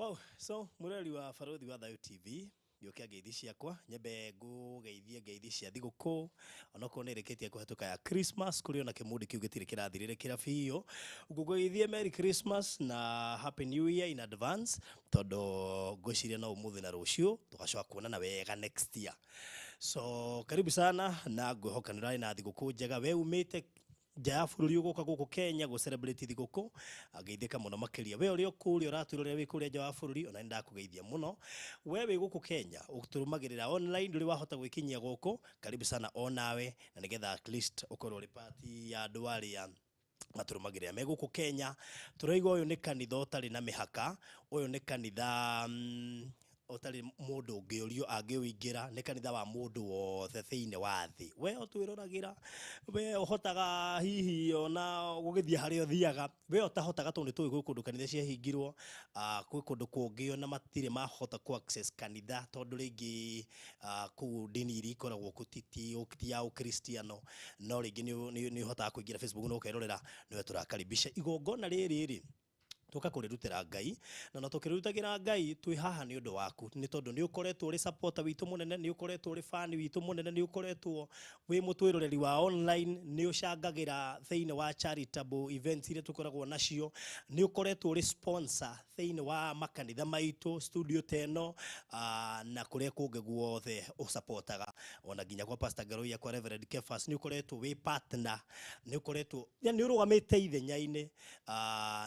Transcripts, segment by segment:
Wow, so mũrori wa Barũthi wa Thayũ TV, gĩũkia ngeithi ciakwa, nyambe ngũgeithie ngeithi cia thigũkũ, onokorwo nĩ ĩrĩkĩtie kũhetũka ya Christmas, kũrĩ ona kĩmũndĩ kĩu gĩtirĩ kĩrathirĩrĩkĩra biũ. Ngũgeithie Merry Christmas na Happy New Year in advance, tondũ ngwĩciria no ũmũthĩ na rũciũ tũgacoka kuonana wega next year. So karibu sana, na ngwĩhoka nĩ ũrarĩ na thigũkũ njega. We umĩte nja ya bũrũri ũgoka gũkũ Kenya gũ celebrate thigũkũ, ngeithĩka mũno makĩria. We ũrĩa ũkũrĩa ũratwĩrorera wĩ kũrĩa nja wa bũrũri, ona nĩ ndakũgeithia mũno. We wĩ gũkũ Kenya ũtũrũmagĩrĩra online, ndũrĩ wahota gwĩkinyia gũkũ, karibu sana onawe, na nĩgetha at least ũkorwo ũrĩ part ya andũ arĩa matũrũmagĩrĩra me gũkũ Kenya. Tũraigua ũyũ nĩ kanitha ũtarĩ na mĩhaka, ũyũ nĩ kanitha ũtarĩ mũndũ ũngĩũrio angĩũingĩra, nĩ kanitha wa mũndũ wothe thĩinĩ wa thĩ. We ũtwĩroragĩra, we ũhotaga hihi ona gũgĩthiĩ harĩa ũthiaga, we ũtahotaga, tondũ nĩ tũĩ gwĩ kũndũ kanitha ciahingirwo, gwĩ kũndũ kũngĩ ona matirĩ mahota kũ access kanitha, tondũ rĩngĩ kũu ndini iria ikoragwo kũ ti ya ũkristiano, no rĩngĩ nĩ ũhotaga kũingĩra Facebook na ũkerorera. Nĩwe tũrakaribisha igongona rĩrĩ rĩ tũka kũrĩrutĩra Ngai, na no tũkĩrĩrutagĩra Ngai twĩ haha nĩ ũndũ waku, nĩ tondũ nĩ ũkoretwo ũrĩ supporter witũ mũnene, nĩ ũkoretwo ũrĩ fan witũ mũnene, nĩ ũkoretwo wĩ mũtwĩroreri wa online, nĩ ũcangagĩra thĩinĩ wa charitable events iria tũkoragwo nacio, nĩ ũkoretwo ũrĩ sponsor thĩinĩ wa makanitha maitũ, studio ta ĩno, na kũrĩa kũngĩ guothe ũsupportaga, ona nginya kwa Pastor Ngaruiya, kwa Reverend Kefas, nĩ ũkoretwo wĩ partner, nĩ ũkoretwo yani ũrũgamĩte ithenya-inĩ,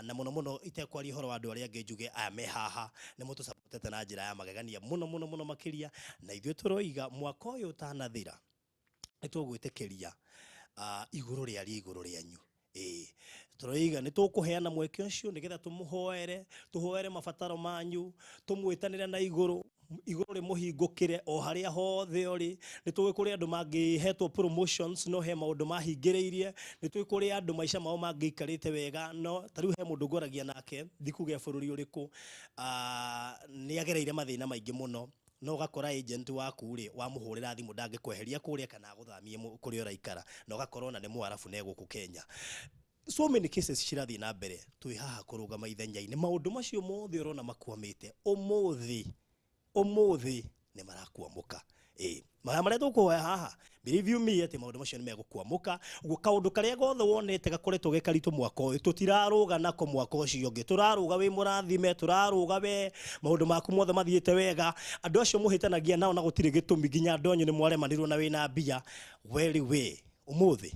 na mũno mũno itekwaria ũhoro wa andũ arĩa angĩ, njuge aya me haha nĩ mũtũsupportete na njĩra ya magegania mũno mũno mũno makĩria. Na ithuĩ tũroiga mwaka ũyũ ũtanathira nĩ tũgwĩtĩkĩria igũrũ rĩarie igũrũ rĩanyu. Ĩĩ, tũroiga nĩ tũkũheana mweke ũcio nĩgetha tũmũhoere, tũhoere mabataro manyu, tũmwĩtanĩre na igũrũ, igũrũ rĩmũhingũkĩre o harĩa hothe ũrĩ. Nĩ tũĩ kũrĩ andũ mangĩhetwo promotions no he maũndũ mahingĩrĩirie, nĩ tũĩ kũrĩ andũ maica mao mangĩikarĩte wega, no ta rĩu he mũndũ ngwaragia nake, ndikuge bũrũri ũrĩkũ, nĩ agereire mathĩna maingĩ mũno, no ũgakora agent waku rĩ, wamũhũrĩra thimũ ndangĩkweheria kũrĩa kana agũthamie kũrĩa ũraikara, na ũgakora ona nĩ Mũarabu na e gũkũ Kenya. So many cases cirathiĩ na mbere, twĩ haha kũrũgama ithenya-inĩ. Maũndũ macio mothe ũrona makwamĩte ũmũthĩ, ũmũthĩ nĩ marakwamũka. Ĩĩ, maya marĩa tũkũhoya haha, believe you me atĩ maũndũ macio nĩ megũkwamũka. Ũguo kaũndũ karĩa gothe wonete gakoretwo ge karitũ mwaka ũyũ, tũtirarũga nako mwaka ũcio ũngĩ, tũrarũga wĩ mũrathime, tũrarũga we maũndũ maku mothe mathiĩte wega. Andũ acio mũhĩtanagia nao na gũtirĩ gĩtũmi, nginya andũ anyu nĩ mwaremanirwo na wĩna mbia, we rĩu we ũmũthĩ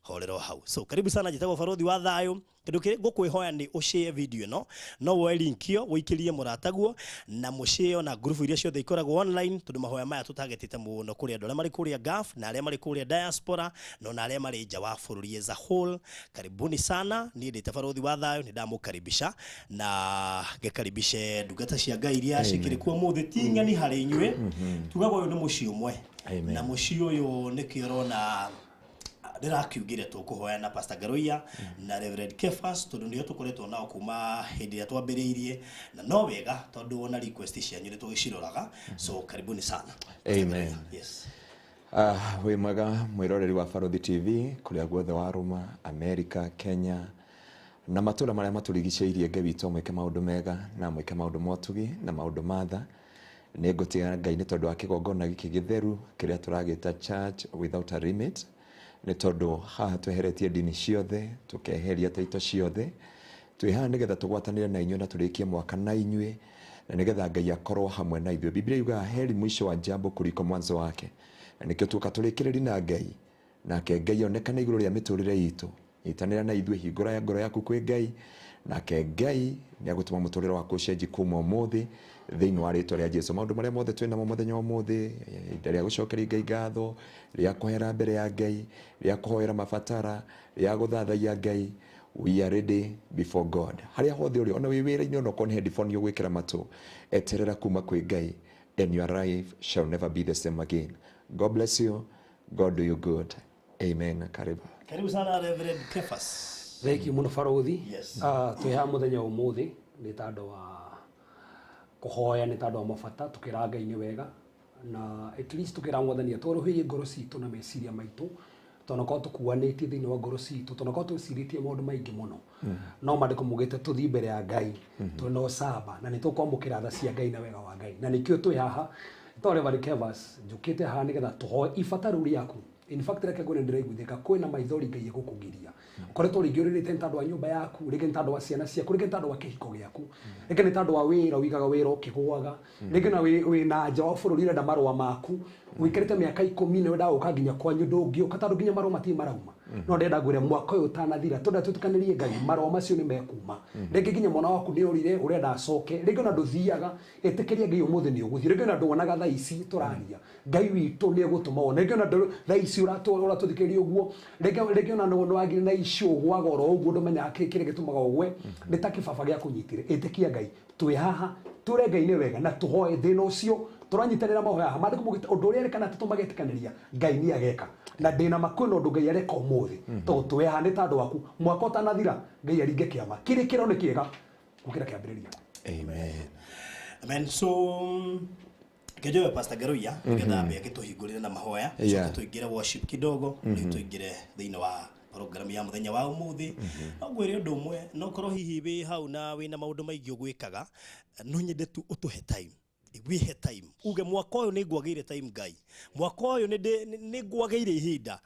horera o hau. So karibu sana, njĩtagwo Barũthi wa Thayũ. Kĩndũ kĩrĩa ngũkwĩhoya nĩ ũshare video ĩno, no woe link ĩyo ũikĩrie mũrataguo na mũshare na group iria ciothe ikoragwo online, tondũ mahoya maya tũtargetĩte mũno kũrĩ andũ arĩa marĩ kũrĩa Gulf na arĩa marĩ kũrĩa diaspora no na arĩa marĩ nja wa bũrũri as a whole. Karibuni sana, niĩ ndĩte Barũthi wa Thayũ, nĩ ndamũkaribisha na ngĩkaribishe ndungata cia Ngai iria cikĩrĩ kuo ũmũthĩ, ti ng'ani harĩ inyuĩ, tugaga ũyũ nĩ mũciĩ ũmwe. Amen. Na mũciĩ ũyũ nĩkĩo ũrona ndĩrakiugire tũkũhoya na Pastor Ngaruiya na Reverend Kefas, tondũ nĩo tũkoretwo nao kuma hĩndĩ ĩrĩa twambĩrĩirie, na no wega tondũ ona request cianyu nĩ tũgĩciroraga. So karibuni sana. Amen. Yes. Wĩ mwega mwĩroreri wa Barũthi TV kũrĩa guothe warũma, America, Kenya na matũra marĩa matũrigicĩirie. Ngai witũ amwĩke maũndũ mega na amwĩke maũndũ ma ũtugi na maũndũ ma tha. Nĩ ngũtĩa Ngai nĩ tondũ wa kĩgongona gĩkĩ gĩtheru kĩrĩa tũragĩta Church Without a Limit, nĩ tondũ haha tweheretie ndini ciothe, tũkeheria taito ciothe, twĩ haha nĩgetha tũgwatanĩre na inyuĩ na tũrĩkie mwaka na inyuĩ, na nĩgetha Ngai akorwo hamwe na ithuĩ. Biblia yugaga heri mwisho wa jambo kuliko mwanzo wake, na nĩkĩo tuoka tũrĩkĩrĩri na Ngai, nake Ngai onekane igũrũ rĩa mĩtũrĩre itũ. Nyitanĩra na ithuĩ, hingũra ya ngoro yaku kwĩ Ngai, nake Ngai nĩ agũtũma mũtũrĩre waku ũcenjie kuma ũmũthĩ thĩinĩ wa rĩtwa rĩa Jesu. Maũndũ marĩa mothe twĩ namo mũthenya wa ũmũthĩ, ihinda rĩa gũcokeria Ngai ngatho, rĩa kũhera mbere ya Ngai, rĩa kũhoera mabatara, rĩa gũthathaiya Ngai, we are ready before God. Harĩa hothe ũrĩ, ona wĩ wĩra-inĩ, ona okorwo nĩ headphone ũgwĩkĩra matũ, eterera kuma kwĩ Ngai, and your life shall never be the same again. God bless you. God do you good. Amen. Karibu. Karibu sana, Reverend Kefas. Thank you mũno, Barũthi. Yes. Twĩ haha mũthenya wa ũmũthĩ nĩ tondũ wa kũhoya, nĩ tondũ wa mabata, tũkĩra Ngai nĩ wega, na at least tũkĩra Mwathani atwarũhĩrie ngoro citũ na meciria maitũ. Tonakorwo tũkuanĩtie thĩinĩ wa ngoro citũ, tonakorwo twĩcirĩtie maũndũ maingĩ mũno, no maandĩko maugĩte tũthiĩ mbere ya Ngai twĩ na ũcamba na nĩ tũkwamũkĩra tha cia Ngai na wega wa Ngai. Na nĩkĩo twĩ haha to Reverend Kevas, njũkĩte haha nĩgetha tũhoe ibata rĩu rĩaku. In fact, reke ngwĩre, ndĩraiguithĩka kwĩna maithori Ngai egũkũgiria. Ũkoretwo rĩngĩ ũrĩrĩte nĩ tondũ wa nyũmba yaku, rĩngĩ nĩ tondũ wa ciana ciaku, rĩngĩ nĩ tondũ wa kĩhiko gĩaku, rĩngĩ nĩ tondũ wa wĩra, ũigaga wĩra ũkĩgũaga, rĩngĩ na wĩ na nja wa bũrũri ũrenda marũa maku, ũikarĩte mĩaka 10 nĩ wendaga gũka nginya kwanyu ndũngĩũka tondũ nginya marũa matirĩ marauma. No ndĩrenda ngwĩre mwaka ũyũ ũtanathira, tũrenda twĩtĩkanĩrie Ngai, marũa macio nĩ mekuma. Rĩngĩ nginya mwana waku nĩ orire, ũrenda acoke, rĩngĩ ona ndũthiaga, ĩtĩkĩria Ngai ũmũthĩ nĩ ũgũthiĩ. Rĩngĩ ona nduonaga thaa ici tũraria, Ngai witũ nĩ egũtũma wone. Rĩngĩ ona thaa ici ũratũthikĩrĩria ũguo, rĩngĩ ona nĩ wagire na icio ũgũaga oro ũguo, ndũmenyaga kĩrĩa gĩtũmaga ũgwe, nĩ ta kĩbaba gĩa kũnyitire. Ĩtĩkia Ngai, twĩ haha tũre Ngai nĩ wega na tũhoe thĩna ũcio, tũranyitanĩra mahoya haha. Maandĩko maugĩte ũndũ ũrĩa erĩkana atĩ tũmagetĩkanĩria, Ngai nĩ ageka. Na ndĩna ma kwĩna ũndũ Ngai areka ũmũthĩ, tondũ twĩ haha nĩ tondũ waku. Mwaka ũtanathira, Ngai aringe kĩama. Kĩrĩkĩro nĩ kĩega gũkĩra kĩambĩrĩria. Amen. Amen. So ngejoe Pastor Ngaruiya nĩgetha ambe agĩtũhingũrĩre na mahoya, coke tũingĩre worship kidogo, rĩu tũingĩre thĩinĩ wa program ya mũthenya wa ũmũthĩ. No ngwĩre ũndũ ũmwe, no korwo hihi wĩ hau na wĩna maũndũ maingĩ ũgwĩkaga, no nyende tu ũtũhe time, wĩhe time, uge mwaka ũyũ nĩ ngwagĩire time Ngai, mwaka ũyũ nĩ ngwagĩire ihinda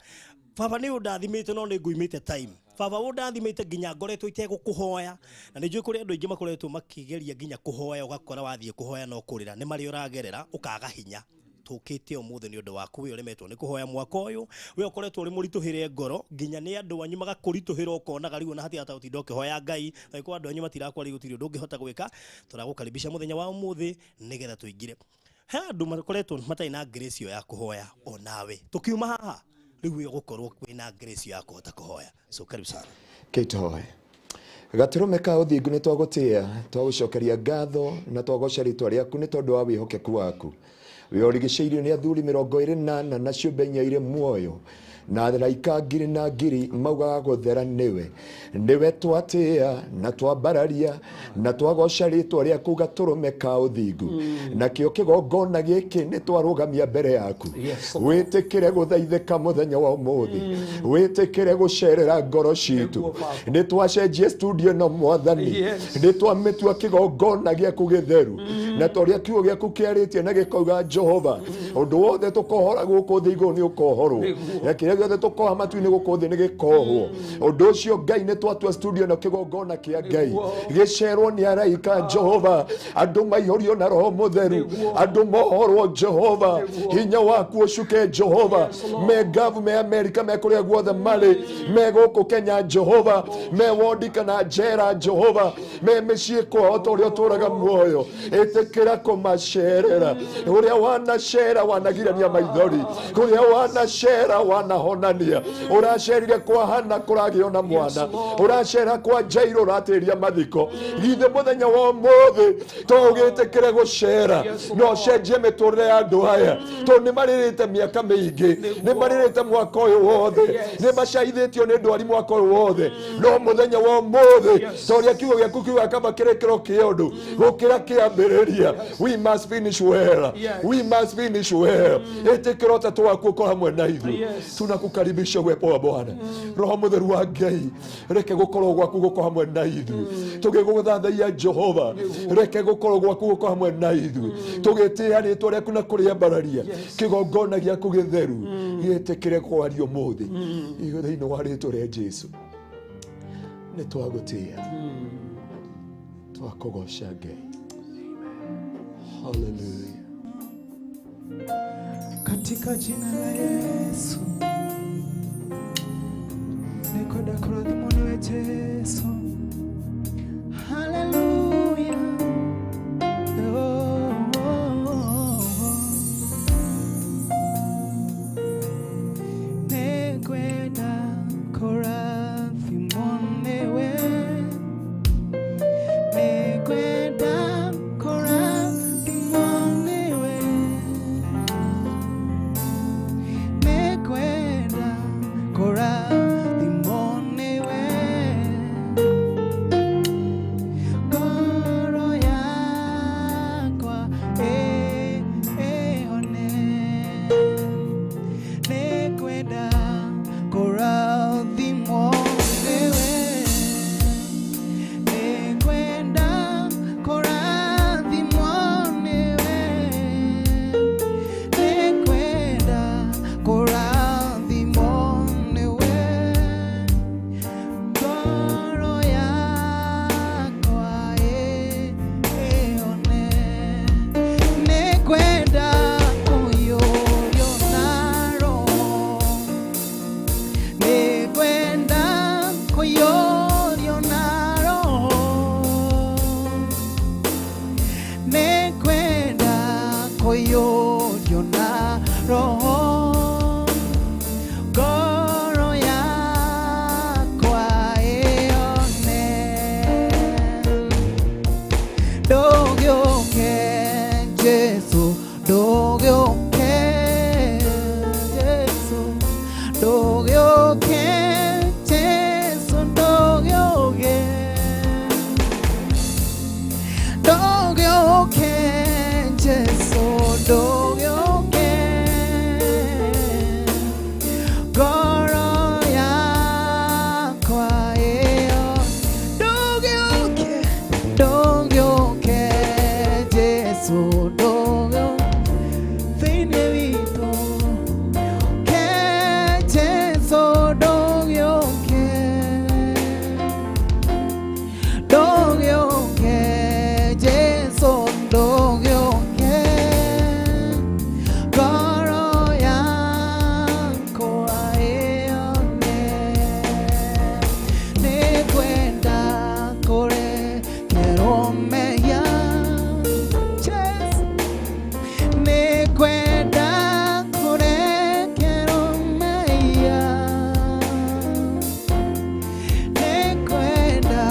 Baba, nĩ ũndathimĩte no nĩ nguimĩte time Baba, ũndathimĩte nginya ngoretwo itegũkũhoya. Na nĩ njũĩ kũrĩ andũ aingĩ makoretwo makĩgeria nginya kũhoya, ũgakora wathiĩ kũhoya no kũrĩra, nĩ marĩa ũragerera ũkaga hinya. Tũkĩte ũmũthĩ nĩ ũndũ waku, we ũremetwo nĩ kũhoya mwaka ũyũ, we ũkoretwo ũrĩ mũritũhĩre ngoro nginya nĩ andũ anyu magakũritũhĩra, ũkonaga rĩu ona hatirĩ ũtinda ũkĩhoya Ngai, angĩkorwo andũ anyu matirakwaria gũtirĩ ũndũ ũngĩhota gwĩka. Tũragũkaribisha mũthenya wa ũmũthĩ nĩgetha tũingĩre. He andũ makoretwo matarĩ na grace ĩyo ya kũhoya, onawe tũkiuma haha rĩu we ũgũkorwo wĩna grace ya kũhota kũhoya. So karibu sana. Kĩtoe gatũrũme ka ũthingu, nĩ twagũtĩĩa, twagũcokeria ngatho na twagoca rĩtwa rĩaku nĩ tondũ wa wĩhokeku waku. Wĩ ũrigicĩirio nĩ athuri 24 na ciũmbe inya irĩ muoyo na araika ngiri na ngiri, maugaga gũthera nĩwe. Nĩwe twatĩĩa na twambararia na twagoca rĩtwa rĩaku, gatũrũme ka ũthingu. Nakĩo kĩgongona gĩkĩ nĩ twarũgamia mbere yaku. Wĩtĩkĩre gũthaithĩka mũthenya wa ũmũthĩ, wĩtĩkĩre gũcerera ngoro citũ. Nĩguo, Baba. Nĩ twacenjie studio ĩno, Mwathani. Nĩ twamĩtua kĩgongona gĩaku gĩtheru, na ta ũrĩa kiugo gĩaku kĩarĩtie na gĩkauga, Jehova, ũndũ wothe tũkohora gũkũ thĩ igũrũ nĩ ũkohorwo, na kĩrĩa gĩothe tũkoha matu-inĩ gũkũ thĩ nĩ gĩkohwo. Ũndũ ũcio, Ngai, nĩ twatua studio ĩno kĩgongona kĩa Ngai, gĩcerwo nĩ araika, Jehova, andũ maihũrio na Roho Mũtheru, andũ mohorwo, Jehova, hinya waku ũcuke, Jehova. Me Gavu, me Amerika, me kũrĩa guothe marĩ, me gũkũ Kenya, Jehova, me wondi kana njera, Jehova, me mĩciĩ kwao, ta ũrĩa ũtũraga muoyo, ĩtĩkĩra kũmacerera ũrĩa wanacera wanagirania maithori, kũrĩa wanacera wanahonania, ũracerire kwa Hana kũragĩo na mwana, ũracera kwa Jairo ũratĩria mathiko. Githĩ mũthenya wa ũmũthĩ to ũgĩtĩkĩre gũcera no ũcenjie mĩtũrĩre ya andũ aya, tondũ nĩ marĩrĩte mĩaka mĩingĩ, nĩ marĩrĩte mwaka ũyũ wothe, nĩ macaithĩtio nĩ ndwari mwaka ũyũ wothe, no mũthenya wa ũmũthĩ, ta ũrĩa kiugo gĩaku kiugaga, kaba kĩrĩkĩro kĩa ũndũ gũkĩra kĩambĩrĩria. We must finish well. We must finish well. Ĩtĩkĩra ũtatũ waku ũkorwo hamwe na ithuĩ. Tunakukaribisha uwepo wa Bwana. Roho Mũtheru wa Ngai, reke gũkorwo gwaku gũkorwo hamwe na ithuĩ tũgĩgũthathaiya. Jehova, reke gũkorwo gwaku gũkorwo hamwe na ithuĩ tũgĩtĩĩa rĩtwa rĩaku na kũrĩambararia. Kĩgongona gĩaku gĩtheru gĩtĩkĩre kwaria ũmũthĩ thĩinĩ wa rĩtwa rĩa Jesu. Nĩ twagũtĩĩa, twakũgoca, Ngai. Hallelujah. Katika jina la Yesu nikwenda kũrathimwo nĩwe Jesu. Haleluya. Oh, oh, oh. Nĩngwenda kũrathimwo nĩwe, nĩngwenda kũrathimwo nĩwe, nĩngwenda kũrathimwo nĩwe. Kũiyũrio na Roho, ngoro yakwa ĩone. Ndũgĩũke Jesũ, ndũgĩũke Jesũ, ndũgĩũke Jesũ, ndũgĩũke, ndũgĩũke Jesũ, ndũgĩũke, ngoro yakwa ĩyo, ndũgĩũke, ndũgĩũke Jesũ, ndũgĩũke thĩinĩ witũ, ke Jesũ, ndũgĩũke, ndũgĩũke Jesũ, ndũgĩũke, ngoro yakwa ĩone. Nĩngwenda kũrekerwo mehia, Jesũ, nĩngwenda kũrekerwo mehia, nĩngwenda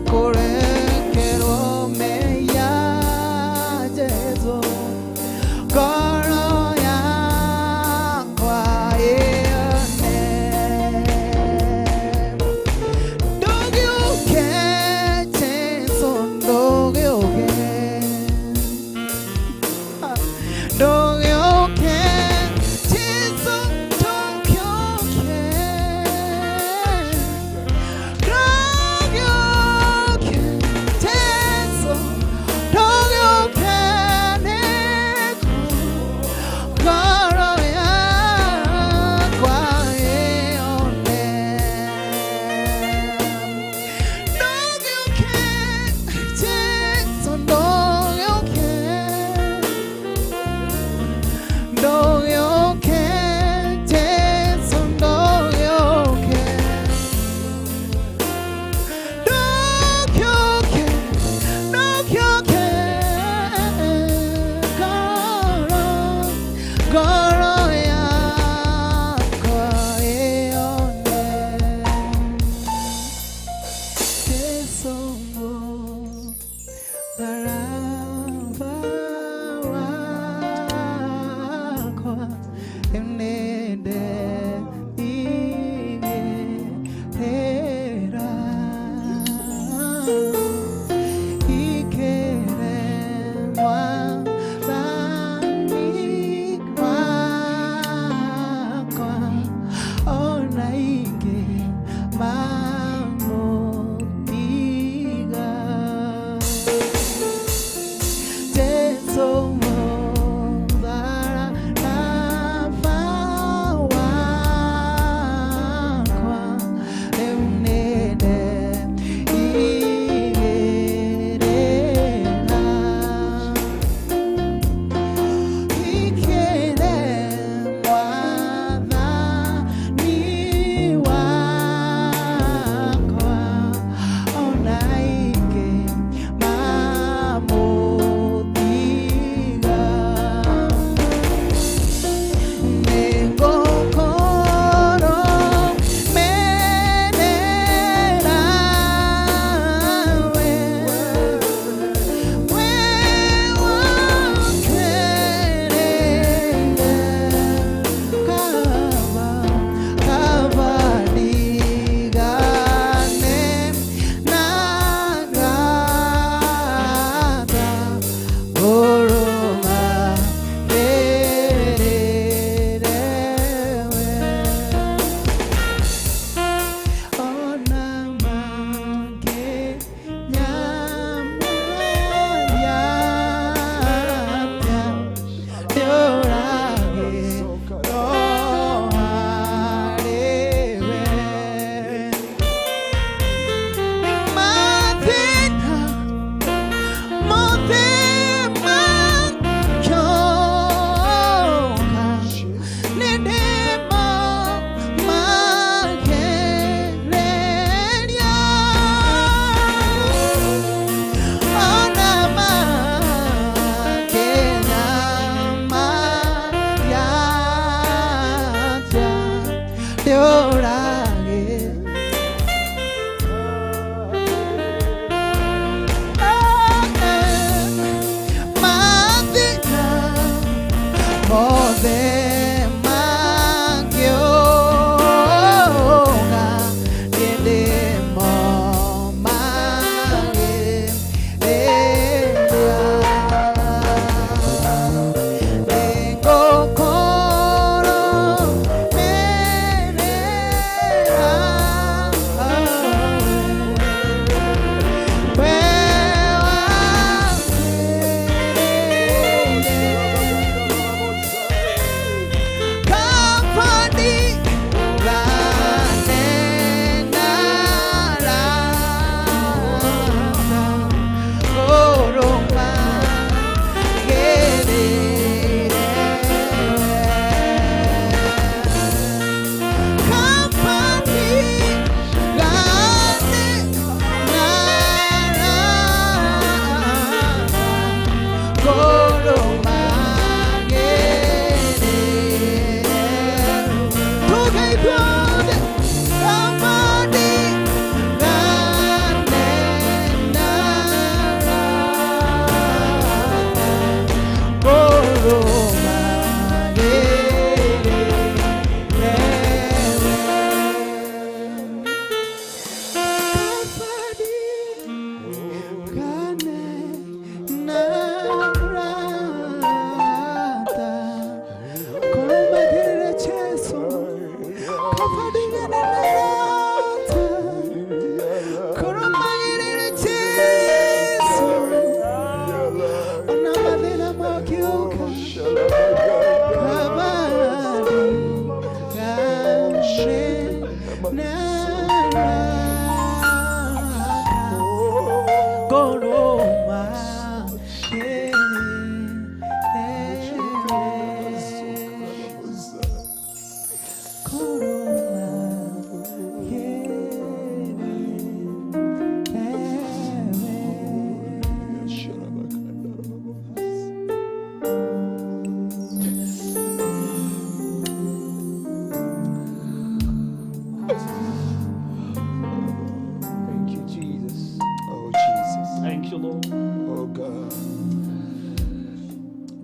kũrekerwo mehia, Jesũ, ngoro yakwa ĩone. Ndũgĩũke Jesũ, ndũgĩũke, ndũgĩũke Jesũ, ndũgĩũke, ndũgĩũke Jesũ, ndũgĩũke, nĩguo ngoro yakwa ĩone. Ndũgĩũke Jesũ, ndũgĩũke, ndũgĩũke Jesũ, ndũgĩũke, ndũgĩũke, ndũgĩũke, ngoro, ngoro yakwa ĩone. Jesũ, mũtharaba wakwa nĩndethigĩrĩra, ikĩre Mwathani wakwa, ona ingĩ mamũtiga.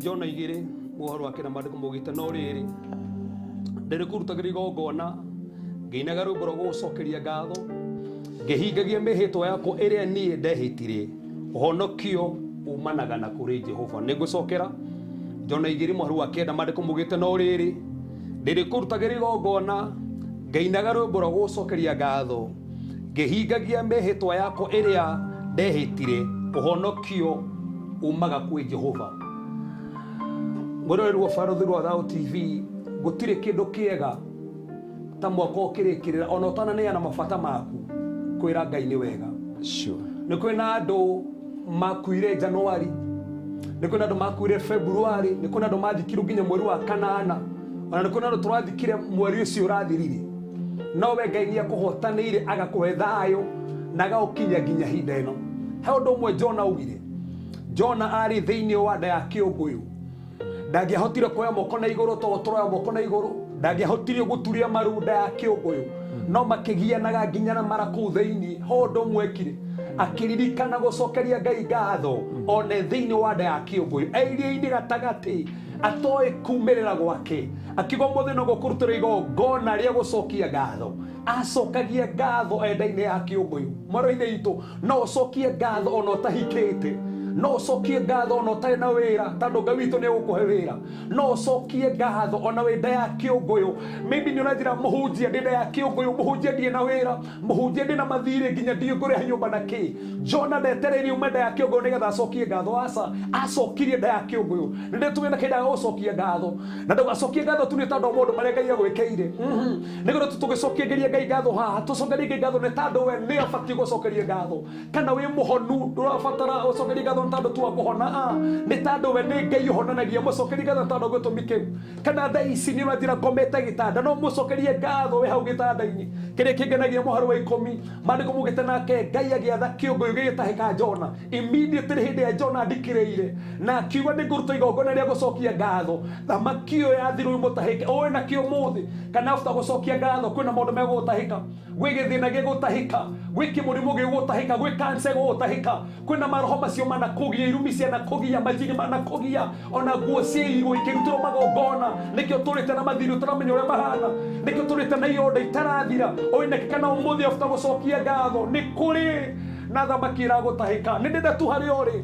Jona igĩrĩ mũhoro wake na maandĩko maugĩte no rĩrĩ ndĩrĩkũrutagĩra igongona ngĩinaga rwĩmbo rwa gũgũcokeria ngatho ngĩhingagia mĩhĩtwa yakwa ĩrĩa niĩ ndehĩtire ũhonokio umanaga na kũrĩ Jehova. Nĩngũcokera Jona igĩrĩ mũhari wa kenda maandĩko maugĩte no rĩrĩ ndĩrĩkũrutagĩra igongona ngĩinaga rwĩmbo rwa gũgũcokeria ngatho ngĩhingagia mĩhĩtwa yakwa ĩrĩa ndehĩtire ũhonokio umaga kwĩ Jehova. Mwĩroreri wa Barũthi rwa Thayũ TV, gũtirĩ kĩndũ kĩega ta mwaka ũkĩrĩkĩrĩra ona ũtananeana mabata maku kwĩra Ngai nĩ wega. Sure. Nĩ kwĩna andũ makuire Januari, nĩ kwĩna andũ makuire Februari, nĩ kwĩna andũ mathikirwo nginya mweri wa kanana, ona nĩ kwĩna andũ tũrathikire mweri ũcio ũrathirire. No we Ngai nĩ akũhotanĩire agakũhe thayũ na agagũkinyia nginya hinda ĩno. He ũndũ ũmwe Jona augire. Jona arĩ thĩinĩ wa nda ya kĩũngũyũ, ndangĩahotire kuoya moko na igũrũ to tũroya moko na igũrũ, ndangĩahotire gũturia maru nda ya kĩũngũyũ, no makĩgianaga nginya na mara kũu thĩinĩ. Ho ũndũ ũmwe ekire, akĩririkana gũcokeria Ngai ngatho one thĩinĩ wa nda ya kĩũngũyũ, eirie-inĩ gatagatĩ atoĩ kumĩrĩra gwake, akiuga ũmũthĩ no gũkũrutĩra igongona rĩa gũcokia ngatho. Acokagia ngatho enda-inĩ ya kĩũngũyũ. Mwarĩ-inĩ itũ no ũcokie ngatho ona ũtahikĩte, no ũcokie ngatho ona ũtarĩ na wĩra, tondũ Ngai witũ nĩ egũkũhe wĩra. No ũcokie ngatho ona wĩ nda ya kĩũngũyũ. Maybe nĩ ũranjĩra mũhunjia ndĩ nda ya kĩũngũyũ, mũhunjia ndirĩ na wĩra, mũhunjia ndĩ na mathirĩ nginya ndiũĩ ngũrĩha nyũmba na kĩ. Jona ndetereire ume nda ya kĩũngũyũ nĩgetha acokie ngatho. Aca, acokirie nda ya kĩũngũyũ. Nĩ ndĩtũgĩe na kĩndũ gĩa gũcokia ngatho, na ndũgacokie ngatho tu nĩ tondũ wa maũndũ marĩa Ngai agwĩkĩire. Nĩgetha tũgĩcokie Ngai ngatho haha, tũcokerie Ngai ngatho nĩ tondũ we nĩ abatiĩ gũcokeria ngatho. Kana wĩ mũhonu ndũrabatara ũcokerie ngatho nĩ tondũ tu wa kũhona, nĩ tondũ we nĩ Ngai ũhonanagia. Mũcokerie ngatho nĩ tondũ wa gĩtũmi kĩu. Kana thaa ici nĩ ũranjĩra ngomete gĩtanda, no mũcokerie ngatho wĩ hau gĩtanda-inĩ. Kĩrĩa kĩngenagia mũhari wa ikũmi maandĩko maugĩte nake Ngai agĩatha kĩũngũyũ gĩgĩtahĩka Jona immediately hĩndĩ ya Jona andikĩrĩire na akiuga nĩ ngũruta igongona rĩa gũcokia ngatho. Thamaki ĩyo yathirwo ĩmũtahĩke ũĩ nakĩo ũmũthĩ, kana after gũcokia ngatho kwĩna maũndũ megũgũtahĩka, gwĩ gĩthĩna gĩgũtahĩka, gwĩ kĩmũrimũ gĩgũtahĩka, gwĩ cancer ĩgũgũtahĩka, kwĩna maroho macio manakũgia, irumi cianakũgia, majini manakũgia, ona nguo ciairwo ikĩrutĩrwo magongona. Nĩkĩo tũrĩte na mathirĩ tũramenya ũrĩa mahana, nĩkĩo tũrĩte na ironda itarathira. Ũĩ nakĩ kana ũmũthĩ after gũcokia ngatho nĩ kũrĩ na thamaki ĩragũtahĩka. Nĩ ndĩrenda tu harĩa ũrĩ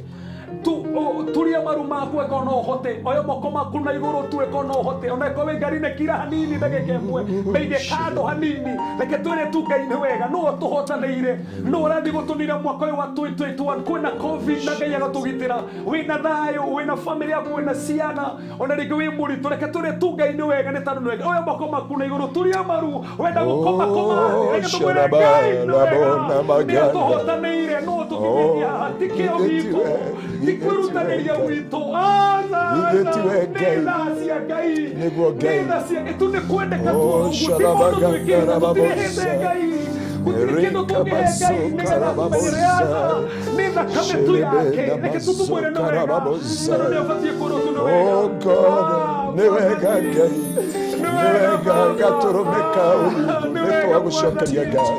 turia maru maku eko no ũhote, oya moko maku na igũrũ tu eko no ũhote, ona eko wĩ ngari-inĩ kira hanini ndagĩka ĩmwe, meige kando hanini, reke twĩre tu Ngai nĩ wega, nũ ũtũhotanĩire, nũ ũrathiĩ gũtũnira mwaka ũyũ wa 2021. Kwĩna COVID na Ngai agatũgitĩra, wĩna thayũ, wĩna famĩlĩ yaku, wĩna ciana, ona rĩngĩ wĩ mũritũ, reke twĩre tu Ngai nĩ wega nĩ tondũ nĩ wega. Oya moko maku na igũrũ, turia maru, wenda gũkoma koma thĩ, reke tũkwĩre Ngai nĩ wega, nĩ atũhotanĩire, nũ ũtũkinyĩtie haha, ti kĩo gitũ, ti kwĩrutanĩria gwitũ. Nĩ tha cia Ngai, nĩ tha cia Ngai, tu nĩ kwendeka tu ũguo, ti maũndũ twĩkĩte, tũtirĩhĩte Ngai, gũtirĩ kĩndũ tũngĩhe Ngai nĩgetha tũmenyere aca, nĩ thakame tu yake. Reke tu tũmwĩre nĩ wega, tondũ nĩ abatiĩ kwĩrwo tu nĩ wega. Oh God, nĩ wega Ngai, nĩ wega gatũrũme ka ũthingu, nĩ twagũcokeria ngatho.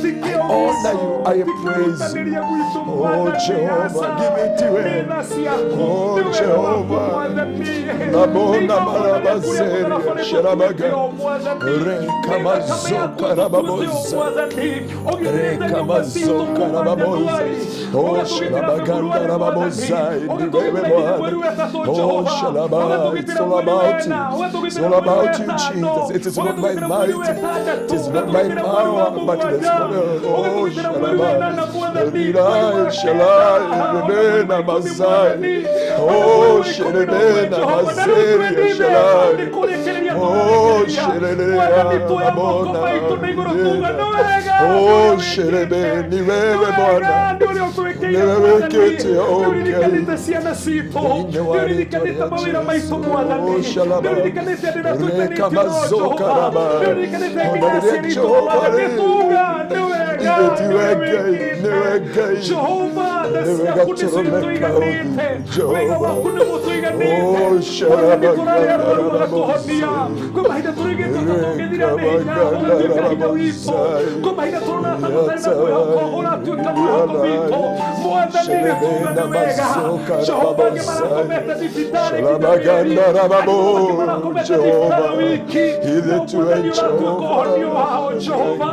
I honor you, I praise you. Oh Jehovah, give it to him. Oh Jehovah, Labona Marabazeria, Sharabaga, Rekamazo Karababoza, Rekamazo Karababoza, Oh Sharabaganda Rababoza, Oh Sharaba, it's all about you. It's all about you, Jesus. It is not by might, it is not by power, but it is not. Oh Shalaba, Rilai, Shalai, Rebena Mazai, Oh Sherebena Mazeria, Shalai, Oh Sherebena Mabona, Oh Sherebe, Niwewe Bwana, Niwewe kete, oh Ngai, Oh Shalaba, Rekamazo Karaba, Jehovah, Oh, Mwathani nĩ tuuga nĩ wega. Jehova angĩ marakomete thibitarĩ nginya mĩeri, angĩ marakomete thibitarĩ wiki, no Mwathani ũratuĩka ũhonio wao. Jehova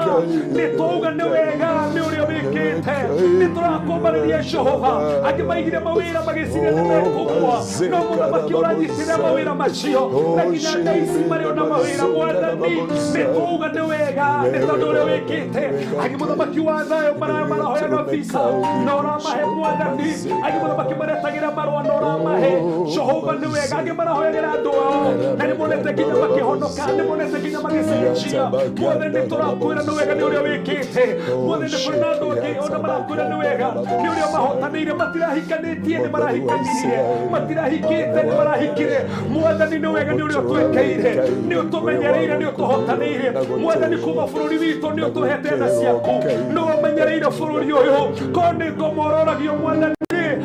nĩ twauga nĩ wega nĩ ũrĩa wĩkĩte, nĩ tũrakũmbarĩria Jehova. Angĩ maigire mawĩra magĩciria nĩ mekũgũa, no mũthamaki ũranyitĩrĩra mawĩra macio na nginya thaa ici marĩ ona mawĩra. Mwathani nĩ twauga nĩ wega nĩ tondũ ũrĩa wĩkĩte. Angĩ mũthamaki wa thayũ marahoyaga visa na ũramahe Mwathani. Angĩ mũthamaki maretagĩra marũa na ũramahe. Jehova nĩ wega. Angĩ marahoyagĩra andũ ao na nĩ monete nginya makĩhonoka, nĩ monete nginya magĩcenjia. Mwathani nĩ tũrakwĩra nĩ wega nĩ ũrĩa wĩkĩte. Mwathani nĩ kũrĩ na andũ angĩ ona marakwĩra nĩ wega nĩ ũrĩa mahotanĩire, matirahikanĩtie nĩ marahikanirie, matirahikĩte nĩ marahikire. Mwathani nĩ wega nĩ ũrĩa ũtwĩkĩire, nĩ ũtũmenyereire, nĩ ũtũhotanĩire. Mwathani kuma bũrũri witũ nĩ ũtũhete tha ciaku, nĩ ũmenyereire bũrũri ũyũ. Korwo nĩ ngoma ũroragio Mwathani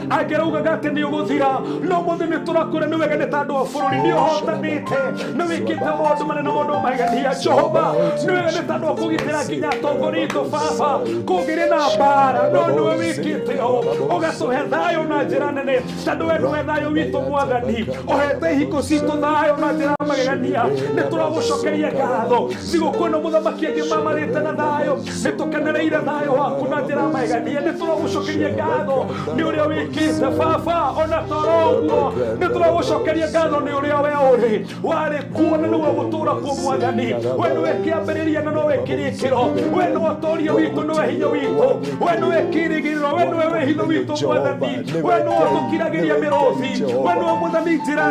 angĩraugaga atĩ nĩ ũgũthira, no mũthĩ nĩ tũrakwĩra nĩ wega nĩ tondũ wa bũrũri nĩ ũhotanĩte, nĩ wĩkĩte maũndũ manene, maũndũ magegania. Jehova nĩ wega nĩ tondũ wa kũgitĩra nginya atongoria aitũ baba, kũngĩrĩ na mbara no nĩwe wĩkĩte ũũ, ũgatũhe thayũ na njĩra nene, tondũ we nĩwe thayũ witũ. Mwathani ũhete hingo citũ thayũ na njĩra magegania, nĩ tũragũcokeria ngatho. Thigũkũ ĩno mũthamaki angĩ mamarĩte na thayũ, nĩ tũkenereire thayũ waku na njĩra magegania, nĩ tũragũcokeria ngatho nĩ ũrĩa wĩkĩte baba. Ona toro ũguo nĩ tũragũcokeria ngatho nĩ ũrĩa we ũrĩ warĩ kuo na nĩwe ũgũtũũra kuo. Mwathani we nĩwe kĩambĩrĩria na nowe kĩrĩkĩro, we nĩwe ũtoria witũ, nĩwe hinya witũ, we nĩwe kĩĩrĩgĩrĩro, we nĩwe wĩhitho witũ. Mwathani we nĩwe ũtũkiragĩria mĩrũthi, we nĩwe Mwathani njĩra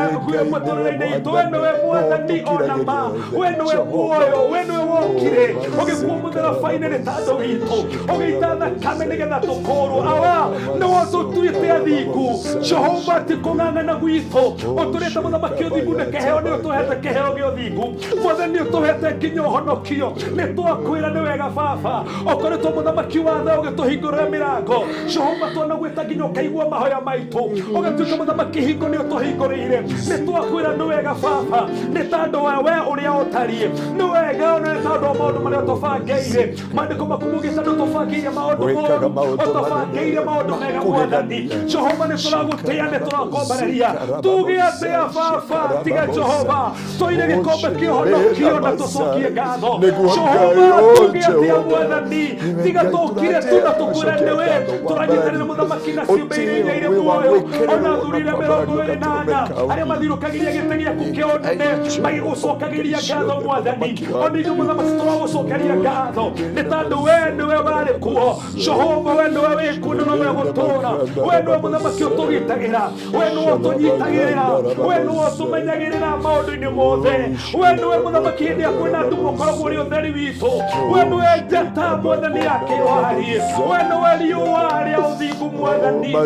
mũtũrĩre-inĩ itũ, we nĩwe Mwathani ona ma, we nĩwe muoyo, we nĩwe wokire ũgĩkua mũtharaba-inĩ nĩ tondũ witũ, ũgĩita thakame nĩgetha tũkũũrwo. Awa nĩwe ũtũtuĩte athingu. Jehova ti kũng'ang'ana gwitũ, ũtũrĩte mũthamaki ũthingu nĩ kĩheo, nĩ ũtũhete kĩheo gĩa ũthingu. Mwathani ũtũhete nginya ũhonokio, nĩ twakwĩra nĩ wega baba. Ũkoretwo mũthamaki wa tha ũgĩtũhingũrĩra mĩrango. Jehova twanagwĩta nginya ũkaigua mahoya maitũ, ũgatuĩka mũthamaki hingo nĩ ũtũhingũrĩire. Nĩ twakwĩra nĩ wega baba, nĩ tondũ wa we ũrĩa ũtariĩ, nĩ wega ona nĩ tondũ wa maũndũ marĩa ũtũbangĩire. Maandĩko maku maugĩte nĩ ũtũbangĩire maũndũ moru, ũtũbangĩire maũndũ mega. Mwathani Jehova nĩ tũragũtĩĩa, nĩ tũrakombereria. Tuge atĩa baba tiga Jehova tũire gĩkombe kĩa ũhonokio na tũcokie ngatho. Jehova tuge atĩa Mwathani tiga tũkire tu na tũkwĩre nĩwe tũranyitanĩra mũthamaki na ciũmbe iria inya irĩ muoyo, ona athuri 24 arĩa mathiũrũkagĩria gĩtĩ gĩaku kĩa ũnene magĩgũcokagĩria ngatho. Mwathani ona ithuĩ mũthamaki tũragũcokeria ngatho nĩ tondũ we nĩwe warĩ kuo. Jehova we nĩwe wĩ kuo na nowe ũgũtũũra, we nĩwe mũthamaki ũtũgitagĩra, we nĩwe ũtũnyitagĩrĩra, we nĩwe ũtũmenyagĩrĩra maũndũ-inĩ mothe, we nĩwe mũthamaki hĩndĩ ĩrĩa kwĩna nduma ũkoragwo ũrĩ ũtheri witũ, we nĩwe njata Mwathani ya kĩwariĩ, we nĩwe riũa rĩa ũthingu Mwathani, we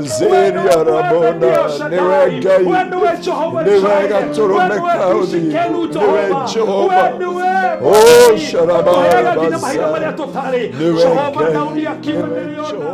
nĩwe Mwathani El Shaddai, we nĩwe Jehova Jireh, we nĩwe Tsidkenu Jehova, we nĩwe Mwathani ũtũheaga nginya mahinda marĩa tũtarĩ. Jehova Daudi akiuga nĩrĩona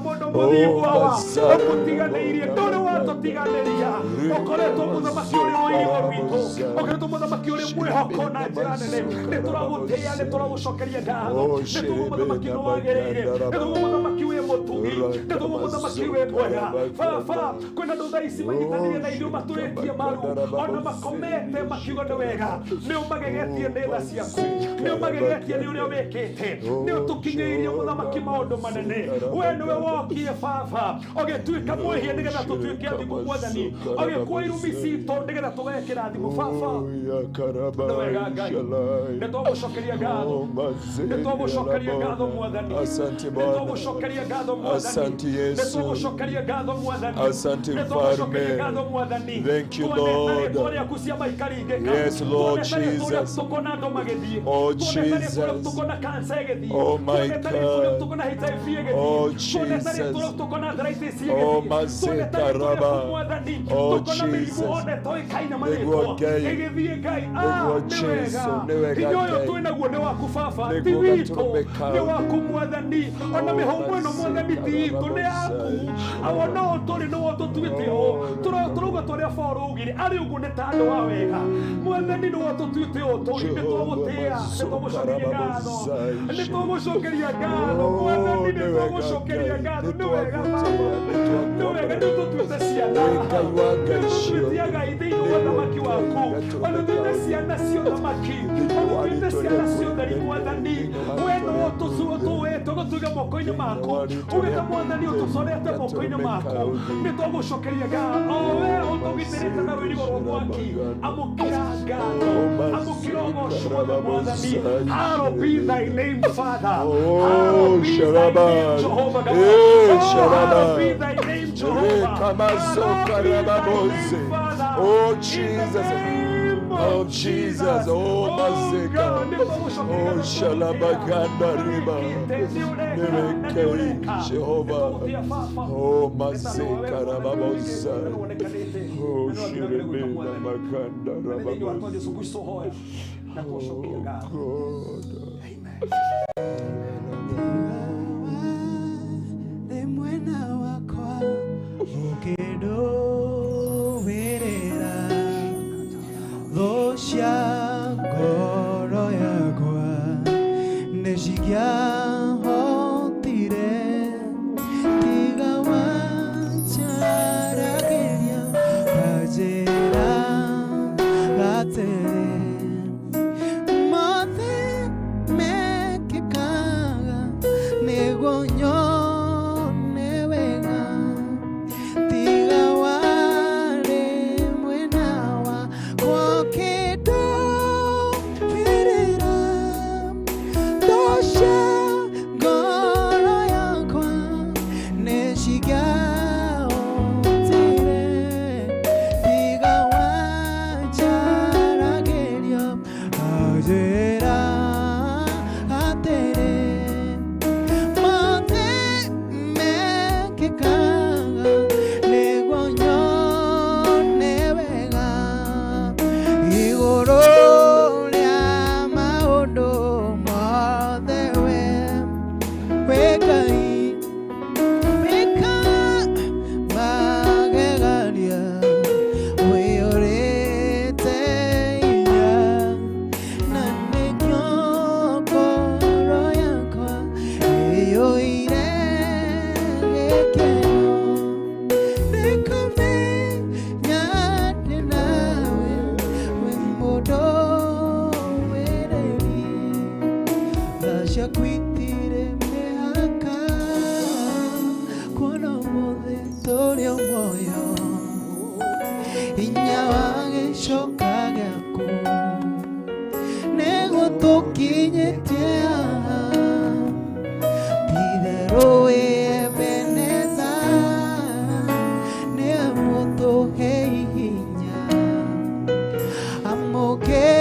mũndũ mũthingu awa ũmũtiganĩirie, ndũrĩ watũtiganĩria, ũkoretwo mũthamaki ũrĩ ũirigo rwitũ, ũkoretwo mũthamaki ũrĩ mwĩhoko na njĩra nene. Nĩ tũragũtĩĩa, nĩ tũragũcokeria ngatho, nĩ tũguo mũthamaki nĩ wagĩrĩire, nĩ tũguo mũthamaki wĩ mũtugi, nĩ tũguo mũthamaki wĩ mwega. Baba kwĩna andũ thaa ici manyitanĩire na ithuĩ matũrĩtie maru ona makomete makiuga nĩ wega, nĩ ũmagegetie nĩ tha ciaku, nĩ ũmagegetie nĩ ũrĩa wĩkĩte, nĩ ũtũkinyĩirie mũthamaki maũndũ manene. We nĩwe wokire baba ũgĩtuĩka mwĩhia nĩgetha tũtuĩke athingu. Mwathani ũgĩkua irumi citũ nĩgetha tũgae kĩrathimo. Baba nĩ wega Ngai, nĩ twagũcokeria ngatho, nĩ twagũcokeria ngatho Mwathani, nĩ twagũcokeria ngatho Mwathani, nĩ twagũcokeria ngatho Mwathani, nĩ twagũcokeria ngatho Mwathani. Tuonete rĩĩtwa rĩaku ciama ikaringĩka, tuonete rĩĩtwa rĩaku tũkona andũ magĩthiĩ, tuonete rĩĩtwa rĩaku tũkona kansa ĩgĩthiĩ, tuonete rĩĩtwa rĩaku tũkona HIV ĩgĩthiĩ, tuonete rĩĩtwa rĩaku tũkona arthritis ĩgĩthiĩ, tuonete rĩĩtwa rĩaku Mwathani tũkona mĩrimũ one toĩkaine marĩtwa ĩgĩthiĩ. Ngai nĩ wega, hinya ũyũ twĩ naguo nĩ waku baba, ti witũ, nĩ waku Mwathani. Ona mĩhũmũ ĩno Mwathani ti itũ, nĩ yaku. Awa no tũrĩ nĩwe ũtũtuĩte ũũ, tũrauga Tũrauga tũrĩa Paul augire arĩ ũguo nĩ ta andũ a wega. Mwathani nĩwe ũtũtuĩte ũũ tũrĩ, nĩ twagũtĩĩa, nĩ twagũcokeria ngatho, nĩ twagũcokeria ngatho Mwathani, nĩ twagũcokeria ngatho. Nĩ wega Baba, nĩ wega, nĩ ũtũtuĩte ciana, nĩ ũtũtuĩte Ngai thĩinĩ wa ũthamaki waku, ona ũtuĩte ciana cia ũthamaki, ona ũtuĩte ciana cia ũtheri. Mwathani, we nĩwe ũtũwĩte ũgatũiga moko-inĩ maku, ugĩte Mwathani ũtũcorete moko-inĩ maku. Nĩ twagũcokeria ngatho, o we ũtũgitĩrĩte na rũirigo rwa mwaki. Amũkĩra ngatho, amũkĩra ũgoco wothe Mwathani. Hallowed be thy name, Father. Hallowed be thy name, Jehovah God. Oh, hallowed be thy name, Jehovah. Hallowed be thy name, Father. Oh, In the Jesus. name of Oh, Jesus. Oh, Mazeka. Oh, Shalabaganda Riba. Nerekei, Jehovah. Oh, Mazeka Rababosa. Oh, Shiremena Makanda Rababosa. Oh, God. Nĩ mwena wakwa ũkĩndũĩrĩra thũ cia ngoro yakwa nĩcingĩahotire tiga wanjaragĩria kanjĩra atĩrĩ mothe mekĩkaga nĩguo nyone wega tiga warĩ mwena wakwa ũkĩndũĩrĩra thũ cia ngoro yakwa nĩcingĩahotire tiga wanjaragĩria kanjĩra atĩrĩ mothe mekĩkaga nĩguo nyone wega igũrũ rĩa maũndũ mothe we wĩ Ngai wĩka magegania wĩyũrĩte hinya na nĩkĩo ngoro yakwa ĩiyũire gĩkeno nĩkũmenya atĩ nawe wĩ mũndũ wĩrĩri tha ciaku itirĩ mĩhaka kuona ũmũthĩ tũrĩ o muoyo hinya wa gĩcoka gĩaku nĩguo tũkinyĩtie haha ti-itherũ wĩ Ebeneza nĩwe mũtũhe hinya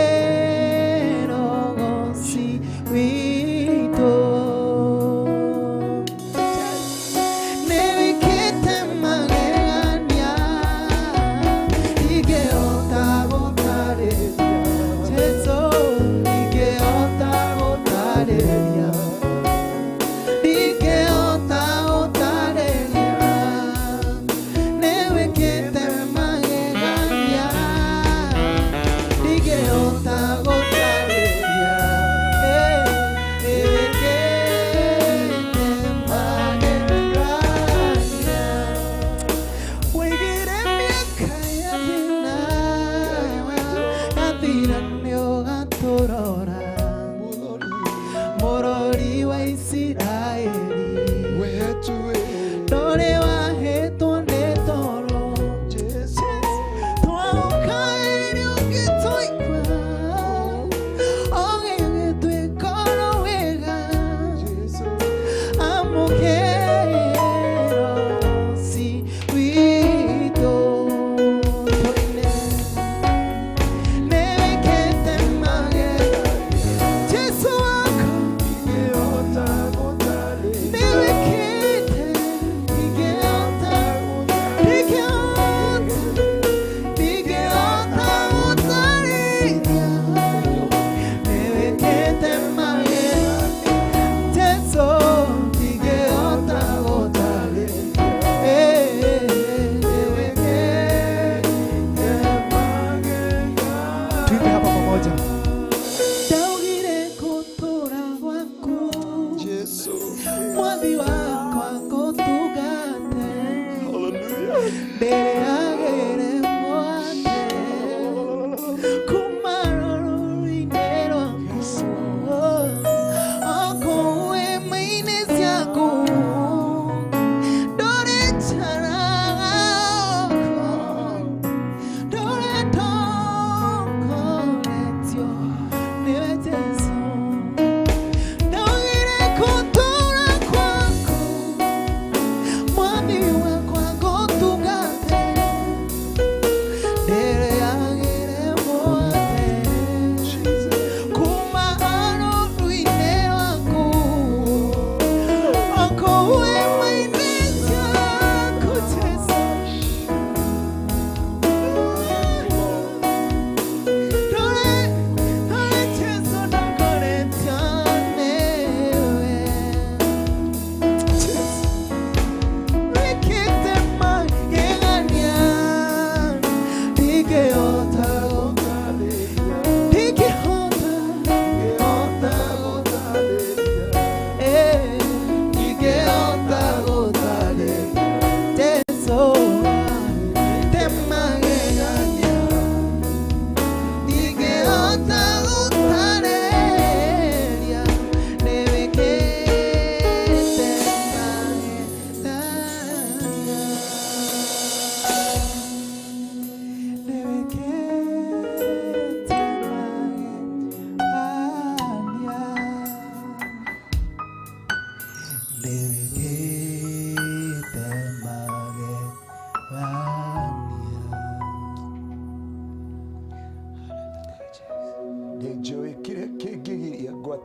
amũkĩra ũgoci witũ. Nĩwĩkĩte magegania ndingĩhota gũtarĩria Jesũ, ndingĩhota gũtarĩria, ndingĩhota gũtarĩria. Nĩwĩkĩte magegania ndingĩhota gũtarĩria. Nĩwĩkĩte magegania. Wĩigire mĩaka ya thĩna yathira nĩũgatũrora mũrori wa Isiraeli ndũrĩ wahĩtwo nĩ toro. Twaũkaire ũgĩtũigua ũgĩgĩtuĩka oro wega amũkĩra ũgoci witũ tũine. Nĩwĩkĩte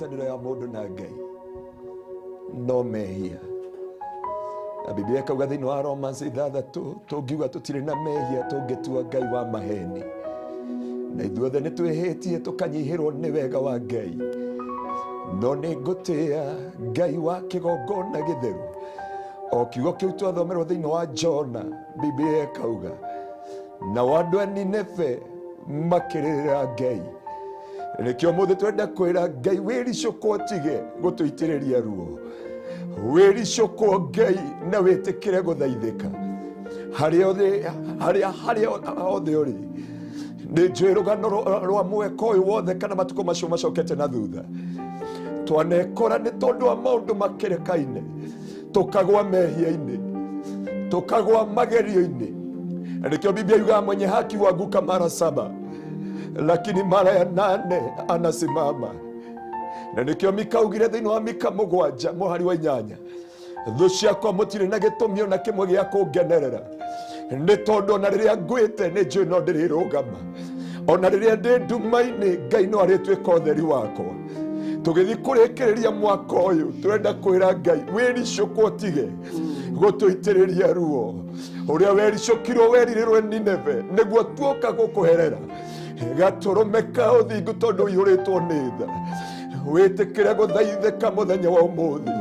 Ngwatanĩro ya mũndũ na Ngai no mehia. Na Biblia ĩkauga thĩinĩ wa Romans 6 tũngiuga tũtirĩ na mehia tũngĩtua Ngai wa maheni. Na ithuothe nĩ twĩhĩtie tũkanyihĩrwo nĩ wega wa Ngai. No nĩ ngũtĩĩa Ngai wa kĩgongona gĩtheru. O kiugo kĩu twathomerwo thĩinĩ wa Jona, Biblia ĩkauga nao andũ a Nineve makĩrĩrĩra Ngai. Nĩkĩo mũthĩ twenda kwĩra Ngai wĩricũkwo tige gũtũitĩrĩria ruo. Wĩricũkwo Ngai na wĩtĩkĩre gũthaithĩka. Harĩa othe harĩa harĩa hothe ũrĩ. Nĩ njũĩ rũgano rwa mweka ũyũ wothe kana matukũ macio macokete na thutha. Twanekora nĩ tondũ wa maũndũ makĩrekaine tũkagwa mehia-inĩ tũkagwa magerio-inĩ. Na nĩkĩo Biblia yugaga mwenye haki huanguka mara 7 lakini mara ya 8 anasimama. Na nĩkĩo Mika augire thĩinĩ wa Mika 7 mũhari wa 8, thũ ciakwa mũtirĩ na gĩtũmi ona kĩmwe gĩa kũngenerera, nĩ tondũ ona rĩrĩa ngwĩte nĩ njũĩ no ndĩrĩrũgama, ona rĩrĩa ndĩ nduma-inĩ Ngai no arĩtuĩka ũtheri wakwa. Tũgĩthiĩ kũrĩkĩrĩria mwaka ũyũ tũrenda kwĩra Ngai wĩricũkwo tige gũtũitĩrĩria ruo. Ũrĩa wericũkirwo werirĩrwo Nineve nĩguo tuoka gũkũherera. Gatũrũme ka ũthingu tondũ ũiyũrĩtwo nĩ tha. Wĩtĩkĩre gũthaithĩka mũthenya wa ũmũthĩ.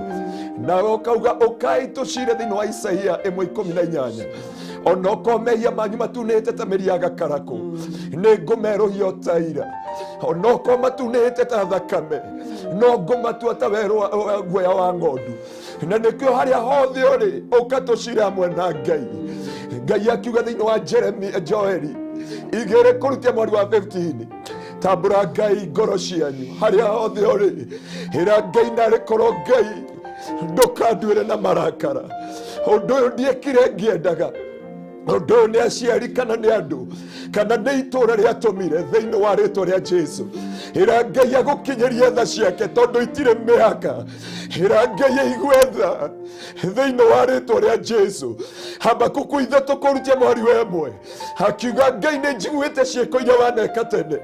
Nawe ũkauga ũkai tũcire thĩinĩ wa Isaia 1:18. Onokorwo mehia manyu matunĩte ta mĩri ya gakarakũ, nĩ ngũmerũhia o ta ira. Onokorwo matunĩte ta thakame, no ngũmatua ta werũ wa guoya wa ng'ondu. Na nĩkĩo harĩa hothe ũrĩ ũka tũcire hamwe na Ngai. Ngai akiuga thĩinĩ wa Jeremia, Joeli 2 kũrutia mweri wa 15, tambũra Ngai ngoro cianyu harĩa hothe ũrĩ. Ĩra Ngai narĩ korwo Ngai ndũkanduĩre na marakara. Ũndũ ũyũ ndiekire ngĩendaga. Ũndũ ũyũ nĩ aciari kana nĩ andũ kana nĩ itũũra rĩatũmire thĩinĩ wa rĩtwa rĩa Jesu. Ĩra Ngai agũkinyĩrie tha ciake tondũ itirĩ mĩhaka. Ĩra Ngai aigue tha thĩinĩ wa rĩtwa rĩa Jesu. Habakuku 3 kũrutia mweri wa 1 akiuga Ngai nĩ njiguĩte ciĩko iria waneka tene,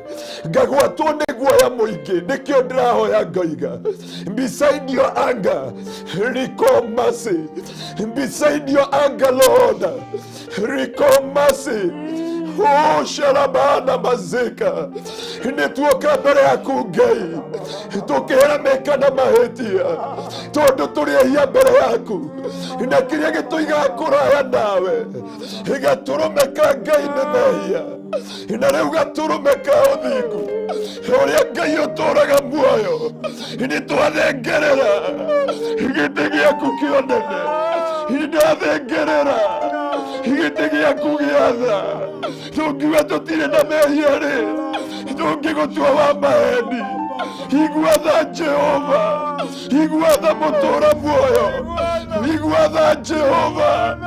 ngagwatwo nĩ guoya mũingĩ, nĩkĩo ndĩrahoya ngoiga beside your anger recall mercy, beside your anger Lord recall mercy. Oh, sharabana mazika, nĩ tuoka mbere yaku Ngai tũkĩhera meka na mahĩtia tondũ tũrĩ ehia mbere yaku, na kĩrĩa gĩtũigaga kũraya nawe gatũrũme ka Ngai nĩ mehia, na rĩu gatũrũme ka ũthingu ũrĩa Ngai ũtũũraga muoyo nĩ twathengerera gĩtĩ gĩaku kĩa ũnene, nĩ twathengerera gĩtĩ gĩaku gĩa tha. Tũngiuga tũtirĩ na mehia rĩ, tũngĩgũtua wa maheni. Igua tha Jehova, igua tha mũtũũra muoyo, igua tha Jehova,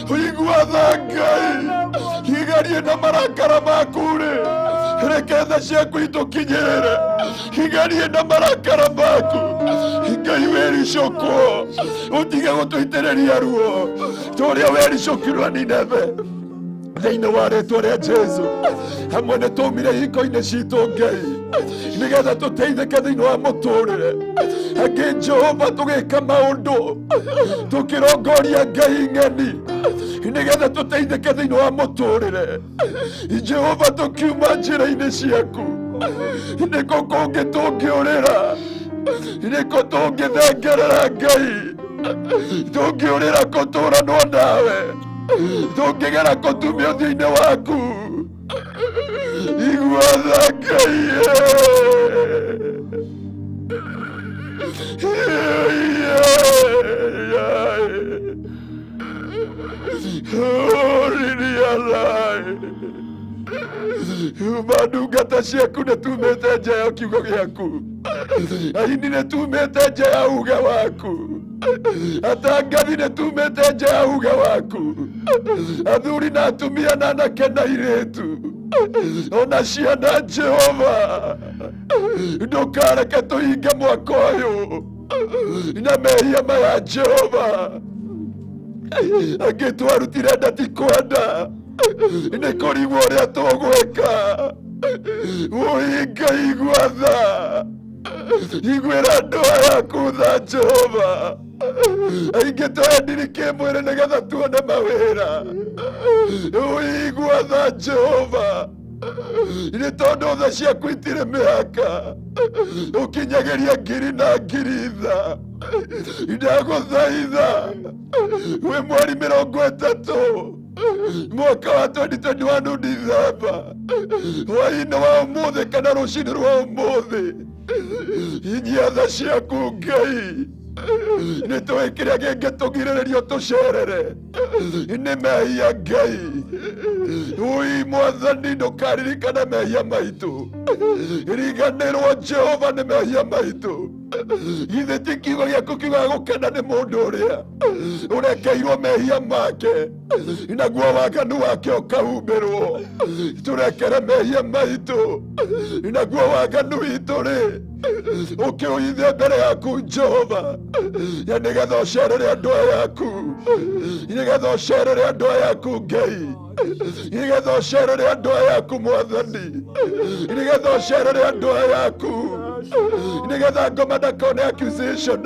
igua tha Ngai. Igerie na marakara maku rĩ, reke tha ciaku itũkinyĩrĩre. Igerie na marakara maku Ngai wĩricũkwo ũtige gũtũitĩrĩria ruo ta ũrĩa wericũkirwo Nineve thĩinĩ wa rĩtwa rĩa Jesu. Hamwe nĩ twaumire hiko-inĩ citũ Ngai nĩgetha tũteithĩke thĩinĩ wa mũtũrĩre. Angĩ Jehova tũgĩka maũndũ tũkĩrongoria Ngai ng'eni nĩgetha tũteithĩke thĩinĩ wa mũtũrĩre. Jehova tũkiuma njĩra-inĩ ciaku, nĩkũ kũngĩ tũngĩũrĩra, nĩkũ tũngĩthengerera Ngai, tũngĩũrĩra kũtũranwo nawe, tũngĩgera kũtumia ũthiũ-inĩ waku. Igua tha Ngai. Ndungata ciaku nĩ tumĩte nja ya kiugo gĩaku, aini nĩ tumĩte nja ya uge waku, atangathi nĩ tumĩte nja ya uge waku, athuri na atumia na anake na airĩtu ona ciana. Jehova ndũkareke tũhinge mwaka ũyũ na mehia maya. Jehova angĩ twarutire nda ti kwenda, nĩ kũrigwo ũrĩa tũgwĩka. Ũi Ngai igua tha. Iguĩra andũ aya aku tha Jehova. Aingĩ twendirie kĩmwĩrĩ nĩgetha tuone mawĩra. Ũigua tha Jehova. Nĩ tondũ tha ciaku itirĩ mĩhaka. Ũkinyagĩria ngiri na ngiri tha. Ndagũthaitha wĩ mweri 30 mwaka wa 2021 Dithemba, hwaĩ-inĩ wa ũmũthĩ kana rũcinĩ rwa ũmũthĩ, inyia tha ciaku Ngai. Nĩ tũĩ kĩrĩa kĩngĩtũgirĩrĩria tũcerere nĩ mehia Ngai. Ui Mwathani, ndũkaririkane mehia maitũ, riganĩrwo Jehova nĩ mehia maitũ. Githĩ ti kiugo gĩaku kiugaga gũkena nĩ mũndũ ũrĩa ũrekeirwo mehia make naguo waganu wake ũkahumbĩrwo. Tũrekere mehia maitũ naguo waganu witũ rĩ ũkĩũithie mbere yaku Jehova, ya nĩgetha ũcerere andũ aya aku, nĩgetha ũcerere andũ aya aku Ngai, nĩgetha ũcerere andũ aya aku Mwathani, nĩgetha ũcerere andũ aya aku, nĩgetha ngoma ndakone accusation.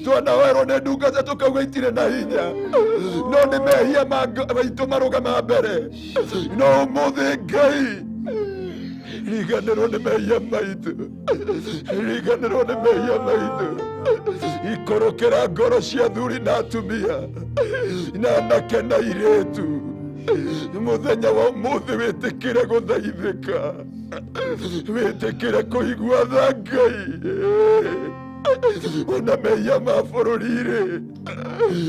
Twanawerwo nĩ ndungata tũkauga itirĩ na hinya, no nĩ mehia maitũ marũgama mbere. No ũmũthĩ Ngai, riganĩrwo nĩ mehia maitũ, riganĩrwo nĩ mehia maitũ. Ikũrũkĩra ngoro cia athuri na atumia na anake na airĩtu. Mũthenya wa ũmũthĩ wĩtĩkĩre gũthaithĩka, wĩtĩkĩre kũigua tha Ngai. Ona mehia ma bũrũri-rĩ,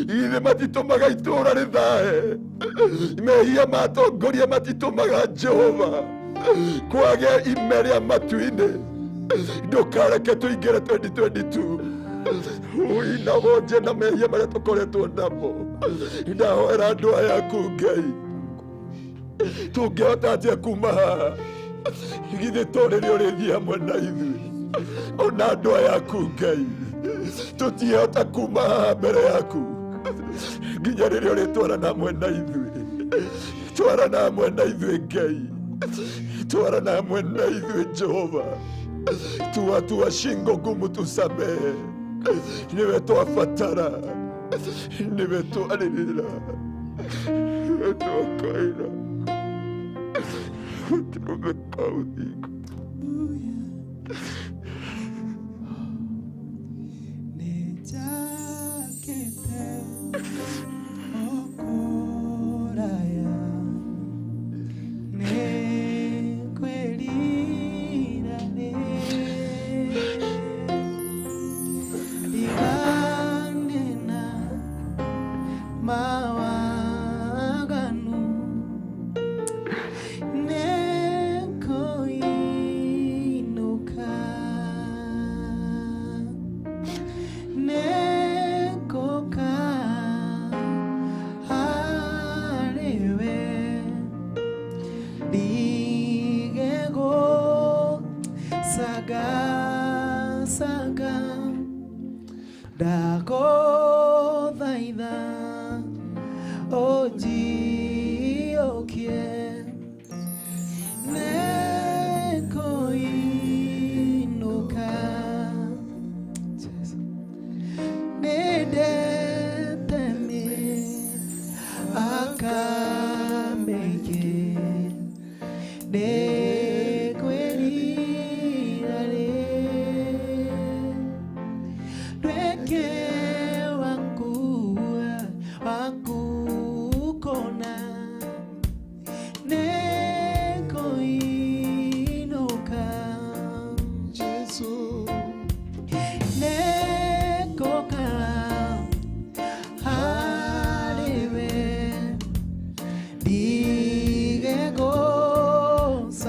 githĩ matitũmaga itũũra rĩthae? Mehia ma atongoria matitũmaga Jehova kwage ime rĩa matu-inĩ. Ndũkareke tũingĩre 2022 ui na wonje na mehia marĩa tũkoretwo namo. Ndahoera andũ aya aku Ngai, tũngĩhota atĩa kuma haha? Githĩ to rĩrĩa ũrĩthiĩ hamwe na ithuĩ? Ona andũ aya aku Ngai, tũtiĩhota kuma haha mbere yaku nginya rĩrĩa ũrĩtwarana hamwe na ithuĩ. Twarana hamwe na ithuĩ Ngai, twarana hamwe na ithuĩ Jehova. Tua shingo ngumu, tusamehe. Niwe twabatara, niwe twarĩrĩra, niwe twakaĩra, tũrũme ka ũthingu. Nĩnjakĩte o kũraya, nĩngwĩrira nĩ ndigane na mawaganu, nĩngũinũka, nĩngũka harĩwe, ndige gũcangacanga, ndagũthaitha ũnjiyũkie, nĩngũinũka. Nĩndete mĩaka mĩingĩ, nĩngwĩrira rĩ, ndwĩke waku waku kũna, nĩngũinũka. Jesu, nĩngũka harĩwe, ndige gũcangacanga,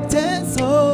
Jesu.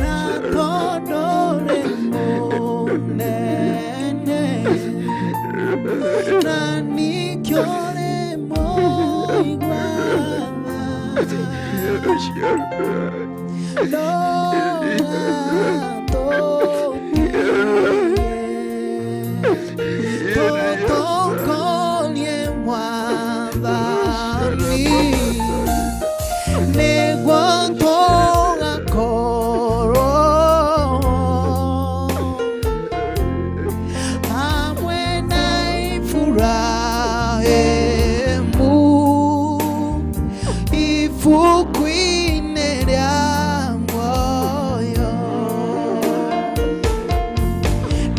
Na tondũ mũnene na nĩkĩo rĩ mũigua tha. Tũtongorie Mwathani nĩguo tũgakorwo hamwe na Iburahĩmu ibuku-inĩ rĩa muoyo.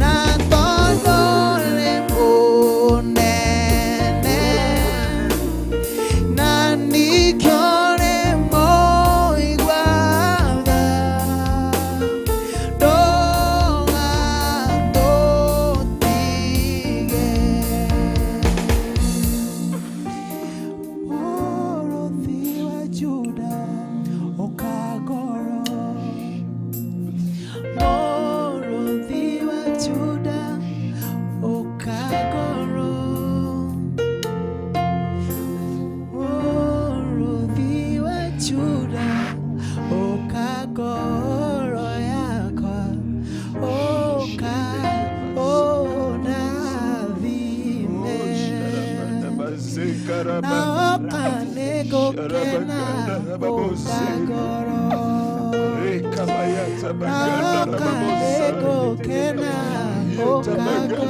Na tondũ nĩ mũnene na nĩkĩo rĩ mũigua tha, ndũgatũtige. Mũrũthi wa Juda ũkangorwo, Mũrũthi wa Juda ũkangorwo, Mũrũthi wa Juda ũkangorwo yakwa, ũka ũndathime. Na oka nĩngũkena ũkangorwo, na oka nĩngũkena ũkangorwo,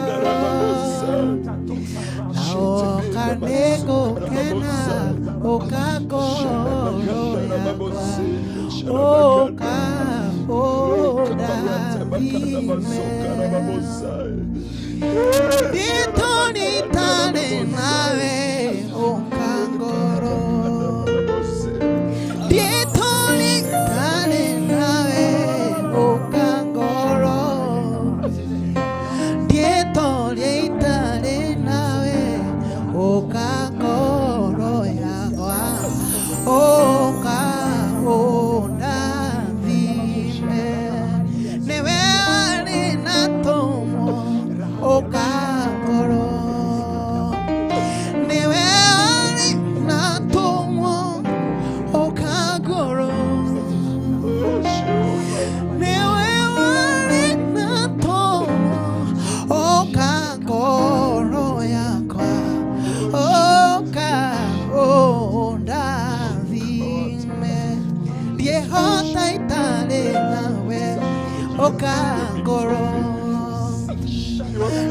na oka nĩngũkena ũkangorwo yakwa, ũka ũndathime. Nditonitane nawe ũkangorwo, nditonitane nawe ũkangorwo, nditonitane nawe ũkangorwo yakwa, ũka ũndathime. Nĩwe warĩ na tũmwo ũkangorwo, nĩwe warĩ na tũmwo ũkangorwo, nĩwe warĩ na tũmwo ũkangorwo yakwa, ũka ũndathime. Ndiehota itarĩ nawe ũkangorwo,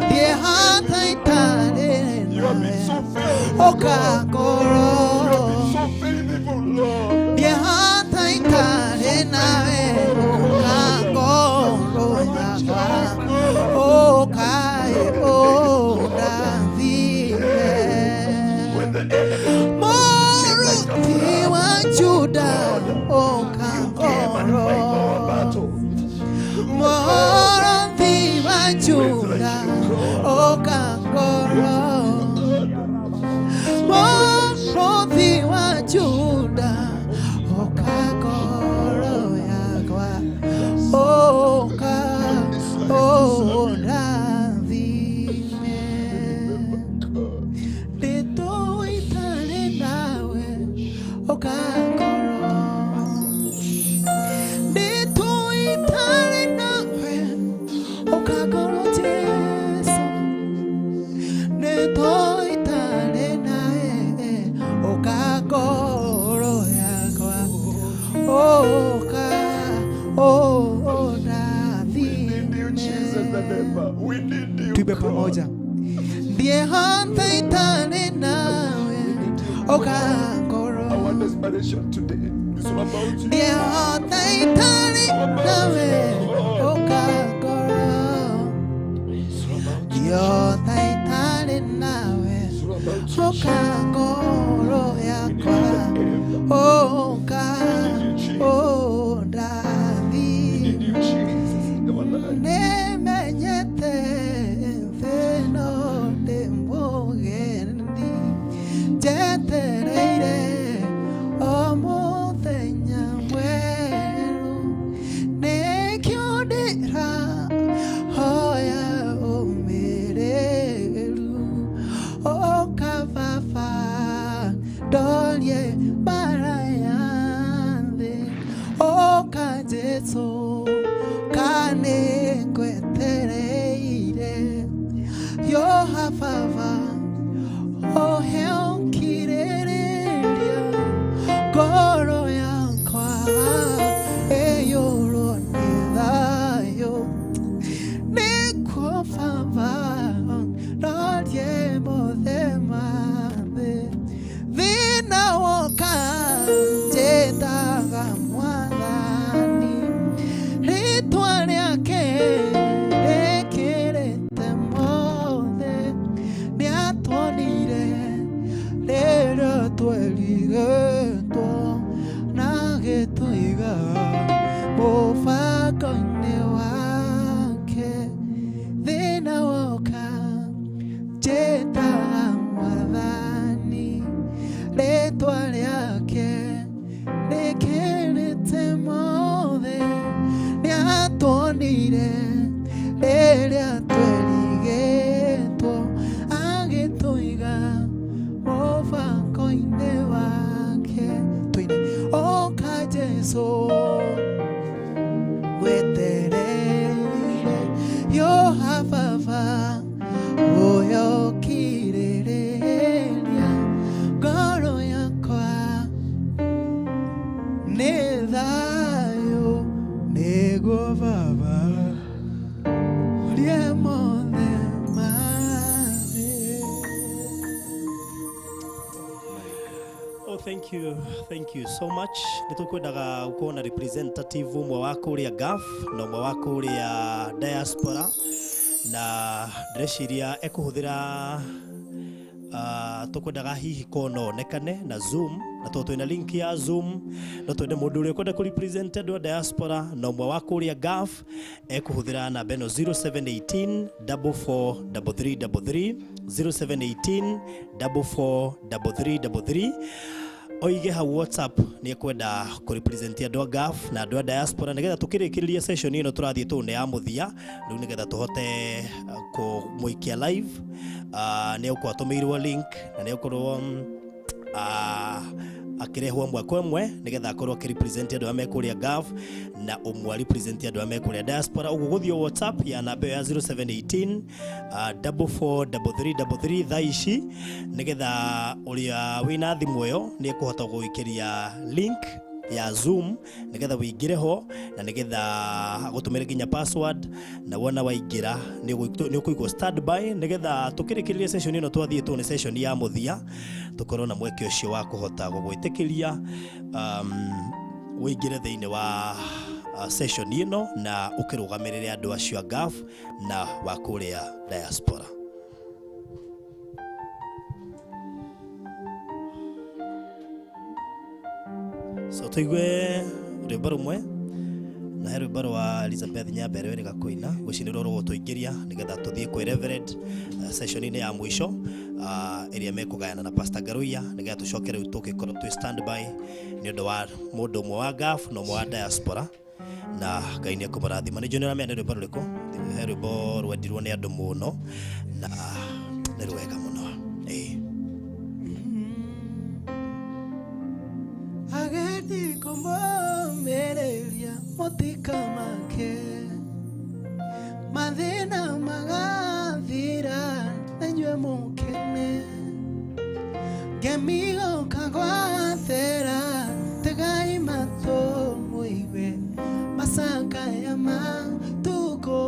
ndiehota itarĩ nawe ũkangorwo, ndiehota itarĩ nawe ũkangorwo yakwa, ũka ũndathime. Mũrũthi wa Juda ũkangorwo, Mũrũthi wa Juda ũkangorwo, Mũrũthi wa Juda ũkangorwo yakwa, ũka ũndathime. Ndĩtũitarĩ nawe ũkangorwo, ndĩtũitarĩ nawe ũkangorwo Jesũ, ndĩtũitarĩ nawe ũkangorwo yakwa, ũka ũndathime. Tuimbe pamoja. Ndiehota itarĩ nawe ũkangorwo, Our desperation today is all about you. ndiehota itarĩ nawe ũkangorwo, ndiehota itarĩ nawe ũkangorwo yakwa, ũka ũndathime. You, Jesus, in our life. Nĩmenyete thĩ ĩno ndĩ mũgeni, njetereire o mũthenya mwerũ. Oka Jesu kane ngwetereire Yoha baba ohe ũkirĩrĩria ngoro yakwa ĩyũrwo nĩ thayũ nĩkuo baba rorie mothe mathĩ thĩna woka njĩtaga mwathani rĩtwa rĩake rĩkĩrĩte mothe nĩatwonire rĩrĩa twerigĩtwo na gĩtũiga mũbango-inĩ wake thĩna woka njĩtaga mwathani rĩtwa rĩake rĩkĩrĩte mothe nĩatwonire rĩrĩa twerigĩtwo agĩtũiga mũbango-inĩ wake tũine oka Jesu ngwetereire Yoha baba ũyũ ũkirĩrĩria ngoro yakwa nĩ thayũ nĩguo baba ũrĩe mothe mathĩ. Oh, thank you so much. Nĩtũkwendaga gũkorwo na representative ũmwe wa kũrĩa Gulf na ũmwe wa kũrĩa diaspora na ndĩreciria ekũhũthĩra tũkwendaga hihi korwo no onekane na Zoom na tondũ twĩna link ya Zoom no twende mũndũ ũrĩa ũkwenda kũrepresent andũ a diaspora na ũmwe wa kũrĩa Gulf ekũhũthĩra namba ĩno 0718 443333 0718 443333 oige hau WhatsApp nĩ ekwenda kũrepresent andũ a Gulf na andũ a diaspora nĩgetha tũkĩrĩkĩrĩria session ĩno tũrathiĩ tũũ nĩ ya mũthia rĩu nĩgetha tũhote kũmũikia live. Nĩ egũkorwo atũmĩirwo link na nĩ egũkorwo akĩrehwo ĩmwe kwa ĩmwe nĩgetha akorwo akĩrepresent andũ arĩa me kũrĩa Gulf na ũmwe arepresent andũ arĩa me kũrĩa diaspora. Ũguo gũthiĩ WhatsApp ya namba ĩyo ya 0718 443333 thaa ici nĩgetha ũrĩa wĩna thimũ ĩyo nĩ ekũhota gũgũikĩria link ya Zoom nĩgetha wĩingĩre ho na nĩgetha agũtũmĩre nginya password na wona waingĩra nĩ ũkũigwo standby nĩgetha tũkĩrĩkĩrĩria session ĩno twathiĩ tũ nĩ session ya mũthia tũkorwo na mweke ũcio wa kũhota gũgwĩtĩkĩria wĩingĩre thĩinĩ wa session ĩno na ũkĩrũgamĩrĩre andũ acio a Gulf na wa kũrĩa diaspora. So tuigue rwĩmbo rũmwe na he rwĩmbo rwa Elizabeth Nyambere wĩrĩga kũina ngwĩciria nĩruo rũgũtũingĩria nĩgetha tũthiĩ kwĩ Reverend session-inĩ ya mũico ĩrĩa mekũgayana na Pastor Ngaruiya nĩgetha tũcoke rĩu tũgĩkorwo twĩ standby nĩ ũndũ wa mũndũ ũmwe wa Gulf na ũmwe wa diaspora na Ngai nĩ ekũmũrathima. Nĩ njũĩ nĩ ũramenya nĩ rwĩmbo rũrĩkũ, he rwĩmbo rwendirwo nĩ andũ mũno na nĩ rwega mũno. Ĩĩ. Ageni kũmũmĩrĩria mũtikamake mathĩna magathira na inyuĩ mũkene ngemigoka gwathera tegai matũ mũigue macakaya matukũ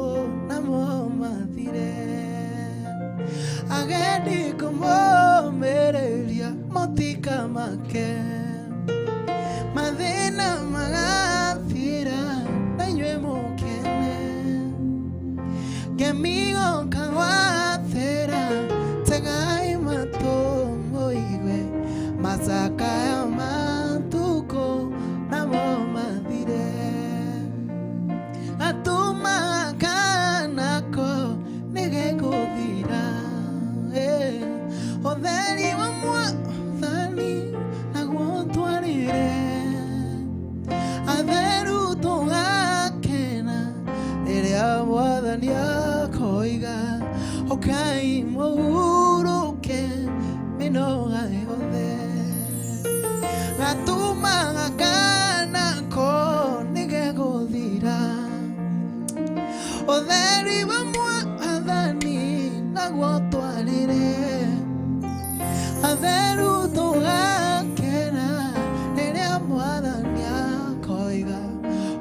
namo mathire agendi kũmũmĩrĩria mũtikamake mathĩna magathira na inyuĩ mũkene ngemigoka gwathera tegai matũ mũigue macakaya matukũ namo mathire atuma kanako nĩgekũthira ũtheri wa mwathani naguo twarĩre atheru tũgakena rĩrĩa mwathani akoiga ũkai mũhurũke mĩnoga yothe gatuma kanako nĩge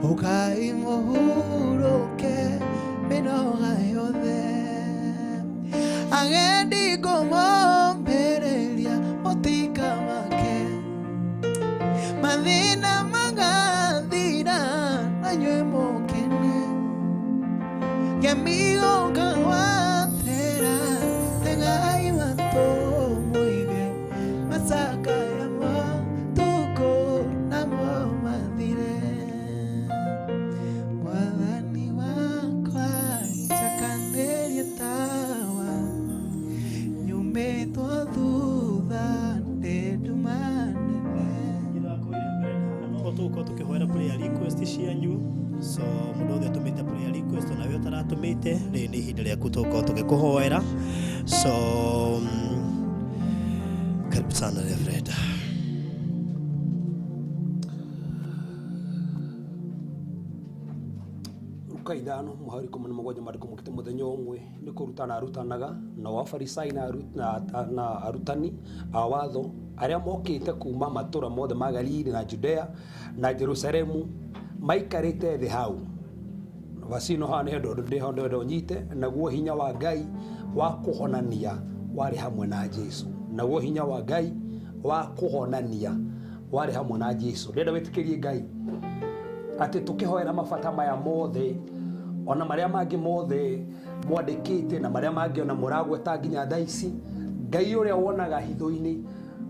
Ũkai mũhurũke mĩnoga yothe. Agendi ngũmombĩrĩria mũtikamake. Mathĩna magathira na inyuĩ mũkene. Ngemigo ngawatera tegai matũ mũigue macakaya matukũ namo mathire. Mwathani wakwa njakanĩrie tawa nyumĩtwo thutha ndĩ nduma nene. Tũgũkorwo tũkĩhoera prayer request cianyu, so mũndũ wothe ũtũmĩte prayer request onawe ũtaratũmĩte, rĩrĩ nĩ ihinda rĩaku tũgũkorwo tũgĩkũhoera. So karibu sana Reverend. Luka 5:17 mandĩko mũkĩte mũthenya ũmwe nĩ kũrutana arutanaga nao afarisai na arutani a watho arĩa mokĩte kuma matũra mothe ma Galili na Judea na Jerusalemu maikarĩte thĩ hau. Vacino haha nĩ ndĩho nyite naguo hinya wa Ngai wa kũhonania warĩ hamwe na Jesu. Naguo hinya wa Ngai wa kũhonania warĩ hamwe na Jesu. Ndĩrenda wĩtĩkĩrie Ngai atĩ tũkĩhoera mabata maya mothe ona marĩa mangĩ mothe mwandĩkĩte na marĩa mangĩ ona mũragweta nginya thaa ici, Ngai ũrĩa wonaga hitho-inĩ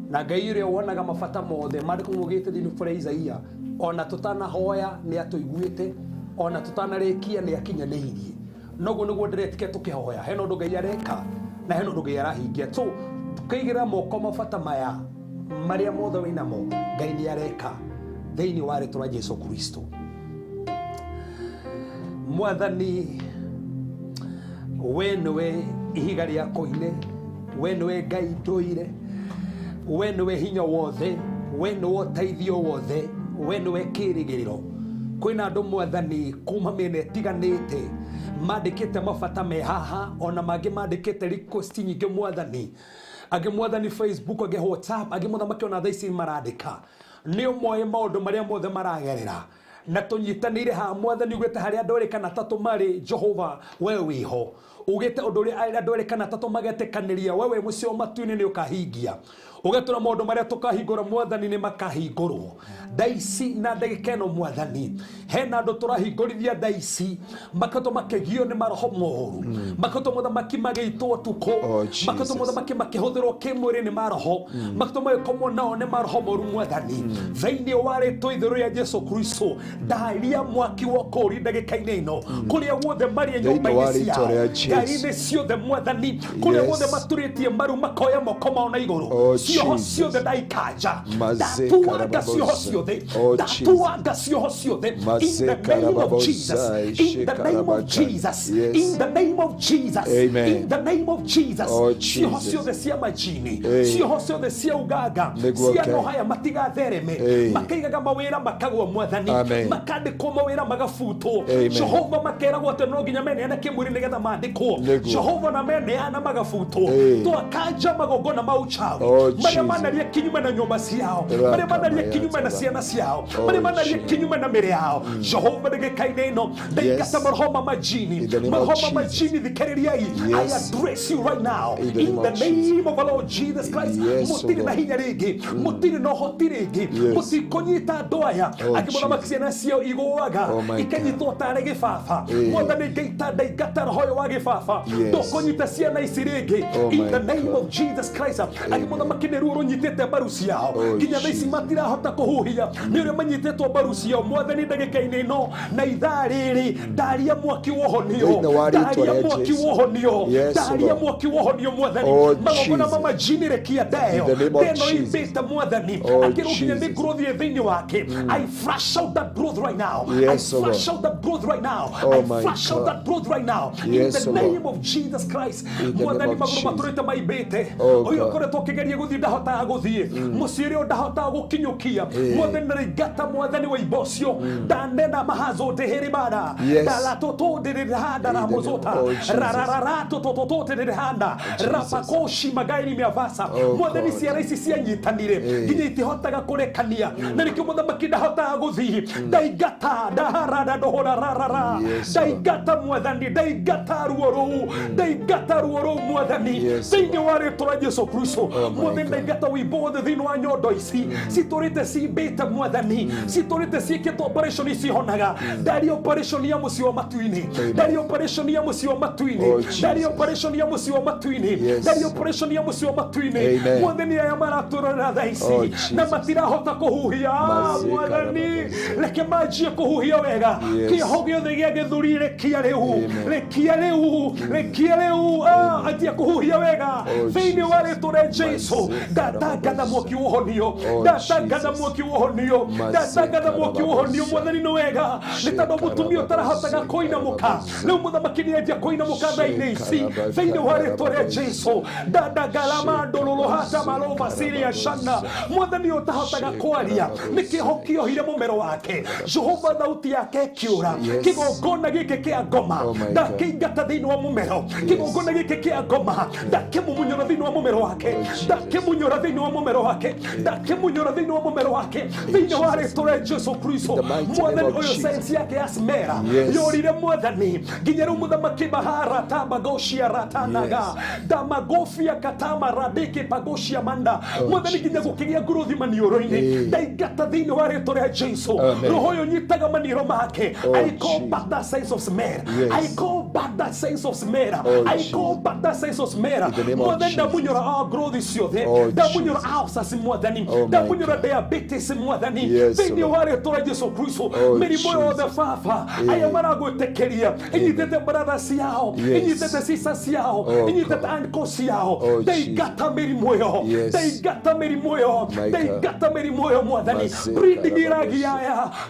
na Ngai ũrĩa wonaga mabata mothe mandĩko maugĩte thĩinĩ wa Isaia, ona tũtanahoya nĩ atũiguĩte, ona tũtanarĩkia nĩ akinyanĩirie. Noguo nĩguo ndĩretĩkia tũkĩhoya hena ũndũ Ngai areka na hena ũndũ Ngai arahingia. So tũkĩigĩrĩra moko mabata maya marĩa mothe wĩnamo, Ngai nĩ areka thĩinĩ wa rĩtwa rĩa Jesu Kristo. Mwathani, we nĩwe ihiga rĩa koine, we nĩwe Ngai ndũire, we nĩwe hinya wothe, we nĩwe ũteithio wothe, we nĩwe kĩĩrĩgĩrĩro. Kwĩna andũ Mwathani kuma mĩena ĩtiganĩte mandĩkĩte mabata me haha, ona mangĩ mandĩkĩte request nyingĩ Mwathani, angĩ Mwathani Facebook, angĩ WhatsApp, angĩ mũthamaki ona thaa ici marandĩka. Nĩ ũmoĩ maũndũ marĩa mothe maragerera na tũnyitanĩire haha Mwathani ugĩte harĩa andũ erĩ kana atatũ marĩ, Jehova we wĩho. Ugĩte ũndũ ũrĩa andũ erĩ kana atatũ magetĩkanĩria, we wĩ mũciĩ wa matu-inĩ nĩ ũkahingia. Ũgetũra maũndũ marĩa tũkahingũra Mwathani nĩ makahingũrwo. Thaa ici na ndagĩka ĩno Mwathani, hena andũ tũrahingũrithia thaa ici makoretwo makĩgio nĩ maroho moru, makoretwo mũthamaki magĩitwo ũtukũ, makoretwo mũthamaki makĩhũthĩrwo kĩmwĩrĩ nĩ maroho, makoretwo magĩkomwo nao nĩ maroho moru Mwathani. Thĩinĩ wa rĩtwa itheru rĩa Jesu Kristo, ndaria mwaki wa kũũri ndagĩka-inĩ ĩno kũrĩa guothe marĩ nyũmba-inĩ ciao, ngari-inĩ ciothe Mwathani, kũrĩa guothe maturĩtie maru makoya moko mao na igũrũ, cioho ciothe ndaikanja, ndatuanga cioho ciothe, ndatuanga cioho ciothe, in the name of Jesus, in the name of Jesus, in the name of Jesus, in the name of Jesus. Cioho ciothe cia majini, cioho ciothe cia uganga, cia nohaya matigathereme, makaigaga mawĩra makagwa Mwathani, makandĩkwo mawĩra magabutwo. Jehova makeragwo atĩ no nginya meneane kĩmwĩrĩ nĩgetha mandĩkwo. Jehova na meneana magabutwo. Twakanja magongona ma uchawi marĩa manaria kinyume na nyũmba ciao, marĩa manaria kinyume na ciana ciao, marĩa manaria kinyume na mĩrĩ yao. Jehova ndagĩka-inĩ ĩno ndaingata maroho ma majini, maroho ma majini thikĩrĩriai. I address you right now in the name of our Lord Jesus Christ. Mũtirĩ na hinya rĩngĩ, mũtirĩ na ũhoti rĩngĩ, mũtikũnyita andũ aya angĩ mũthamaki ciana ciao igũaga ikanyitwo tarĩ gĩbaba. Mwathani ngaita ndaingata roho ũyũ wa gĩbaba, ndũkũnyita ciana ici rĩngĩ in the name of Jesus Christ. Angĩ mũthamaki nĩ ruo rũnyitĩte mbaru ciao nginya thaa ici matirahota kũhuhia nĩ ũrĩa manyitĩtwo mbaru ciao. Mwathani ndagĩka-inĩ ĩno na ithaa rĩrĩ ndaria mwaki wa ũhonio, ndaria mwaki wa ũhonio, ndaria mwaki wa ũhonio Mwathani. Magongona ma majini rekia ndayo ndeno imbĩte Mwathani akĩrwo nginya nĩ growth ĩ thĩinĩ wake. I flush out that growth right now. I flush out that growth right now. I flush out that growth right now in the name of Jesus Christ. Mwathani magũrũ matũrĩte maimbĩte, ũyũ ũkoretwo ũkĩgeria gũthiĩ ndahotaga gũthiĩ, mũciĩ ũrĩa ndahotaga gũkinyũkia. Mwathani ndaringata Mwathani wa imba ũcio, Nena mahazo teheribada. Yes. Dalatoto derehanda na mozota. Rarararato tototo terehanda. Rapakoshi magairi miavasa. Mwathani ciara ici cianyitanire nginya itihotaga kurekania na nikio muthamaki ndahotaga guthii ndaingata ndaharada ndohora rarara ndaingata mwathani ndaingata ruo ruu ndaingata ruo ruu mwathani thiini wa ritwa ria Jesu Kristo mwathani ndaingata wimbo wothe thiini wa nyondo ici citurite cimbite mwathani citurite ciikitwo operation icihonaga ndari operation ya mucii wa matu-ini ndari operation ya mucii wa matu-ini ndari operation ya mucii wa matu-ini ndari operation ya mucii wa matu-ini mwathani aya maraturora thaa ici na matirahota kuhuhia mwathani reke manjie kuhuhia wega kioho giothe gia githuri rekia riu rekia riu rekia riu anjia kuhuhia wega thiini wa ritwa ria Jesu ndatangatha mwaki wa ũhonio ndatangatha mwaki wa ũhonio ndatangatha mwaki wa ũhonio mwathani nĩ wega nĩ tondũ mũtumia ũtarahotaga kũinamũka rĩu mũthamaki nĩ anjia kũinamũka thaa-inĩ ici thĩinĩ wa rĩtwa rĩa Jesu ndadagalama ndũrũrũhata marova siria shana mwathani ũtahotaga kwaria nĩ kĩho kĩohire mũmero wake Jehova thauti yake ĩkĩũra kĩgongona gĩkĩ kĩa ngoma ndakĩingata thĩinĩ wa mũmero kĩgongona gĩkĩ kĩa ngoma ndakĩmumunyũra thĩinĩ wa mũmero wake ndakĩmunyũra thĩinĩ wa mũmero wake ndakĩmunyũra thĩinĩ wa mũmero wake thĩinĩ wa rĩtwa rĩa Jesu Kristo mwathani ũyũ sense yake ya smera yorire mwathani nginya rĩu mũthamaki bahara tabagoshia ratanaga damagofia katama radeke pagoshia manda mwathani nginya gũkĩgĩa nguruthi maniũrũ-inĩ ndaingata thĩinĩ wa rĩtwa rĩa Jesu roho ũyũ nyitaga maniũrũ make I call back that sense of smell. I call back that sense of smell. I call back that sense of smell. Mwathani ndamunyũra all growth ciothe ndamunyũra ulcers mwathani ndamunyũra diabetes mwathani thĩinĩ wa rĩtwa rĩa Jesu Kristo mĩrimũ yothe baba aya maragwĩtĩkĩria inyitĩte brother ciao inyitĩte sister ciao inyitĩte uncle ciao ndaingata mĩrimũ ĩyo ndaingata mĩrimũ ĩyo ndaingata mĩrimũ ĩyo mwathani bleeding iragia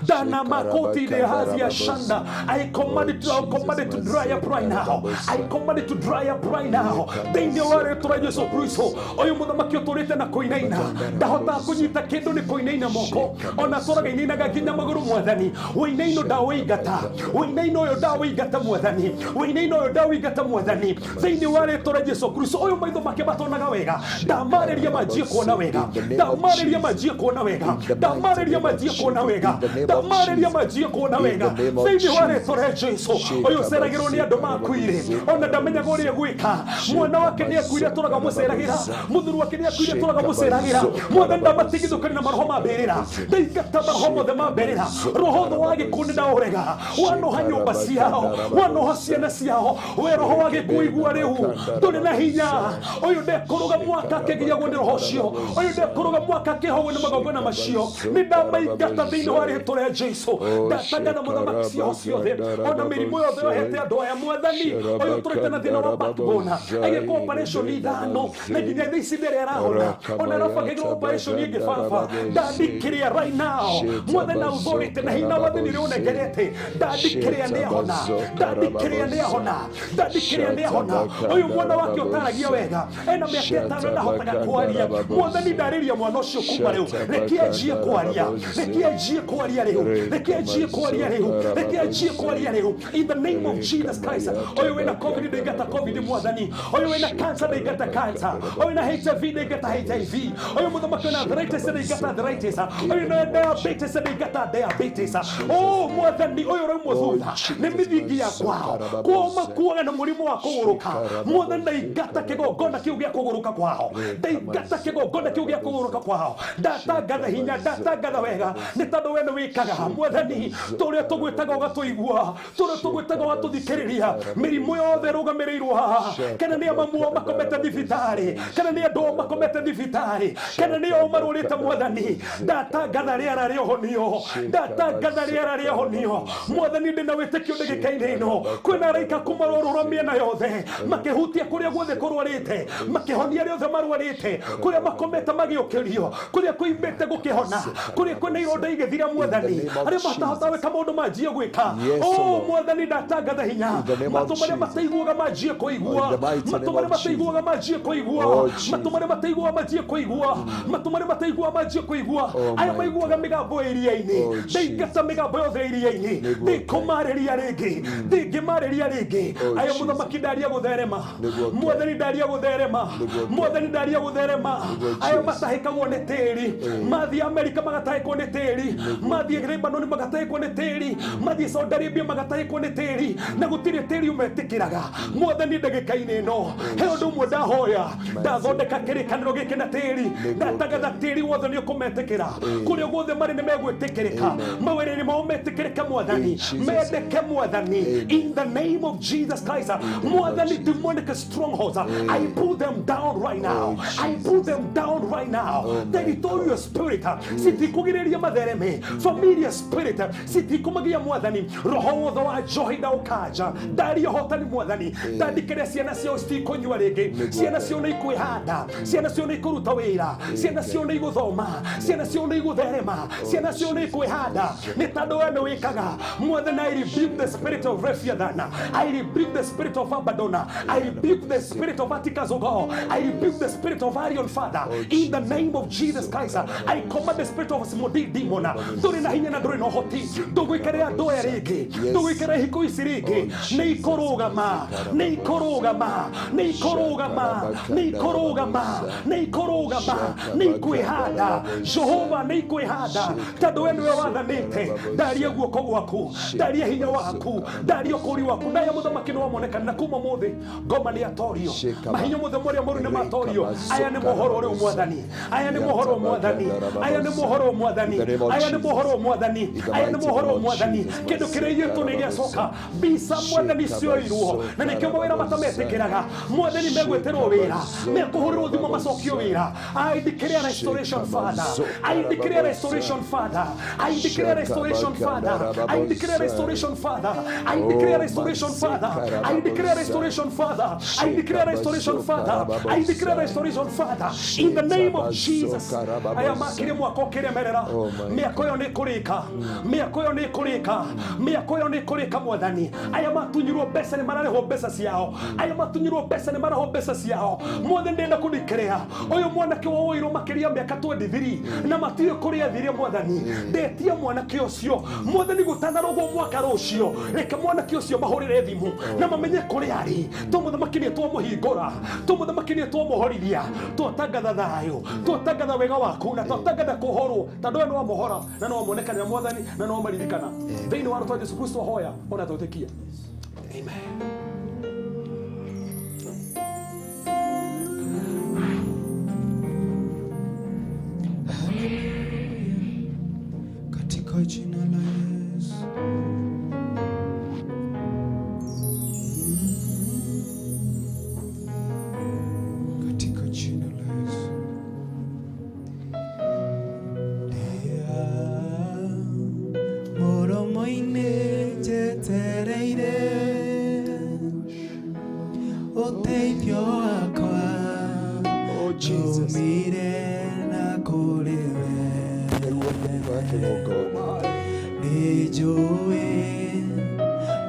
dana makoti de hazia shanda I command it to dry up right now. I command it to dry up right now. Thĩinĩ wa rĩtwa rĩa Jesu Kristo ũyũ mũthamaki ũtũrĩte na kũinaina ndahotaga kũnyita kĩndũ nĩ kũinaina moko ona tũraga inainaga nginya magũrũ mwathani ũinaino ndawĩingata ũinaino ũyũ ndawĩingata mwathani ũinaino ũyũ ndawĩingata mwathani thĩinĩ wa rĩtwa rĩa Jesu Kristo ũyũ maitho make matonaga wega ndamarĩria manjie kuona wega ndamarĩria manjie kuona wega ndamarĩria manjie kuona wega ndamarĩria manjie kuona wega thĩinĩ wa rĩtwa rĩa Jesu ũyũ ũceragĩrwo nĩ andũ makuire ona ndamenyaga ũrĩa gwĩka mwana wake nĩ akuire atũraga mũceragĩra mũthuri wake nĩ akuire atũraga mũceragĩra mwathani ndamatigithũkania na maroho ma mbĩrĩra ndaingata maroho mothe ma mbĩrĩra roho othe wa gĩkuũ nĩ ndaũrega wanoha nyũmba ciao wanoha ciana ciao we roho wa gĩkuũ igua rĩu ndũrĩ na hinya ũyũ ndekũrũga mwaka akĩgiagwo nĩ roho ũcio ũyũ ndekũrũga mwaka akĩhogwo nĩ magongona macio nĩ ndamaingata thĩinĩ wa rĩtwa rĩa Jesu ndatangatha mũthamaki ciao ciothe ona mĩrimũ yothe yohete andũ aya mwathani ũyũ ũtũrĩte na thĩna wa backbone agĩkwo operation ithano na nginya thaa ici ndĩrĩ arahona ona arabangĩrwo operation ĩngĩ baba ndandikĩria right now mwathani authority na hinya wathani ũrĩa ũnengerete ndandikĩria nĩ ahona ndandikĩria nĩ ahona ndandikĩria nĩ ahona ũyũ mwana wake ũtaragia wega ena mĩaka ĩtano ndahotaga kwaria mwathani ndarĩria mwana ũcio kuma rĩu reke anjie kwaria reke anjie kwaria rĩu reke anjie kwaria rĩu reke anjie kwaria rĩu in the name of Jesus Christ ũyũ wĩna COVID ndaingata COVID mwathani ũyũ wĩna cancer ndaingata cancer ũyũ wĩna HIV ndaingata HIV ũyũ mũthamaki wĩna arthritis ndaingata arthritis ũyũ wĩna diabetes ndaingata diabetes oh mwathani ũyũ ũraumwo thutha nĩ mĩthingi ya kwao kwao makuaga na mũrimũ wa kũgũrũka mwathani ndaingata kĩgongona kĩu gĩa kũgũrũka kwao ndaingata kĩgongona kĩu gĩa kũgũrũka kwao ndatangatha hinya ndatangatha wega nĩ tondũ we nĩ wĩkaga mwathani tũrĩa tũgwĩtaga ũgatũigua tũrĩa tũgwĩtaga ũgatũthikĩrĩria mĩrimũ yothe ĩrũgamĩrĩirwo haha kana nĩ amamu ao makomete thibitarĩ kana nĩ andũ ao makomete thibitarĩ kana nĩ o marũrĩte mwathani ndatangatha rĩera rĩa ũhonio ndatangatha rĩera rĩa ũhonio mwathani ndĩna wĩtĩkio ndagĩka-inĩ ĩno kwĩna araika kũmarorũra mĩena yothe makĩhutia kũrĩa guothe kũrwarĩte makĩhonia arĩa othe marwarĩte kũrĩa makomete magĩũkĩrio kũrĩa kũimbĩte gũkĩhona kũrĩa kwĩna ironda igĩthira mwathani arĩa matahota gwĩka maũndũ manjie gwĩka oh mwathani ndatangatha hinya matũ marĩa mataiguaga manjie kũigua matũ marĩa mataiguaga manjie kũigua matũ marĩa mataiguaga manjie kũigua matũ marĩa mataiguaga manjie kũigua aya maiguaga mĩgambo iria-inĩ ndaingata Ndaingata mĩgambo yothe iria-inĩ. Nĩguo. Ndikũmarĩria rĩngĩ. Ndingĩmarĩria rĩngĩ. Oh, Aya Jesus. mũthamaki ndaria gũtherema. Nĩguo. Mwathani ndaria gũtherema. Nĩguo. Mwathani ndaria gũtherema. Nĩguo, Aya Jesus. matahĩkagwo nĩ tĩri. Mathiĩ Amerika magatahĩkwo nĩ tĩri. Mathiĩ Lebanon magatahĩkwo nĩ tĩri. Mathiĩ Saudi Arabia magatahĩkwo nĩ tĩri. Na gũtirĩ tĩri ũmetĩkĩraga. Mwathani ndagĩka-inĩ ĩno he ũndũ ũmwe ndahoya. Ndathondeka kĩrĩkanĩro gĩkĩ na tĩri. Ndatangatha tĩri wothe nĩ ũkũmetĩkĩra. Kũrĩa guothe marĩ nĩ megwĩtĩkĩrĩka. Mawĩra-inĩ mao metĩkĩrĩke Mwathani. In Jesus' Mendeke Mwathani. In the name of Jesus Christ. Mwathani, demonic strongholds, I pull them down right now. I pull them down right now. Oh, my Territorial spirit, citikũgirĩrĩria mathereme. Familiar spirit, citikũmagia Mwathani. Roho wothe wa njohi na ũkanja. Ndaria ũhotani Mwathani. Ndandĩkĩre ciana ciao citikũnyua rĩngĩ. Ciana ciao nĩ ikwĩhanda. Ciana ciao nĩ ikũruta wĩra. Ciana ciao nĩ igũthoma. Ciana ciao nĩ igũtherema. Ciana ciao nĩ ikwĩhanda. Nĩ tondũ we nĩ wĩkaga. Mwathani, I rebuke the spirit of Leviathan. I rebuke the spirit of Abaddon. I rebuke the spirit of Atticus, O God. I rebuke the spirit of Arion, Father. In the name of Jesus Christ, I command the spirit of Asmodee demon. Ndũrĩ na hinya na ndũrĩ na ũhoti. Ndũgũikarĩra andũ aya rĩngĩ. Ndũgũikarĩra ihiko ici rĩngĩ. Nĩ ikũrũgama. Nĩ ikũrũgama. Nĩ ikũrũgama. Nĩ ikũrũgama. Nĩ ikũrũgama. Nĩ ikwĩhanda. Jehova nĩ ikwĩhanda. Tondũ we nĩwe wathanĩte. Ndaria guoko gwaku. Ndaria hinya waku. Ndaria ũkũũri waku. Naye mũthamaki nĩ wamonekana na kuma ũmũthĩ ngoma nĩ atorio. Mahinya mothe marĩa moru nĩ matorio. Aya nĩ mohoro rĩu Mwathani. Aya nĩ mohoro Mwathani. Aya nĩ mohoro Mwathani. Aya nĩ mohoro Mwathani. Aya nĩ mohoro Mwathani. Kĩndũ kĩrĩa iyĩtwo nĩ gĩacoka. Mbica Mwathani cioirwo. Na nĩkĩo mawĩra matametĩkĩraga. Mwathani megwĩtĩrwo wĩra. Mekũhũrĩrwo thimũ macokio wĩra. I declare restoration, Father. I declare restoration, Father. I declare restoration, Father. I declare restoration, Father. I declare restoration, Father. I declare restoration, Father. I declare restoration, Father. I declare restoration, Father. In the name of Jesus. Aya makire mwaka ũkĩremerera. Mĩaka ĩyo nĩ ĩkũrĩka. Mĩaka ĩyo nĩ ĩkũrĩka. Mĩaka ĩyo nĩ ĩkũrĩka Mwathani. Aya matunyirwo mbeca nĩ mararĩhwo mbeca ciao. Aya matunyirwo mbeca nĩ mararĩhwo mbeca ciao. Mwathani ndĩrenda kũndikĩrĩa. Ũyũ mwanake woirwo makĩria mĩaka 23 na matiũĩ kũrĩa athire Mwathani. Ndetia mwanake ũcio. Mwathani gũtanarũgwo mwaka rũcio. Reke mwanake ũcio mahũrĩre thimũ na mamenye kũrĩa arĩ. To mũthamaki nĩ twamũhingũra. To mũthamaki nĩ twamũhorithia. Twatangatha thayũ. Twatangatha wega waku na twatangatha kũhorwo tondũ we nĩ wamũhora na nĩ wamuonekanĩra Mwathani na nĩ wamaririkana. Thĩinĩ wa rĩtwa Jesũ Kristo hoya ona twĩtĩkia. Amen. Haleluya. Katika jina la Yesu. Katika jina la Yesu. Ndia mũromo-inĩ njetereire ũteithio wakwa. Oh, Jesus. Ndũmire na kũrĩ we. Nĩguo Ngai wa kĩgongona. Nĩnjũĩ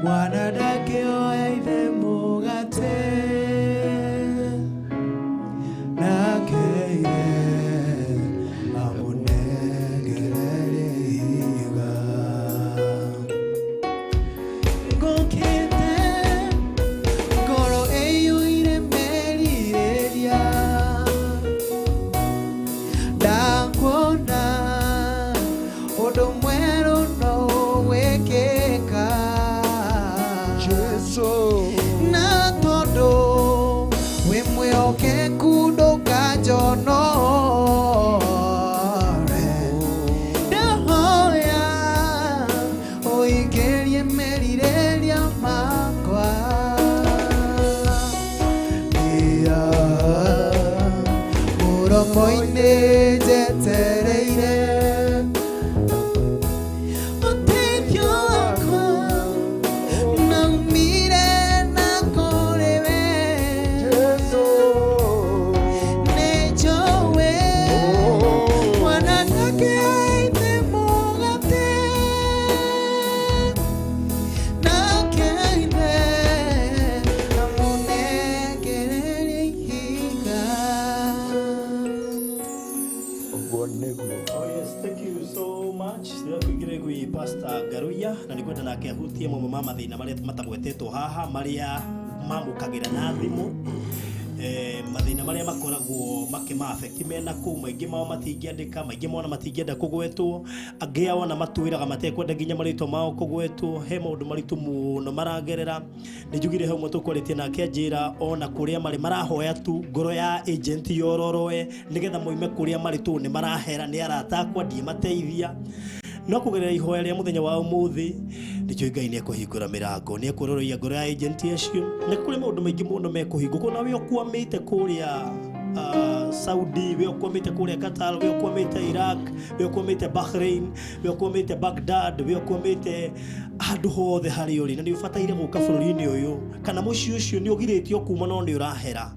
mwana ndangĩoya ithe mũgate nake ithe amũnengere ihiga. Ngũkĩte ngoro ĩiyũire merirĩria ndakuona ũndũ mwerũ no wĩkĩka. Jesu. Ngaruiya, na nĩ ngwenda nake ahutie mamwe ma mathĩna marĩa matagwetetwo haha, marĩa mamũkagĩra na thimũ, mathĩna marĩa makoragwo makĩma affect mena kũu. Maingĩ mao matingĩandĩka, maingĩ mao ona matingĩenda kũgwetwo, angĩ ao ona matwĩraga matekwenda nginya marĩtwa mao kũgwetwo. He maũndũ maritũ mũno maragerera. Nĩ njugire he ũmwe tũkwarĩtie nake anjĩra ona kũrĩa marĩ marahoya tu ngoro ya agent yororoe nĩgetha moime kũrĩa marĩ, tondũ nĩ marahera nĩ arata akwa ndiĩmateithia. No kũgerera ihoya rĩa mũthenya wa ũmũthĩ, nĩkĩo Ngai nĩ ekũhingũra mĩrango, nĩ ekuororoia ngoro ya agent acio, na kũrĩ maũndũ maingĩ mũno mekũhingũka. Na we ũkwamĩte kũrĩa Saudi, we ũkwamĩte kũrĩa Qatar, we ũkwamĩte Iraq, we ũkwamĩte Bahrain, we ũkwamĩte Baghdad, we ũkwamĩte handũ hothe harĩa ũrĩ, na nĩ ũbataire gũka bũrũri-inĩ ũyũ, kana mũciĩ ũcio nĩ ũgirĩtio kuma no nĩ ũrahera,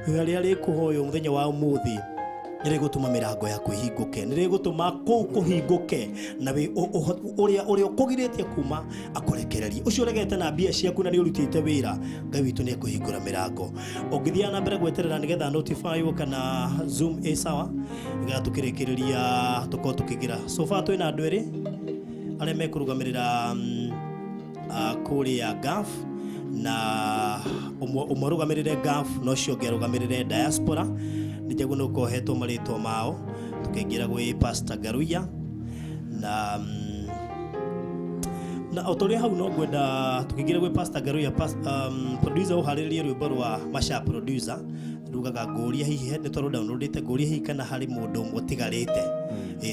ihoya rĩrĩa rĩkũhoywo mũthenya wa ũmũthĩ nĩ rĩgũtũma mĩrango yaku ĩhingũke, nĩ rĩgũtũma kũu kũhingũke, na ũrĩa ũkũgirĩtie kuma akũrekererie. Ũcio ũregete na mbia ciaku na nĩ ũrutĩte wĩra, Ngai witũ nĩ ekũhingũra mĩrango. Ũngĩthiaga na mbere gweterera nĩgetha notify kana Zoom ĩ sawa, nĩgetha tũkĩrĩkĩrĩria tũkorwo tũkĩingĩra. So far twĩna andũ erĩ arĩa mekũrũgamĩrĩra kũrĩa Gulf, na ũmwe arũgamĩrĩre Gulf na ũcio ũngĩ arũgamĩrĩre diaspora. Nĩ njagũ nĩ ũkohetwo marĩtwa mao. Tũkĩingĩra gwĩ Pastor Ngaruiya na o tũrĩ hau no ngwenda tũkĩingĩra gwĩ Pastor Ngaruiya, producer ũharĩrĩrie rwĩmbo rwa Masha producer rugaga ngũria hihi nĩ tondũ downloadĩte, ngũria hihi kana harĩ mũndũ ũmwe ũtigarĩte,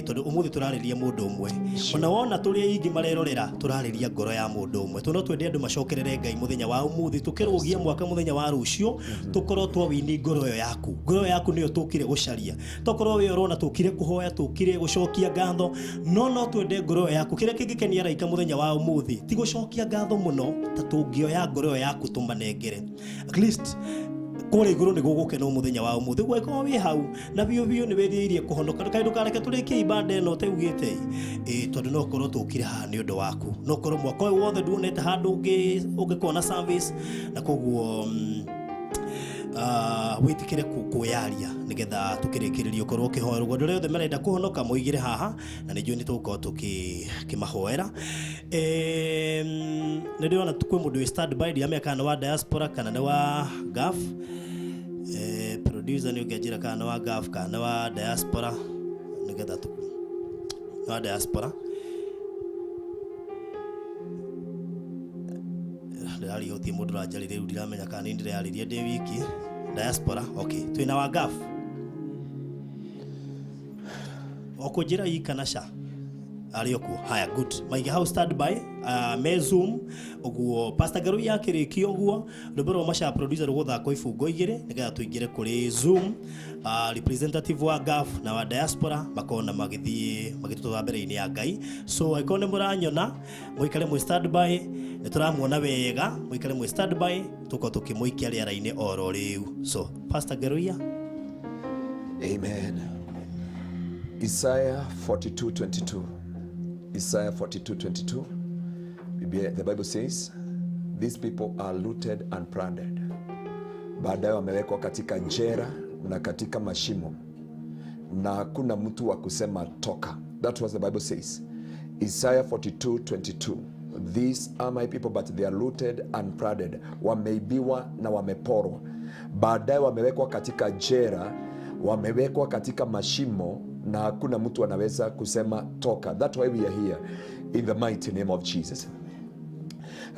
tondũ ũmũthĩ tũrarĩria mũndũ ũmwe. Ona wona tũrĩ aingĩ marerorera, tũrarĩria ngoro ya mũndũ ũmwe, tondũ no twende andũ macokerere Ngai mũthenya wa ũmũthĩ, tũkĩrũgia mwaka mũthenya wa rũciũ, tũkorwo twawini ngoro ĩyo yaku. Ngoro ĩyo yaku nĩyo tũkire gũcaria, tokorwo we ũrona tũkire kũhoya, tũkire gũcokia ngatho, no twende ngoro ĩyo yaku. Kĩrĩa kĩngĩkenia araika mũthenya wa ũmũthĩ ti gũcokia ngatho mũno ta tũngĩoya ngoro ĩyo yaku tũmanengere, at least kũrĩa igũrũ nĩ gũgũkena mũthenya wa ũmũthĩ. Ũguo angĩkorwo wĩ hau na biũ biũ nĩ wĩrirĩirie kũhonoka, kaĩ ndũkareke tũrĩkie ibanda ĩno ũtaugĩte, tondũ no ũkorwo tũkire haha nĩ ũndũ waku, no ũkorwo mwaka ũyũ wothe nduonete handũ ũngĩkorwo na service, na koguo wĩtĩkĩre kwĩyaria nĩgetha tũkĩrĩkĩrĩrie ũkorwo ũkĩhoera. Ũguo andũ arĩa othe marenda kũhonoka moigĩre haha, na nĩ njũĩ nĩ tũgũkorwo tũkĩmahoera. Nĩ ndĩrona kwĩ mũndũ wĩ standby, ndiramenya kana nĩ wa diaspora kana nĩ wa Gulf. Producer nĩ ũngĩanjĩra kana nĩ wa Gulf kana nĩ wa diaspora, nĩgetha nĩ wa diaspora. Ndĩraria gũtirĩ mũndũ ũranjarĩria rĩu, ndiramenya kana nĩ ndĩreyarĩria ndĩ wiki. Diaspora, okay, twĩna wa Gulf. Okũnjĩra ii kana ca arĩ o kuo. Haya, good, maige hau standby, me Zoom. Ũguo Pastor Ngaruiya akĩrĩkia ũguo, rwĩmbo rwa Masha producer rũgũthakwo ibungo igĩrĩ nĩgetha tũingĩre kũrĩ Zoom. Representative wa Gulf na wa diaspora makorwo na magĩthiĩ magĩtũtwara mbere-inĩ ya Ngai. So angĩkorwo nĩ mũranyona, mũikare mwĩ standby, nĩ tũramuona wega, mũikare mwĩ standby, tũkorwo tũkĩmũikia rĩera-inĩ oro rĩu. So Pastor Ngaruiya. Amen. Isaiah 42:22. Isaiah 42:22. The Bible says, these people are looted and plundered. Baadaye wamewekwa katika jera na katika mashimo, na hakuna mtu wa kusema toka. That's what the Bible says. Isaiah 42:22. These are my people, but they are looted and plundered. Wameibiwa na wameporwa. Baadaye wamewekwa katika jera, wamewekwa katika mashimo, na hakuna mtu anaweza kusema toka. That's why we are here in the mighty name of Jesus.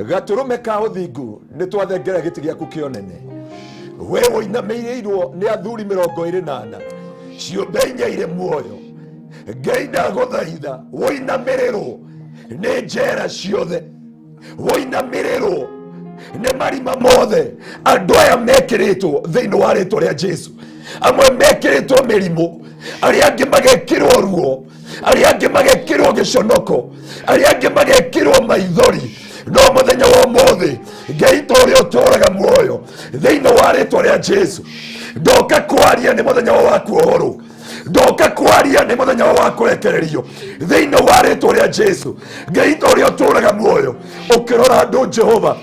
Gaturume ka ũthingu nĩ twathengera gĩtĩ gĩaku kĩa ũnene. We ũinamĩrĩirwo nĩ athuri 24, ciũmbe inya irĩ muoyo. Ngai ndagũthaitha ũinamĩrĩrwo nĩ njera ciothe, ũinamĩrĩrwo nĩ marima mothe andũ aya mekĩrĩtwo thĩinĩ wa rĩtwa rĩa Jesu. Amwe mekĩrĩtwo mĩrimũ, arĩa angĩ magekĩrwo ruo, arĩa angĩ magekĩrwo gĩconoko, arĩa angĩ magekĩrwo maithori. No mũthenya wa ũmũthĩ Ngai ta ũrĩa ũtũũraga muoyo thĩinĩ wa rĩtwa rĩa Jesu, ndoka kwaria nĩ mũthenya wa kuohorwo, ndoka kwaria nĩ mũthenya wa kũrekererio thĩinĩ wa rĩtwa rĩa Jesu. Ngai ta ũrĩa ũtũũraga muoyo, ũkĩrora andũ Jehova,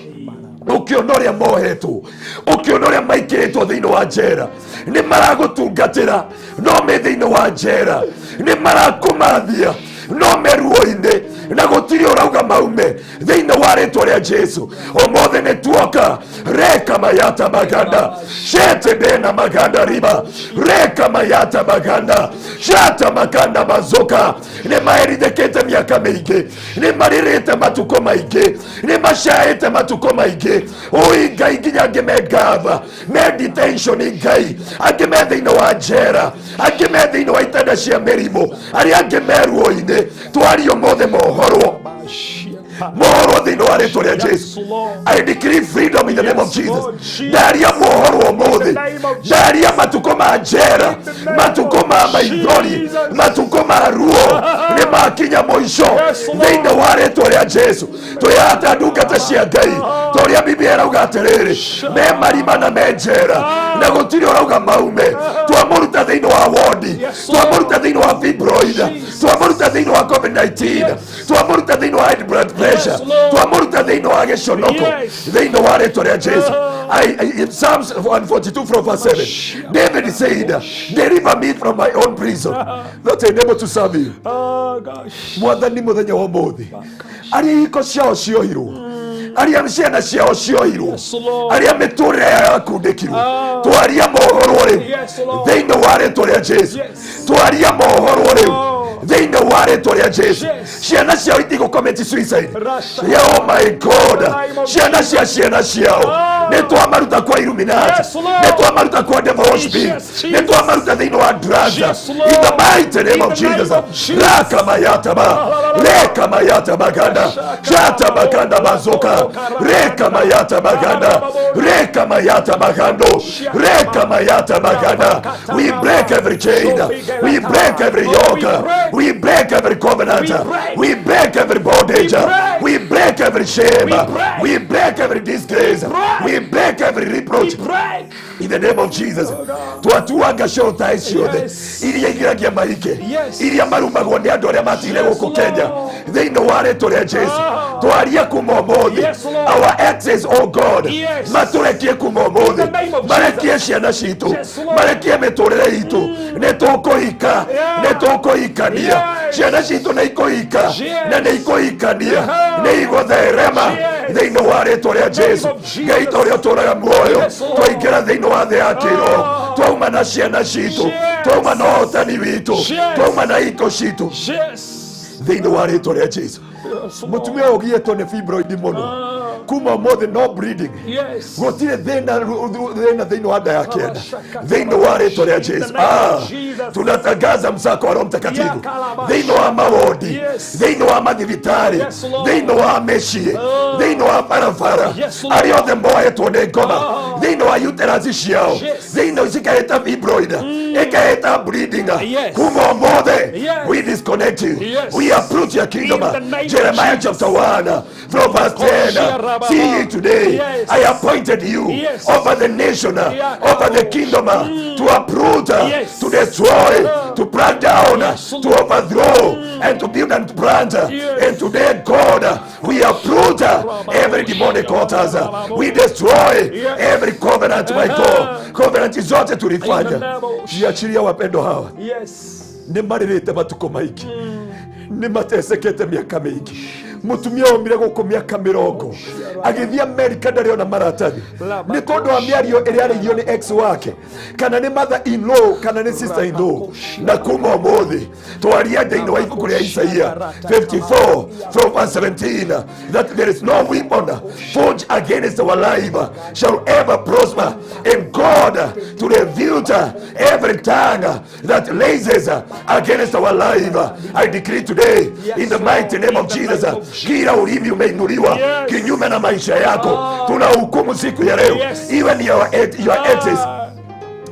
ũkĩona ũrĩa mohetwo, ũkĩona ũrĩa maikĩrĩtwo thĩinĩ wa njera, nĩ maragũtungatĩra no me thĩinĩ wa njera, nĩ marakũmathia no me ruo-inĩ, Na gũtirĩ ũrauga maume thĩinĩ wa rĩtwa rĩa Jesu. Ũmũthĩ nĩ tuoka reka mayata maganda shete bena maganda riba reka mayata maganda shata maganda mazoka. Nĩ maherithĩkĩte mĩaka mĩingĩ, nĩ marĩrĩte matukũ maingĩ, nĩ macaĩte matukũ maingĩ. Oi Ngai, nginya angĩ me ngava, me detention Ngai, angĩ me thĩinĩ wa njera, angĩ me thĩinĩ wa itanda cia mĩrimũ, arĩa angĩ me ruo-inĩ. Twarie ũmũthĩ mohorwo, mohorwo thĩinĩ wa rĩtwa rĩa Jesu. I decree freedom in the name of Jesus. Ndaria mohorwo ũmũthĩ, ndaria matukũ ma njera, matukũ ma maithori, matukũ ma ruo nĩ makinya mũico thĩinĩ wa rĩtwa rĩa Jesu. Twĩhata ndungata cia Ngai ta ũrĩa Biblia ĩrauga atĩrĩrĩ, me marima na me njera na gũtirĩ ũrauga maume. Twamũruta thĩinĩ wa wondi, twamũruta thĩinĩ wa fibroid, twamũruta thĩinĩ wa COVID-19, twamũruta thĩinĩ wa high blood pressure, twamũruta thĩinĩ wa gĩconoko thĩinĩ wa rĩtwa rĩa Jesu. In Psalms 142 from verse 7, David said, deliver me from my own prison, that I am able to serve you. Mwathani mũthenya wa ũmũthĩ, arĩa ihiko ciao ciohirwo, arĩa ciana ciao ciohirwo, arĩa mĩtũrĩre yao yakundĩkirwo, twaria mohorwo rĩu thĩinĩ wa rĩtwa rĩa Jesu. Twaria mohorwo rĩu thĩinĩ wa rĩtwa rĩa Jesu. Ciana ciao itigũcommit suicide. Oh my God, ciana cia ciana ciao nĩ twamaruta kwa Illuminati, nĩ twamaruta kwa devil worshiping, nĩ twamaruta thĩinĩ wa drugs, in the mighty name of Jesus. Raka mayata leka mayata maganda shata maganda mazoka reka mayata maganda reka mayata magando reka mayata maganda. We break every chain, we break every yoke, we break every covenant, we break every bondage, we break every shame, we break every disgrace, we break every reproach in the name of Jesus. Twatuanga ciota ciothe iria igiragia maike, iria marumagwo nĩ andũ arĩa matigire gũkũ Kenya thĩinĩ wa rĩtwa rĩa Jesu. Twaria kuma ũmũthĩ, our exes, oh God, matũrekie kuma ũmũthĩ, marekie ciana citũ, marekie mĩtũrĩre itũ. Nĩ tũkũhika, nĩ tũkũhikania, ciana citũ nĩ ikũhika na nĩ ikũhikania, nĩ igũtherema thĩinĩ wa rĩtwa rĩa Jesu. Ngai ta ũrĩa ũtũũraga muoyo, twaingĩra thĩinĩ wa thĩ ya kĩroho, twauma na ciana citũ, twauma na ũhotani witũ, twauma na iko citũ thĩinĩ wa rĩtwa rĩa Jesu. Mũtumia ũyũ ũgiĩtwo nĩ fibroid mũno, kuma ũmũthĩ no bleeding, gũtirĩ thĩna thĩinĩ wa nda ya kĩenda thĩinĩ wa rĩtwa rĩa Jesu. Tunatangaza msako wa Roho Mtakatifu thĩinĩ wa mawondi, thĩinĩ wa mathibitarĩ, thĩinĩ wa mĩciĩ, thĩinĩ wa barabara, arĩa othe mohetwo nĩ ngoma thĩinĩ wa uterus ciao, thĩinĩ cikahĩta fibroid, ĩkahĩta bleeding, kuma ũmũthĩ we disconnect you, we uproot your kingdom. Jeremiah chapter 1 from verse 10. See ye today, I appointed you over the nation, over the kingdom, to uproot, to destroy, to plant down, to overthrow, and to build and plant. And today, God, we uproot every demonic altars. We destroy every covenant, my God. Covenant zote tulifanya. Jiachilia wapendo hawa. Nĩ marĩrĩte matukũ maingĩ, nĩ matesekete mĩaka mĩingĩ. Mũtumia aumire gũkũ mĩaka 20 agĩthiĩ Amerika, ndarĩ ona maratathi nĩ tondũ wa mĩario ĩrĩa arĩirio nĩ ex wake, kana nĩ mother in law, kana nĩ sister in law. Na kuma ũmũthĩ twaria thĩinĩ wa ibuku rĩa Isaia 54 from verse 17 that there is no weapon forged against our life shall ever prosper, and God to refute every tongue that raises against our life. I decree today in the mighty name of Jesus, kila ulimi umeinuliwa kinyume na maisha yako, tunahukumu siku ya leo, iwe ni your exes.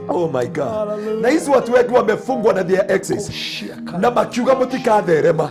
Oh my God. Na hizi watu wengi wamefungwa na their exes, na makiuga mũtikatherema,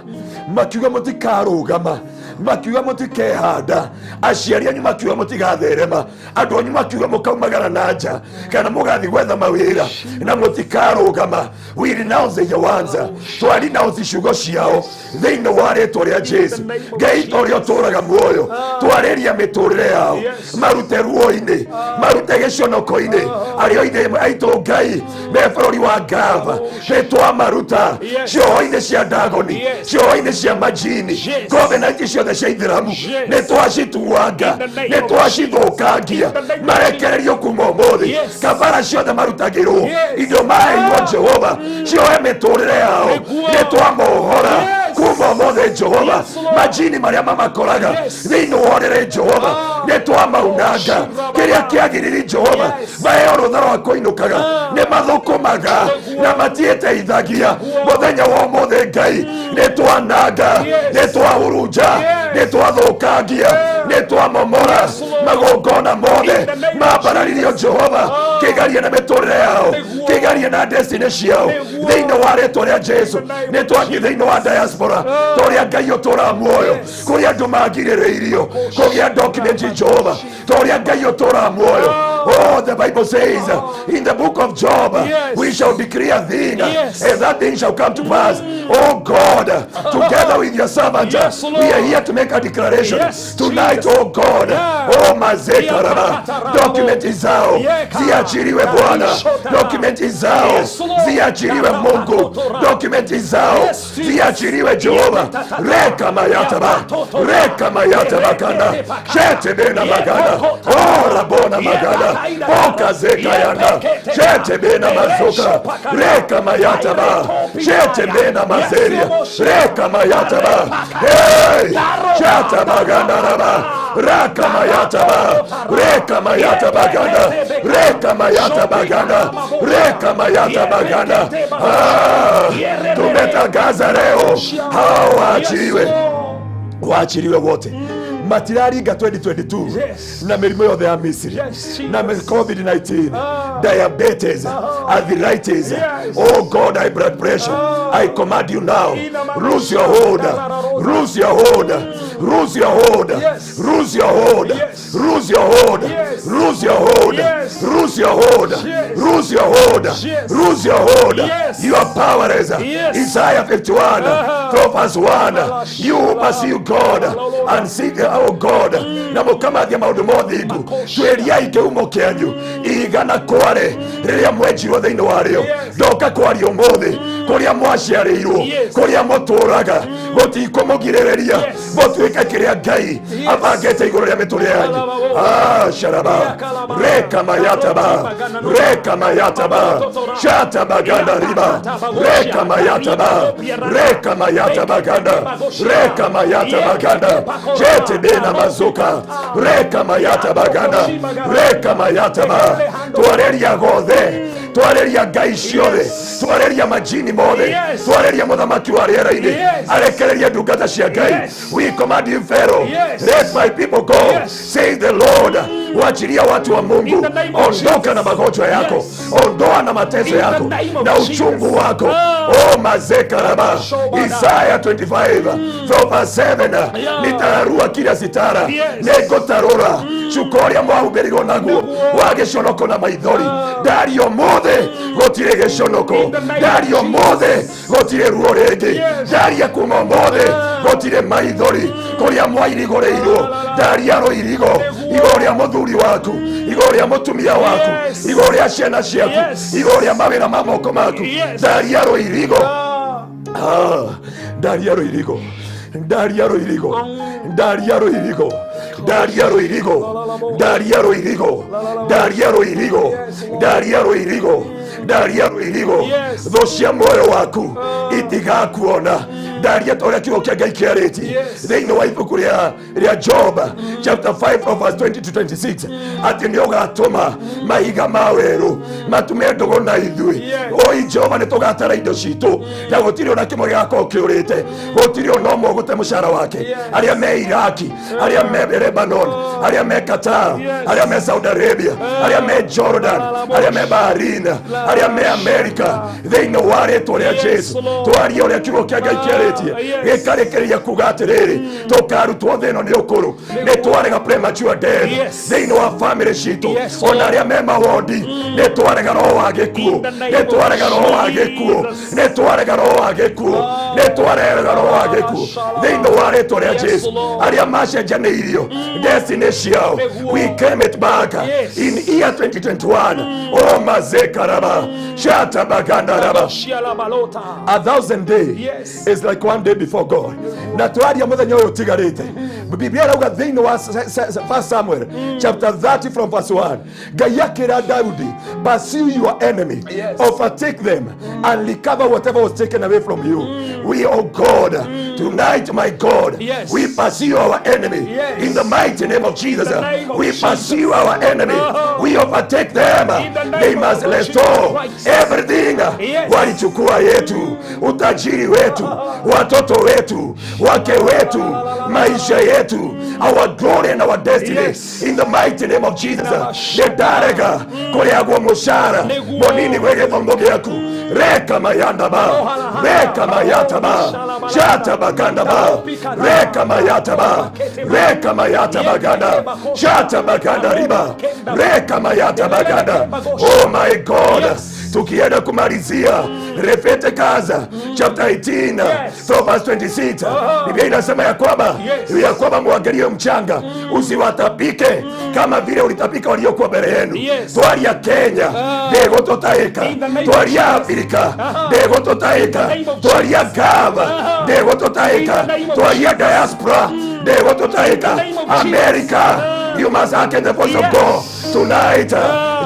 makiuga mũtikarũgama, Makiuga mũtikehanda, aciari anyu makiuga mũtigatherema, andũ anyu makiuga mũkaumagara na nja kana mũgathiĩ gwetha mawĩra na mũtikarũgama. We renounce the yawanza, twa renounce ciugo ciao thĩinĩ wa rĩtwa rĩa Jesu. Ngai ta ũrĩa ũtũũraga muoyo, twarĩria mĩtũrĩre yao, marute ruo-inĩ, marute gĩconoko-inĩ, arĩa oithe aitũ Ngai me bũrũri wa Gava, nĩ twamaruta cioho-inĩ cia Dagoni, cioho-inĩ cia majini, covenant ciothe cia Ithĩramu nĩ twacituanga, nĩ twacithũkangia, marekererio kuma ũmũthĩ. Kabara ciothe marutagĩrwo indo maheirwo Jehova ciohe mĩtũrĩre yao, nĩ twamohora kuma ũmũthĩ Jehova. Majini marĩa mamakoraga thĩinĩ wa ũrĩrĩ Jehova nĩ twamaunanga. Kĩrĩa kĩagĩrĩire Jehova maheo rũtha rwa kũinũkaga nĩ mathũkũmaga na matiĩteithagia. Mũthenya wa ũmũthĩ Ngai nĩ twananga, nĩ twahurunja, nĩ twathũkangia, nĩ twamomora magongona mothe mambararirio Jehova kĩgarie na mĩtũrĩre yao, kĩgarie na destiny ciao thĩinĩ wa rĩtwa rĩa Jesu. Nĩ twathiĩ thĩinĩ wa diaspora ta ũrĩa Ngai ũtũũraga muoyo, kũrĩa andũ magirĩrĩirio kũgĩa document Jehova, ta ũrĩa Ngai ũtũũraga muoyo. Oh, the Bible says in the book of Job, we shall decree a thing, and that thing shall come to pass. Oh God, together with your servant, we are here to make a declaration tonight, oh God. Oh mazekaraba, document zao ziachiliwe Bwana, document zao ziachiliwe Mungu, document zao ziachiliwe Jehova. Reka mayataba, reka mayataba kana, shete bena magana, oh rabona magana, boka zeka yana, shete bena mazuka, reka mayataba, shete bena mazeria, reka mayataba, hey, shata magana raba, raka mayataba, reka mayataba gana, reka mayataba gana, reka mayataba gana. Ah, tumetangaza leo hao waachiliwe, waachiliwe wote. Matiraringa 2022 na mĩrimũ yothe ya Misiri na COVID-19, diabetes, arthritis, oh God, high blood pressure, I command you now, lose your hold, lose your hold, lose your hold, lose your hold, lose your hold, lose your hold, lose your hold, lose your hold, lose your hold. You are powerless. Isaiah 51 from verse 1. You who pursue God and seek, oh God, na mũkamathia maũndũ mothe thingu, twĩriai kĩhumo kĩanyu igana kware rĩrĩa mwenjirwo thĩinĩ warĩo. Ndoka kwaria ũmũthĩ kũrĩa mwaciarĩirwo, kũrĩa mũtũũraga, gũtikũmũgirĩrĩria mũtuĩke kĩrĩa Ngai abangĩte igũrũ rĩa mĩtũrĩre yanyu. Ah, sharaba reka mayataba, reka mayataba, shataba ganda riba, reka mayataba, reka mayataba ganda, reka mayataba ganda, chete bena mazuka, reka mayataba ganda, reka mayataba. Twareria gothe, twareria ngai ciothe, twareria majini mothe, twareria mũthamaki wa rĩera-inĩ, arekereria ndungata cia Ngai. We command you Pharaoh, let my people go, say the Lord. Wachilia watu wa Mungu, ondoka na magonjwa yako, ondoa na mateso yako na uchungu wako. Oh mazekaraba, Isaiah 25 from verse 7, nitararua kila sitara, nĩngũtarũra cuka ũrĩa mwahumbĩrirwo naguo wa gĩconoko na maithori. Ndaria ũmũthĩ gũtirĩ gĩconoko, ndaria ũmũthĩ gũtirĩ ruo rĩngĩ, ndaria kuma ũmũthĩ gũtirĩ maithori kũrĩa mwairigũrĩirwo. Ndaria rũirigo igũrũ rĩa mũthuri waku, igũrũ rĩa mũtumia waku, igũrũ rĩa ciana ciaku, igũrũ rĩa mawĩra ma moko maku. Ndaria rũirigo, ndaria rũirigo, ndaria rũirigo, ndaria rũirigo, ndaria rũirigo, ndaria rũirigo, ndaria rũirigo, ndaria rũirigo, ndaria rũirigo. Thũ cia muoyo waku itigakuona. Ndaria ta ũrĩa kiugo kĩa Ngai kĩarĩtie thĩinĩ wa ibuku rĩa Job chapter 5 of verse 20 to 26, atĩ nĩ ũgatũma mahiga ma werũ matume ndũgũ na ithuĩ. Oi Jehova, nĩ tũgatara indo citũ na gũtirĩ ona kĩmwe gĩgakorwo kĩũrĩte, gũtirĩ ona ũmwe ũgũte mũcara wake. Arĩa me Iraki, arĩa me Lebanon, arĩa me Qatar, arĩa me Saudi Arabia, arĩa me Jordan, arĩa me Bahrain, arĩa me America, thĩinĩ wa rĩtwa rĩa Jesu, twarie ũrĩa kiugo kĩa Ngai kĩarĩtie. gĩkarĩtie gĩkarĩkĩrĩria kuga atĩrĩrĩ tũkarutwo thĩ ĩno nĩ ũkũrũ nĩ twarega premature death thĩinĩ wa family citũ ona arĩa me mawondi nĩ twarega roho wa gĩkuũ nĩ twarega roho wa gĩkuũ nĩ twarega roho wa gĩkuũ nĩ twarega roho wa gĩkuũ thĩinĩ wa rĩtwa rĩa Jesu arĩa macenjanĩirio destiny ciao we came it back in year 2021 oh mazekaraba shatabagandaraba a thousand day is like one day before God na twaria muthenya uyu utigarite Biblia irauga thiini wa 1 Samuel chapter 30 from verse 1 Ngai akira Daudi pursue your enemy overtake them and recover whatever was taken away from you. We, oh God, tonight, my God, we pursue our enemy in the mighty name of Jesus. We pursue our enemy. We overtake them. They must restore everything. Walichukua yetu, utajiri wetu, watoto wetu, wake wetu, maisha yetu, our glory and our destiny. In the mighty name of Jesus. Nĩndarega kũrĩagwo mũcara mũnini gwĩ gĩthomo gĩaku reka mayanda ba reka mayata ba shata baganda ba reka mayata ba reka mayata baganda shata baganda riba reka mayata baganda. Oh my God, tukienda kumalizia Leviticus chapter 18 from verse 26 Biblia inasema ya kwamba muangalie mchanga usiwatapike kama vile ulitapika waliokuwa mbele yenu. Twaria Kenya ndegũtũtahĩka, twaria Afrika ndegũtũtahĩka, twaria Gava ndegũtũtahĩka, twaria diaspora ndegũtũtahĩka, America you must hearken the voice of God tonight.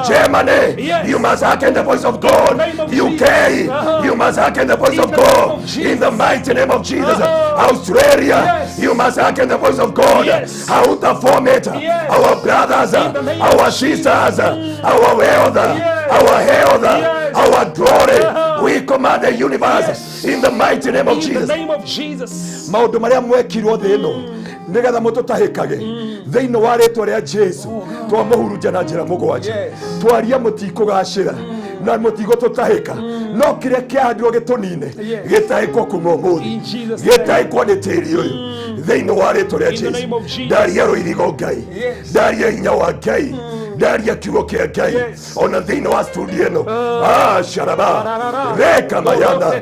Germany, you must hearken the voice of God. UK, you must hearken the voice of God. In the mighty name of Jesus. Australia, you must hearken the voice of God. How to form it. Our brothers, our sisters, our wealth, our health, our glory. We command the universe in the mighty name of Jesus. Maũndũ marĩa mwekirwo thĩ ĩno nĩgetha mũtũtahĩkage thĩinĩ wa rĩtwa rĩa Jesu twamũhurunja na njĩra mũgwanja twaria mũtikũgacĩra na mũtigũtũtahĩka no kĩrĩa kĩahandirwo gĩtũnine gĩtahĩkwo kuma ũmũthĩ gĩtahĩkwo nĩ tĩri ũyũ thĩinĩ wa rĩtwa rĩa Jesu. Ndaria rũirigo Ngai, ndaria hinya wa Ngai, ndaria kiugo kĩa Ngai ona thĩinĩ wa studio ĩno sharaba reka mayanda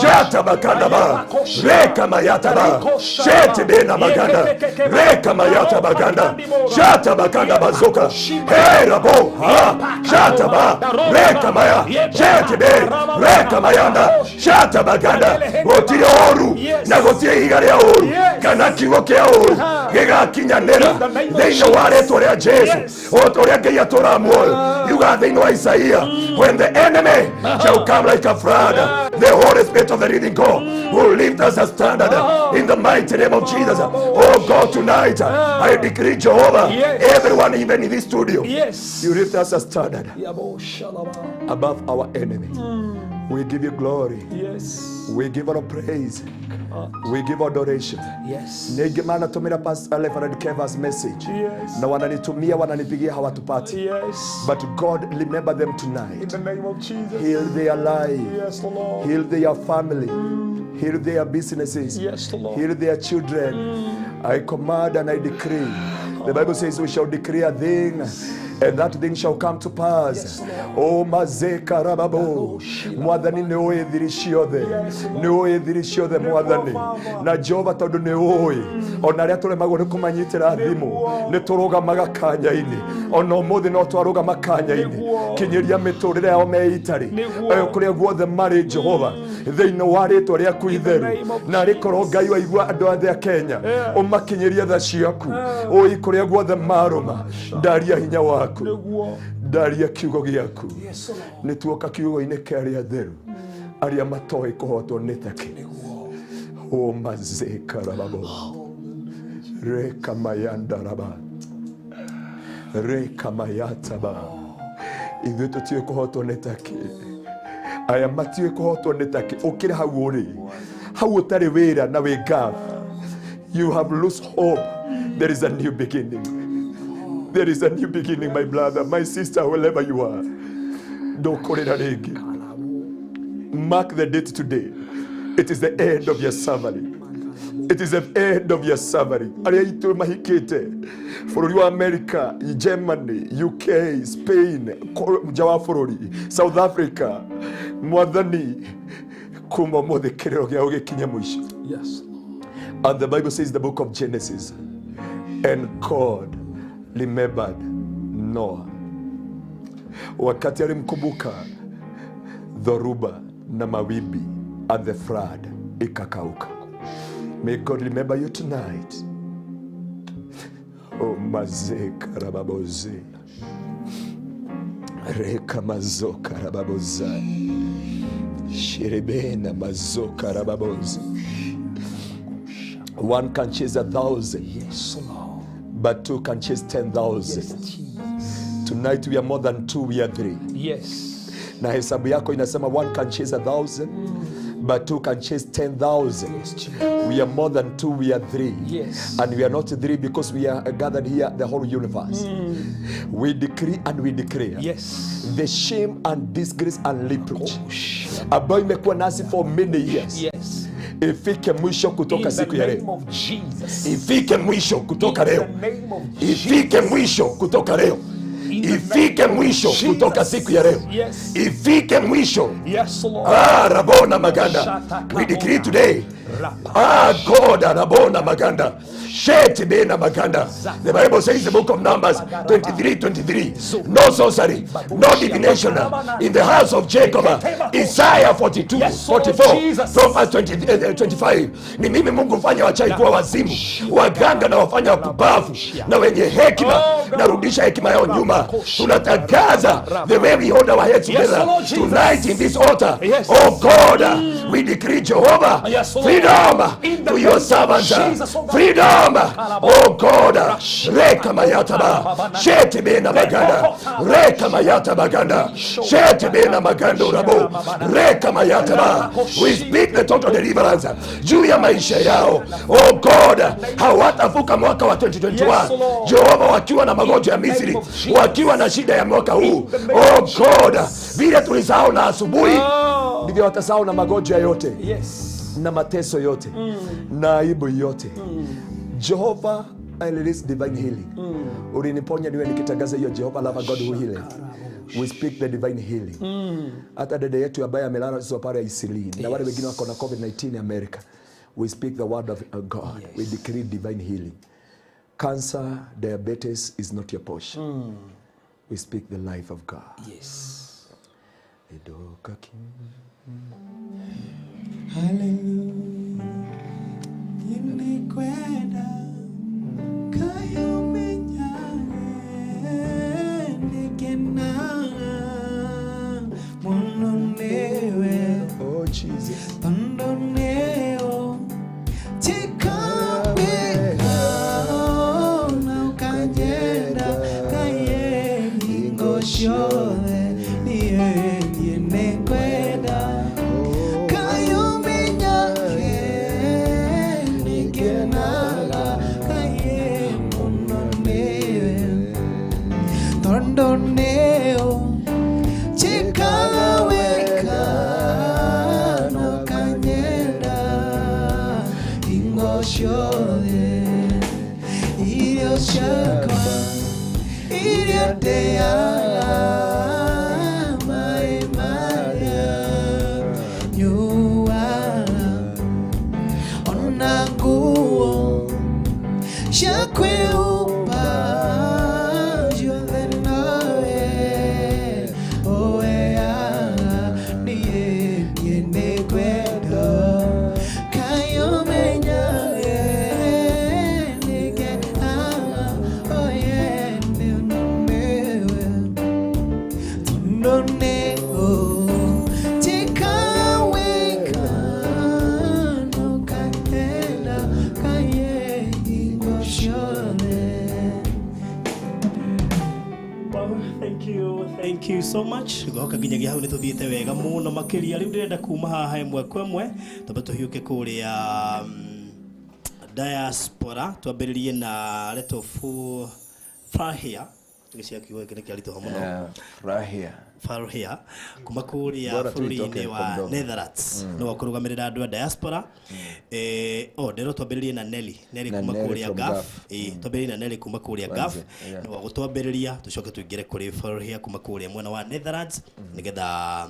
shata bakanda ba reka mayata ba shete bena baganda reka mayata baganda shata bakanda bazoka herabo ha shata ba reka maya shete be reka mayanda shata baganda gũtirĩ ũru na gũtirĩ ihiga rĩa ũru kana kiugo kĩa ũru gĩgakinyanĩra thĩinĩ wa rĩtwa rĩa Jesu o ta ũrĩa Ngai atũũraga muoyo. Yuga thĩinĩ wa Isaiah, when the enemy shall come like a flood, the Holy Spirit of the living God will lift us a standard in the mighty name of Jesus. Oh God, tonight I decree, Jehovah, everyone even in this studio, you lift us a standard above our enemy. We give you glory. We give our praise. We give adoration. Nigimana tumira Pastor Reverend Keva's message. Na wananitumia wananipigia hawatupati. But God remember them tonight. In the name of Jesus. Heal their life. Yes, Lord. Heal their family. Heal their businesses. Yes, Lord. Heal their children. I command and I decree. The Bible says we shall decree a thing, and that thing shall come to pass. Oh, mazeka rababo, mwathani nĩ ũĩ thiri ciothe, nĩ ũĩ thiri ciothe mwathani, na Jehova tondũ nĩ ũĩ, ona arĩa tũremagwo nĩ kũmanyitĩra thimũ, nĩ tũrũgamaga kanya-inĩ, ona ũmũthĩ no twarũgama kanya-inĩ, kinyĩria mĩtũrĩre yao me itarĩ, kũrĩa guothe marĩ Jehova, thĩinĩ wa rĩtwa rĩaku itheru, na rĩkorwo Ngai waigua andũ othe a Kenya, ũmakinyĩrie tha ciaku, ũĩ kũrĩa guothe marũma, ndaria hinya waku, ndaria kiugo gĩaku, nĩ tuoka kiugo-inĩ kĩa arĩa atheru, arĩa matoĩ kũhotwo nĩ takĩ. O mazeka rababo, reka mayanda raba, reka mayataba, ithuĩ tũtiũĩ kũhotwo nĩ takĩ, aya matiũĩ kũhotwo nĩ takĩ, ũkĩrĩ hau ũrĩ, hau ũtarĩ wĩra na wĩ gap, you have lost hope. There is a new beginning. There is a new beginning, my brother, my sister, wherever you are. Don't call it a rĩngĩ. Mark the date today. It is the end of your suffering. It is the end of your suffering. Arĩa aitũ mahikĩte bũrũri wa America, Germany, UK, Spain, nja wa bũrũri, South Africa, Mwathani, kuma ũmũthĩ kĩrĩro gĩao gĩkinye mũico. Yes. And the Bible says, the book of Genesis, and God remembered Noah. Wakati alimkumbuka, dhoruba na mawimbi and the flood ikakauka. May God remember you tonight. Oh, maze karababoze. Reka mazo karababozai. Shirebena mazo karababoze. One can chase 1,000. Yes, Lord. But two can chase 10,000. Yes, Jesus. Tonight we are more than two, we are three. Yes. Na hesabu yako inasema one can chase 1,000, but two can chase 10,000. Yes, Jesus. We are more than two, we are three. Yes. And we are not three because we are gathered here, the whole universe. We decree and we declare. Yes. The shame and disgrace and reproach ambayo imekuwa nasi for many years. Yes. Ifike mwisho In kutoka the siku ya name leo. of Jesus. Ifike mwisho kutoka In leo. the name of Jesus. Ifike mwisho kutoka leo. In the Ifike name of mwisho Jesus. kutoka siku ya leo. Yes. Ifike mwisho. Yes, Lord. Ah, Rabona Maganda. We decree today. Ah, God, Rabona Maganda. Shet Bena Maganda. The Bible says, the book of Numbers 23:23. No sorcery, no divination in the house of Jacob. Isaiah 42, Yes, Lord 44, Jesus. Proverbs 25. Ni mimi Mungu mfanya wachawi kuwa wazimu, waganga na wafanya wapumbavu na wenye hekima, narudisha hekima yao nyuma. Tunatangaza the way we hold our heads Yes, together Lord Jesus. tonight in this altar. Yes. Oh God, we decree Jehovah Yes, Lord. freedom In the to your name of servants. Jesus, oh God. Freedom, oh God. Reka mayataba, shete bena maganda, reka mayata maganda, shete bena maganda urabo, reka mayataba. We speak the total deliverance juu ya maisha yao. Oh God, hawatavuka mwaka wa 2021 Yes, Lord. Jehova, wakiwa na magonjwa ya In the name Misri, of Jesus. wakiwa na shida ya mwaka huu. In the name Oh of God, vile tulisahau na asubuhi, Oh. ndivyo watasahau na magonjwa yote Yes. na mateso yote na aibu yote. Jehovah, I release divine healing. Uliniponya niwe nikitangaza hiyo Jehovah love God who healeth. We speak the divine healing. Hata dada yetu ambaye amelala sio pale ICU na wale wengine wako na COVID-19 America. We speak the word of God. We decree divine healing. Cancer, diabetes is not your portion. We speak the life of God. Yes. Hallelujah. Nilikwenda kayumenya ndikena muno newe. Oh Jesus. Tondoneo chikaweka na ukajenda kaye ingoshole niye ninekwenda kayuminyake nikenaga kaye munonewe tondoneo chikaweka nokanyenda ingoshole irio ciakwa irio ndeaga maĩ marĩa nyuaga ona nguo cia kwĩhumba ciothe nowe ũheaga niĩ niĩ nĩngwenda kaĩ ũmenyage nĩngenaga oye nĩwe tondũ nĩ ũtikawĩka nũkahenda kaye hingo ciothe. Well, thank you, thank you so much. Ngoka nginyagia hau nĩ tũthiĩte wega mũno makĩria. Rĩu ndĩrenda kuma haha ĩmwe kwa ĩmwe twambe tũhiũke kũrĩa diaspora, twambĩrĩrie na Leto Fahia. Gĩcia kiugo gĩkĩ nĩ kĩaritũha mũno. Rahia. Farhia kuma kũrĩa Bora tu itoke bũrũri-inĩ kwa wa mdomo. Netherlands nĩwe ũkũrũgamĩrĩra andũ a diaspora. Oh, ndĩrwo twambĩrĩrie na Nelly. Nelly Na kuma Nelly kũrĩa from Gulf. Gulf. Twambĩrĩrie na Nelly kuma kũrĩa Kwanza, Gulf. yeah. Nĩwe ũgũtwambĩrĩria tũcoke tũingĩre kũrĩ Farhia kuma kũrĩa mwena wa Netherlands nĩgetha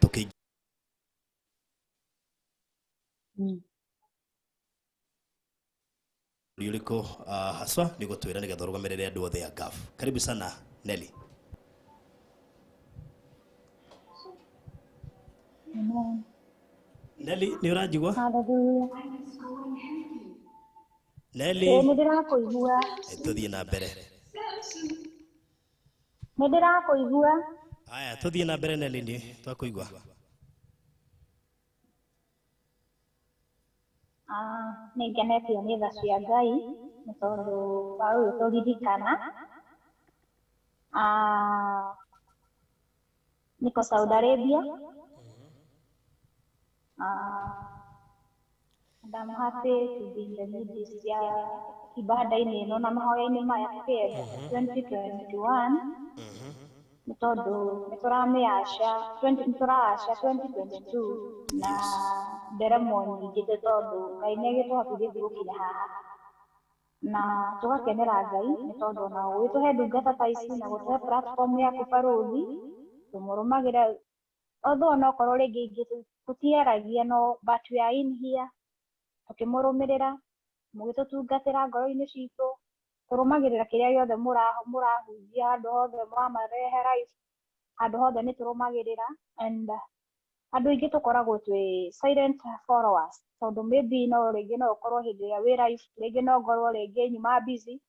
tũkĩ ũrĩkũ haswa nĩ gũtwĩra nĩgetha ũrũgamĩrĩre andũ othe a Gulf. Karibu sana Nelly. Amen. Nelly nĩ ũranjigua? Hallelujah. Nelly. Ĩĩ nĩ ndĩrakũigua. Tũthiĩ na mbere. Nĩ ndĩrakũigua. Aya, tũthiĩ na mbere Nelly, nĩ twakũigua. Nĩ ngenetio nĩ tha cia Ngai nĩ tondũ wa gũgĩtũririkana. Niko Saudi Arabia. And I'm happy to be in the midst ya ibada-inĩ ĩno na mahoya-inĩ maya tũkĩenda 2021 nĩ tondũ nĩ tũramĩaca 20 nĩ tũraaca 2022 na nderemo nyingĩ nĩ tondũ Ngai nĩ agĩtũhotithĩtie gũkinya haha na tũgakenera Ngai nĩ tondũ ona gũgĩtũhe ndungata ta ici na gũtũhe platform yaku barũthi tũmũrũmagĩra although onokorwo rĩngĩ ingĩ tũtiaragia no but we are in here tũkĩmũrũmĩrĩra mũgĩtũtungatĩra ngoro-inĩ citũ tũrũmagĩrĩra kĩrĩa gĩothe mũrahunjia handũ hothe mwamarehe live handũ hothe nĩ tũrũmagĩrĩra and andũ aingĩ tũkoragwo twĩ silent followers tondũ maybe no rĩngĩ no ũkorwo hĩndĩ ĩrĩa wĩ live rĩngĩ no ngorwo rĩngĩ nyuma busy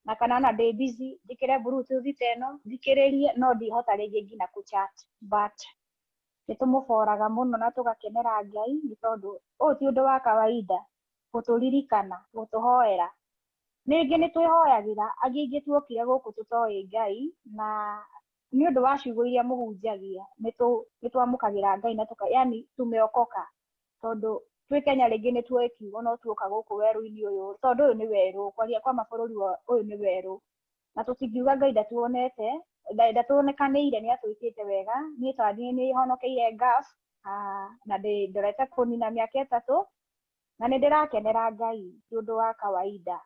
na kana ona ndĩ busy njĩkĩre bluetooth ta ĩno thikĩrĩrie no ndihota rĩngĩ nginya kũ chat but nĩ tũmũboraga mũno na tũgakenera Ngai nĩ tondũ ũyũ ti ũndũ wa kawaida gũtũririkana gũtũhoera ningĩ nĩ twĩhoyagĩra angĩ aingĩ tuokire gũkũ tũtoĩ Ngai na nĩ ũndũ wa ciugo iria mũhunjagia nĩ twamũkagĩra Ngai na tuka yani tumeokoka tondũ twĩ Kenya rĩngĩ nĩ tuoĩ kiugo no tuoka gũkũ werũ-inĩ ũyũ tondũ ũyũ nĩ werũ kwaria kwa mabũrũri ũyũ nĩ werũ na tũtingiuga Ngai ndatuonete ndatuonekanĩire nĩ atwĩkĩte wega niĩ ta niĩ nĩ honokeire Gulf na ndorete kũnina mĩaka 3 na nĩ ndĩrakenera Ngai ti ũndũ wa kawaida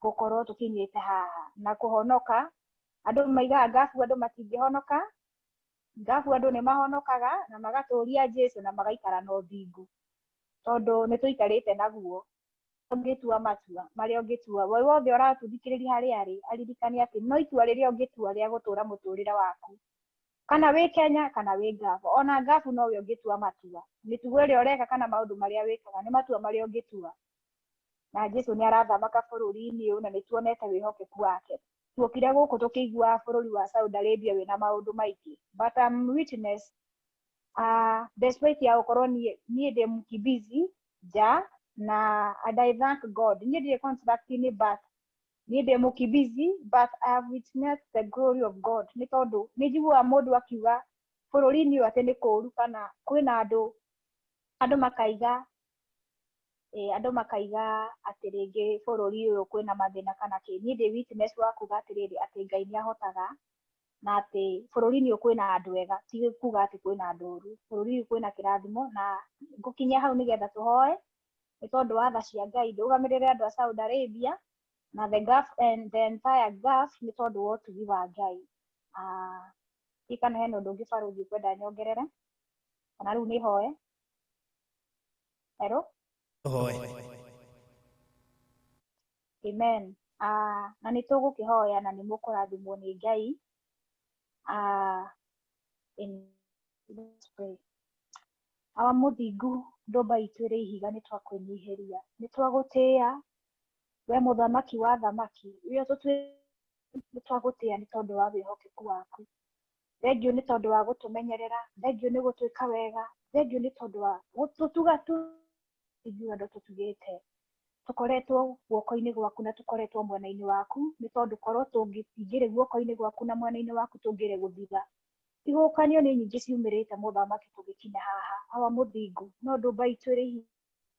gũkorwo tũkinyĩte haha na kũhonoka andũ maigaga Gulf andũ matingĩhonoka Gulf andũ nĩ mahonokaga na magatũria Jesũ na magaikara na ũthingu tondũ nĩ tũikarĩte naguo ũngĩtua matua marĩa ũngĩtua we wothe ũratũthikĩrĩria harĩa arĩ aririkane atĩ no itua rĩrĩa ũngĩtua rĩa gũtũra mũtũrĩre waku kana wĩ Kenya kana wĩ Gulf ona Gulf nowe ũngĩtua matua mĩtugo ĩrĩa ũreka kana maũndũ marĩa wĩkaga nĩ matua marĩa ũngĩtua na Jesũ nĩ arathamaka bũrũri-inĩ ũyũ na nĩ tuonete wĩhokeku wake tuokire gũkũ tũkĩigua bũrũri wa Saudi Arabia wĩna maũndũ maingĩ but I'm witness despite ya gũkorwo niĩ ndĩ mkimbizi nja na and I thank God niĩ ndirĩ contract-inĩ but niĩ ndĩ mũkimbizi but I have witnessed the glory of God nĩ tondũ nĩ njiguaga mũndũ akiuga bũrũri-inĩ ũyũ atĩ nĩ kũũru kana kwĩna andũ makaiga andũ makaiga atĩ rĩngĩ bũrũri ũyũ kwĩna mathĩna kana kĩ niĩ ndĩ witness wa kuga atĩrĩrĩ atĩ Ngai nĩ ahotaga na atĩ bũrũri-inĩ ũyũ kwĩna andũ ega ti kuga atĩ kwĩna andũ oru bũrũri ũyũ kwĩna kĩrathimo na ngũkinyia hau nĩgetha tũhoe nĩ tondũ wa tha cia Ngai ndũgamĩrĩre andũ a Saudi Arabia na the Gulf and the entire Gulf nĩ tondũ wa ũtugi wa Ngai. Kana hena ũndũ ũngĩ barũthi ũkwenda nyongerere kana rĩu nĩ hoe? Hello? Hoe. Amen. Na nĩ tũgũkĩhoya na nĩ mũkũrathimwo nĩ Ngai. Let's pray. Awa mũthingu ndũmba itũ ĩrĩ ihiga nĩ twakwĩnyihĩria nĩ twagũtĩĩa we mũthamaki wa thamaki we nĩ twagũtĩĩa nĩ tondũ wa wĩhokeku waku thengiũ nĩ tondũ wa gũtũmenyerera thengiũ nĩ gũtwĩka wega thengiũ nĩ tondũ wa gũtũtuga tu ithuĩ andũ tũtugĩte tũkoretwo guoko-inĩ gwaku na tũkoretwo mwena-inĩ waku nĩ tondũ korwo tũngĩingĩrĩ guoko-inĩ gwaku na mwena-inĩ waku tũngĩrĩ gũthira ihuhũkanio nĩ nyingĩ ciumĩrĩte mũthamaki tũgĩkinya haha awa mũthingu no ndũmba itũ ĩrĩ hinya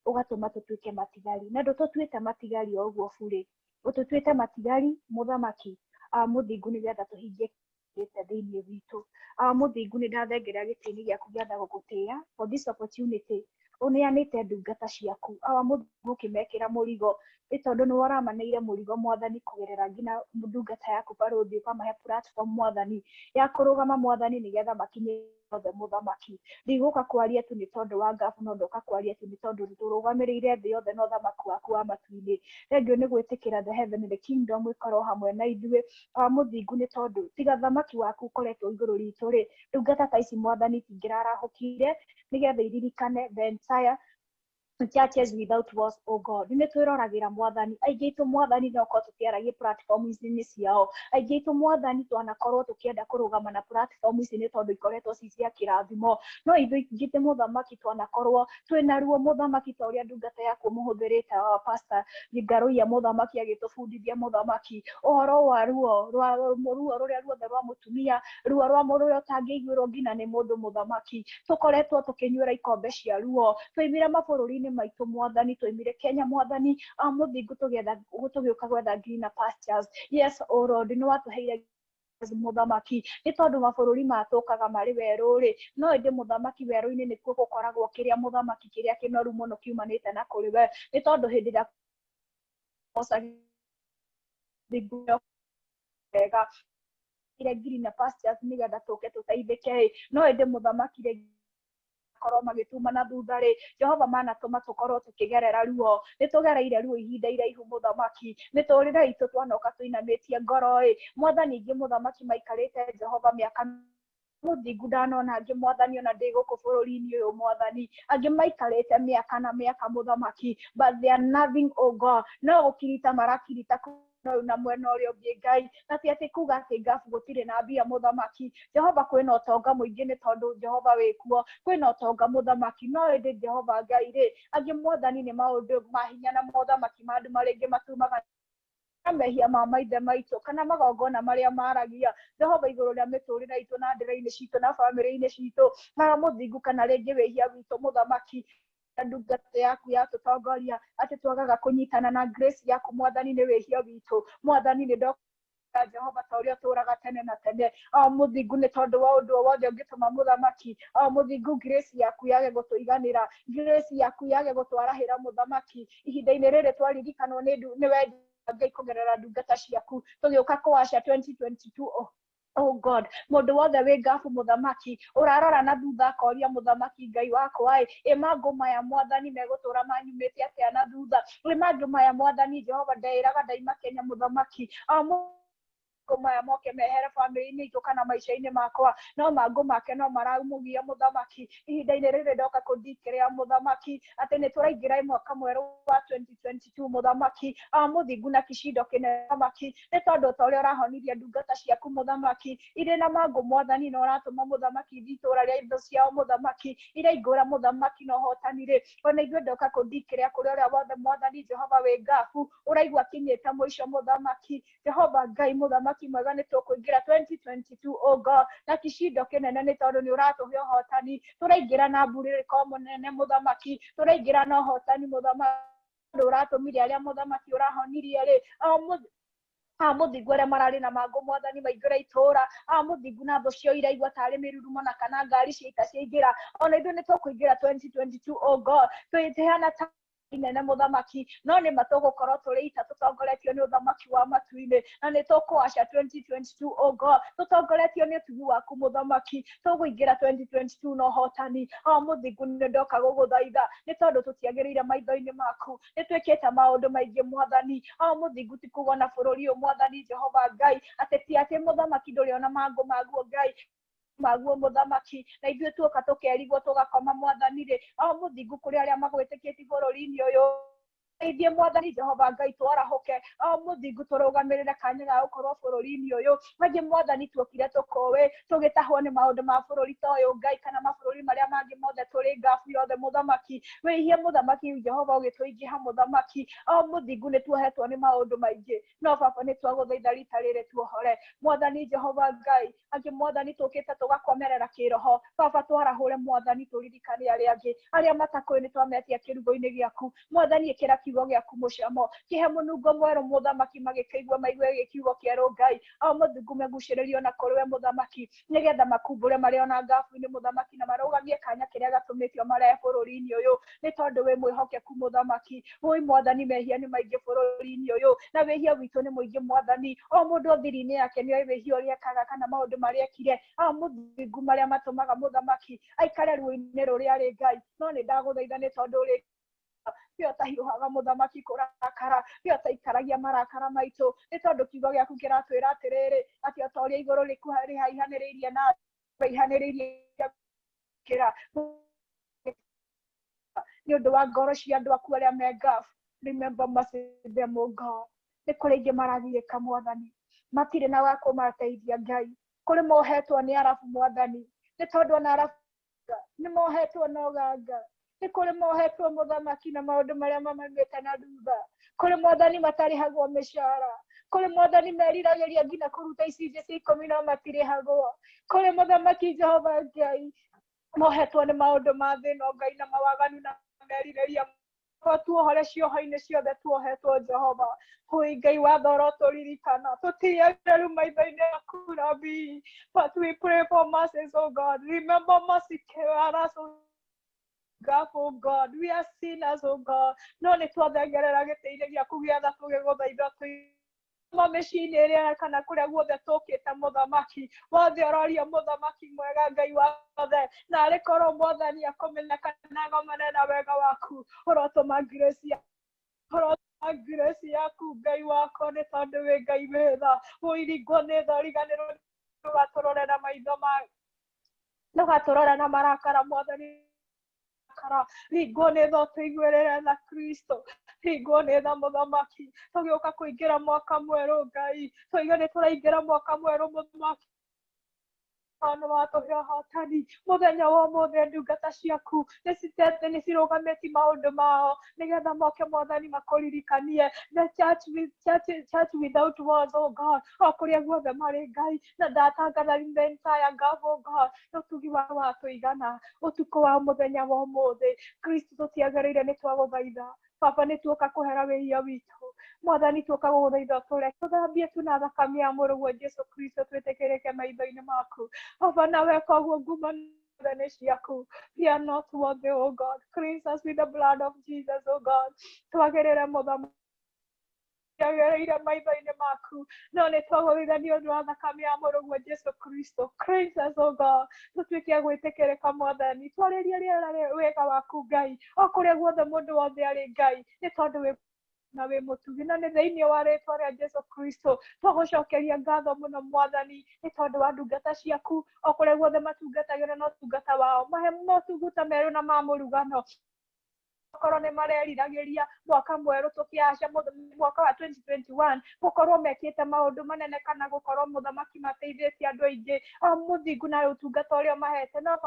ũgatũma tũtuĩke matigari na ndũtũtuĩte matigari o ũguo burĩ ũtũtuĩte matigari mũthamaki Mũthingu nĩgetha tũhingie gĩte thĩinĩ witũ. Mũthingu nĩ ndathengerera gĩtĩ-inĩ gĩaku gĩa tha gũgũtĩĩa for this opportunity ũneanĩte ndungata ciaku. Mũthingu ũkĩmekĩra mũrigo nĩ tondũ nĩwe ũramaneire mũrigo mwathani kũgerera nginya ndungata yaku barũthi ũkamahe platform mwathani ya kũrũgama mwathani nĩgetha makinye othe mũthamaki. Ndigũka kwaria tu nĩ tondũ wa ngabu no ndoka kwaria tu nĩ tondũ tũrũgamĩrĩire thĩ yothe na ũthamaki waku wa matu-inĩ. Thengiũ nĩ gwĩtĩkĩra the heaven the kingdom ĩkorwo hamwe na ithuĩ. Mũthingu nĩ tondũ tiga thamaki waku ũkoretwo igũrũ ritũ rĩ, ndungata ta ici mwathani itingĩrarahũkire nĩgetha iririkane the entire churches without walls, oh God. Nĩ twĩroragĩra mwathani aingĩ aitũ mwathani no korwo tũkĩaragia platform ici ciao, aingĩ aitũ mwathani twanakorwo tũkĩenda kũrũgama na platform ici nĩ tondũ ikoretwo ci cia kĩrathimo, no ithuĩ ingĩ mũthamaki twanakorwo twĩna ruo mũthamaki ta ũrĩa ndungata yaku mũhũthĩrĩte wa pastor Ngaruiya mũthamaki agĩtũbundithia mũthamaki ũhoro wa ruo rwa ruo rũrĩa ruothe rwa mũtumia, ruo rwa mũrũrĩa ũtangĩiguĩrwo nginya nĩ mũndũ mũthamaki. Tũkoretwo tũkĩnyuĩra ikombe cia ruo, twaimire mabũrũri-inĩ maitũ mwathani, twaimire Kenya mwathani, mũthingu tũgĩũka gwetha greener pastures. Yes, o Lord, nĩ watũheire mũthamaki nĩ tondũ mabũrũri matũkaga marĩ werũ rĩ, no ĩndĩ mũthamaki werũ-inĩ nĩkuo gũkoragwo kĩrĩa mũthamaki kĩrĩa kĩnoru mũno kiumanĩte na kũrĩ we, nĩ tondũ hĩndĩ ĩrĩa wega ile greener pastures nĩgetha tũke tũteithĩke, no ĩndĩ mũthamaki rĩ korwo magĩtuma na thutha rĩ, Jehova manatũma tũkorwo tũkĩgerera ruo. Nĩ tũgereire ruo ihinda iraihu mũthamaki, mĩtũrĩre itũ twanoka tũinamĩtie ngoro ĩ mwathani. Ingĩ mũthamaki maikarĩte Jehova mĩaka mũthingu ndanona angĩ mwathani ona ndĩ gũkũ bũrũri-inĩ ũyũ mwathani, angĩ maikarĩte mĩaka na mĩaka mũthamaki, but they are nothing, oh God, no gũkirita marakirita ũyũ na mwena ũrĩa ũngĩ Ngai, na ti atĩ kuga atĩ ngabu gũtirĩ na mbia mũthamaki. Jehova kwĩna ũtonga mũingĩ nĩ tondũ Jehova wĩkuo, kwĩna ũtonga mũthamaki, no ĩndĩ Jehova Ngai rĩ, angĩ mwathani nĩ maũndũ ma hinya na mothamaki ma andũ marĩa matumaga mehia ma maithe maitũ kana magongona marĩa maragia Jehova igũrũ rĩa mĩtũrĩre itũ na ndĩra-inĩ citũ na bamĩrĩ-inĩ citũ, na mũthingu kana rĩngĩ wĩhia witũ mũthamaki, ndungata yaku yatũtongoria atĩ twagaga kũnyitana na grace yaku mwathani nĩ wĩhia witũ mwathani. Nĩ ndoka Jehova ta ũrĩa ũtũraga tene na tene, mũthingu nĩ tondũ wa ũndũ o wothe ũngĩtũma mũthamaki, mũthingu grace yaku yage gũtũiganĩra, grace yaku yage gũtwarahĩra mũthamaki. Ihinda-inĩ rĩrĩ twaririkanwo nĩ wendi Ngai kũgerera ndungata ciaku tũgĩũka kũwaca 2022. Oh God, mũndũ wothe wĩ ngabu mũthamaki ũrarora na thutha akoria mũthamaki Ngai wakwa ĩ mangũ maya mwathani megũtũra manyumĩte atĩa na thutha, ĩ mangũ maya mwathani Jehova ndeĩraga ndaima Kenya mũthamaki, maya moke mehere bamĩrĩ-inĩ itũ kana maica-inĩ makwa, no mangũ make no maramũgia mũthamaki. Ihinda-inĩ rĩrĩ ndoka kũndikĩrĩa mũthamaki atĩ nĩ tũraingĩra mwaka mwerũ wa 2022 mũthamaki, mũthingu na kicindo kĩnene mũthamaki, nĩ tondũ ta ũrĩa ũrahonirie ndungata ciaku mũthamaki irĩ na mangũ mwathani, na ũratũma mũthamaki itũra rĩa indo ciao mũthamaki iraingũra mũthamaki na ũhotani rĩ, ona ithuĩ ndoka kũndikĩrĩa kũrĩa ũrĩa wothe mwathani Jehova wĩ ngabu ũraigua kinyĩte mũico mũthamaki. Jehova Ngai mũthamaki mwega nĩ tũkũingĩra 2022, oh God, na kicindo kĩnene nĩ tondũ nĩ ũratũhe ũhotani. Tũraingĩra na mbũrĩrĩko mũnene mũthamaki, tũraingĩra na ũhotani mũthamaki, tondũ ũratũmire arĩa mũthamaki ũrahonirie rĩ, mũthingu arĩa mararĩ na mangũ mwathani maingĩra itũra, mũthingu na thũ cio iraigua tarĩ mĩrurumo na kana ngari cia ita ciaingĩra, ona ithuĩ nĩ tũkũingĩra 2022, oh God, twĩhana ta inene mũthamaki, no nĩ ma tũgũkorwo tũrĩ ita tũtongoretio nĩ ũthamaki wa matu-inĩ, na nĩ tũkũaca 2022, oh God, tũtongoretio nĩ ũtugi waku mũthamaki, tũgũingĩra 2022 na ũhotani. Mũthingu nĩ ndoka gũgũthaitha nĩ tondũ tũtiagĩrĩire maitho-inĩ maku, nĩ twĩkĩte maũndũ maingĩ mwathani. Mũthingu ti kuga na bũrũri ũyũ mwathani Jehova Ngai atĩ ti atĩ mũthamaki ndũrĩ ona mangũ maguo Ngai maguo mũthamaki, na ithuĩ tuoka tũkerigwo tũgakoma mwathani rĩ, mũthingu kũrĩ arĩa magwĩtĩkĩtie bũrũri-inĩ ũyũ ithiĩ mwathani Jehova Ngai twarahũke, mũthingu tũrũgamĩrĩre kanya ga gũkorwo bũrũri-inĩ ũyũ. Angĩ mwathani tuokire tũkũĩ tũgĩtahwo nĩ maũndũ ma bũrũri ta ũyũ Ngai kana mabũrũri marĩa mangĩ mothe tũrĩ ngabu yothe mũthamaki, wĩhie mũthamaki Jehova ũgĩtũingĩha mũthamaki. Mũthingu nĩ tuohetwo nĩ maũndũ maingĩ, no baba nĩ twagũthaitha rita rĩrĩ tuohore mwathani Jehova Ngai. Angĩ mwathani tũkĩte tũgakomerera kĩroho, baba twarahũre mwathani tũririkane arĩa angĩ arĩa matakũĩ nĩ twametia kĩrugo-inĩ gĩaku mwathani, ĩkĩra Kiugo gĩaku mũcamo, kĩhe mũnungo mwerũ mũthamaki, magĩkĩigua maigue gĩ kiugo kĩerũ Ngai. O mũthingu megucĩrĩrio na kũrĩ we mũthamaki, nĩgetha makumbũre marĩ ona ngabu-inĩ mũthamaki, na marũgamie kanya kĩrĩa gatũmĩtio marehe bũrũri-inĩ ũyũ, nĩ tondũ wĩ mwĩhokeku mũthamaki. Wũi mwathani, mehia nĩ maingĩ bũrũri-inĩ ũyũ, na wĩhia witũ nĩ mũingĩ mwathani. O mũndũ thiri-inĩ yake nĩoĩ wĩhia ũrĩa ekaga kana maũndũ marĩa ekire, o mũthingu marĩa matũmaga mũthamaki aikare ruo-inĩ rũrĩa arĩ Ngai. No nĩ ndagũthaitha nĩ tondũ ũrĩ we ũtahiũhaga mũthamaki kũrakara, we ũtaikaragia marakara maitũ, nĩ tondũ kiugo gĩaku kĩratwĩra atĩrĩrĩ, atĩ o ta ũrĩa igũrũ rĩhaihanĩrĩirie na rĩhaihanĩrĩirie kĩra nĩ ũndũ wa ngoro cia andũ aku arĩa me Gulf. Remember mercy them, O God. Nĩ kũrĩ aingĩ maragirĩka mwathani, matirĩ na wa kũmateithia Ngai. Kũrĩ mohetwo nĩ arabu mwathani, nĩ tondũ ona arabu nĩ mohetwo na ũganga. Nĩ kũrĩ mohetwo mũthamaki na maũndũ marĩa mamaimĩte na thutha. Kũrĩ mwathani matarĩhagwo mĩcara. Kũrĩ mwathani meriragĩria nginya kũruta icunjĩ cia ikũmi no matirĩhagwo. Kũrĩ mũthamaki Jehova Ngai mohetwo nĩ maũndũ ma thĩna Ngai na mawaganu na merirĩria. Tuohore cioho-inĩ ciothe tuohetwo Jehova. Hui Ngai watho ũrotũririkana, tũtiagĩrĩru maitho-inĩ maku Rabi, but we pray for mercies, oh God. Remember mercy us, oh God, oh God. We are sinners, oh God. No nĩ twathengerera gĩtĩ-inĩ gĩaku gĩa tha tũgĩgũthaitha mĩciĩ-inĩ ĩrĩa kana kũrĩa guothe tũkĩte mũthamaki wothe ũroria mũthamaki mwega Ngai wothe, na arĩ korwo mwathani akũmenya kana agomane na wega waku, ũrotũma grace, ũrotũma grace yaku Ngai wakwa, nĩ tondũ wĩ Ngai wĩ tha. Ũiringwo nĩ tha, ũriganĩrwo, ndũgatũrore na maitho ma, ndũgatũrore na marakara mwathani. Ringwo nĩ tha, ũtũiguĩrĩre tha Kristo, ringwo nĩ tha mũthamaki. Tũgĩũka kũingĩra mwaka mwerũ Ngai, tũigue nĩ tũraingĩra mwaka mwerũ mũthamaki, nĩ watũhe ũhotani mũthenya wa ũmũthĩ. Ndungata ciaku nĩ citete, nĩ cirũgamĩtie maũndũ mao nĩgetha moke mwathani makũririkanie. The church with, church, church without walls, oh God, o kũrĩa guothe marĩ Ngai, na ndatangatha the entire Gulf, oh God, ũtugi wa watũigana ũtukũ wa mũthenya wa ũmũthĩ. Kristo, tũtiagĩrĩire, nĩ twagũthaitha Baba, nĩ tuoka kũhera wĩhia witũ mwathani, tuoka gũgũthaitha tũre tũthambie tu na thakame ya mũrũguo Jesu Kristo, twĩtĩkĩrĩke maitho-inĩ maku Baba, na weka ũguo nguma nĩ ciaku. We are not worthy, oh God. Cleanse us with the blood of Jesus, oh God. Twagĩrĩre mũthamaki, agĩrĩire maitho-inĩ maku, no nĩ twagũthaitha nĩ ũndũ wa thakame ya mũrũguo Jesu Kristo. Cleanse us, oh God, tũtuĩke a gwĩtĩkĩrĩka mwathani. Twarĩrie rĩera wega waku Ngai, o kũrĩa guothe mũndũ wothe arĩ Ngai, nĩ tondũ wĩ na wĩ mũtugi, na nĩ thĩinĩ wa rĩtwa rĩa Jesu Kristo twagũcokeria ngatho mũno mwathani, nĩ tondũ wa ndungata ciaku o kũrĩa guothe matungatagĩra na ũtungata wao. Mahe motungata merũ na ma mũrugano. Korwo nĩ mareriragĩria mwaka mwerũ tũkĩaca mwaka wa 2021 gũkorwo mekĩte maũndũ manene, kana gũkorwo mũthamaki mateithĩtie andũ aingĩ, o mũthingu na ũtungata ũrĩa mahete, no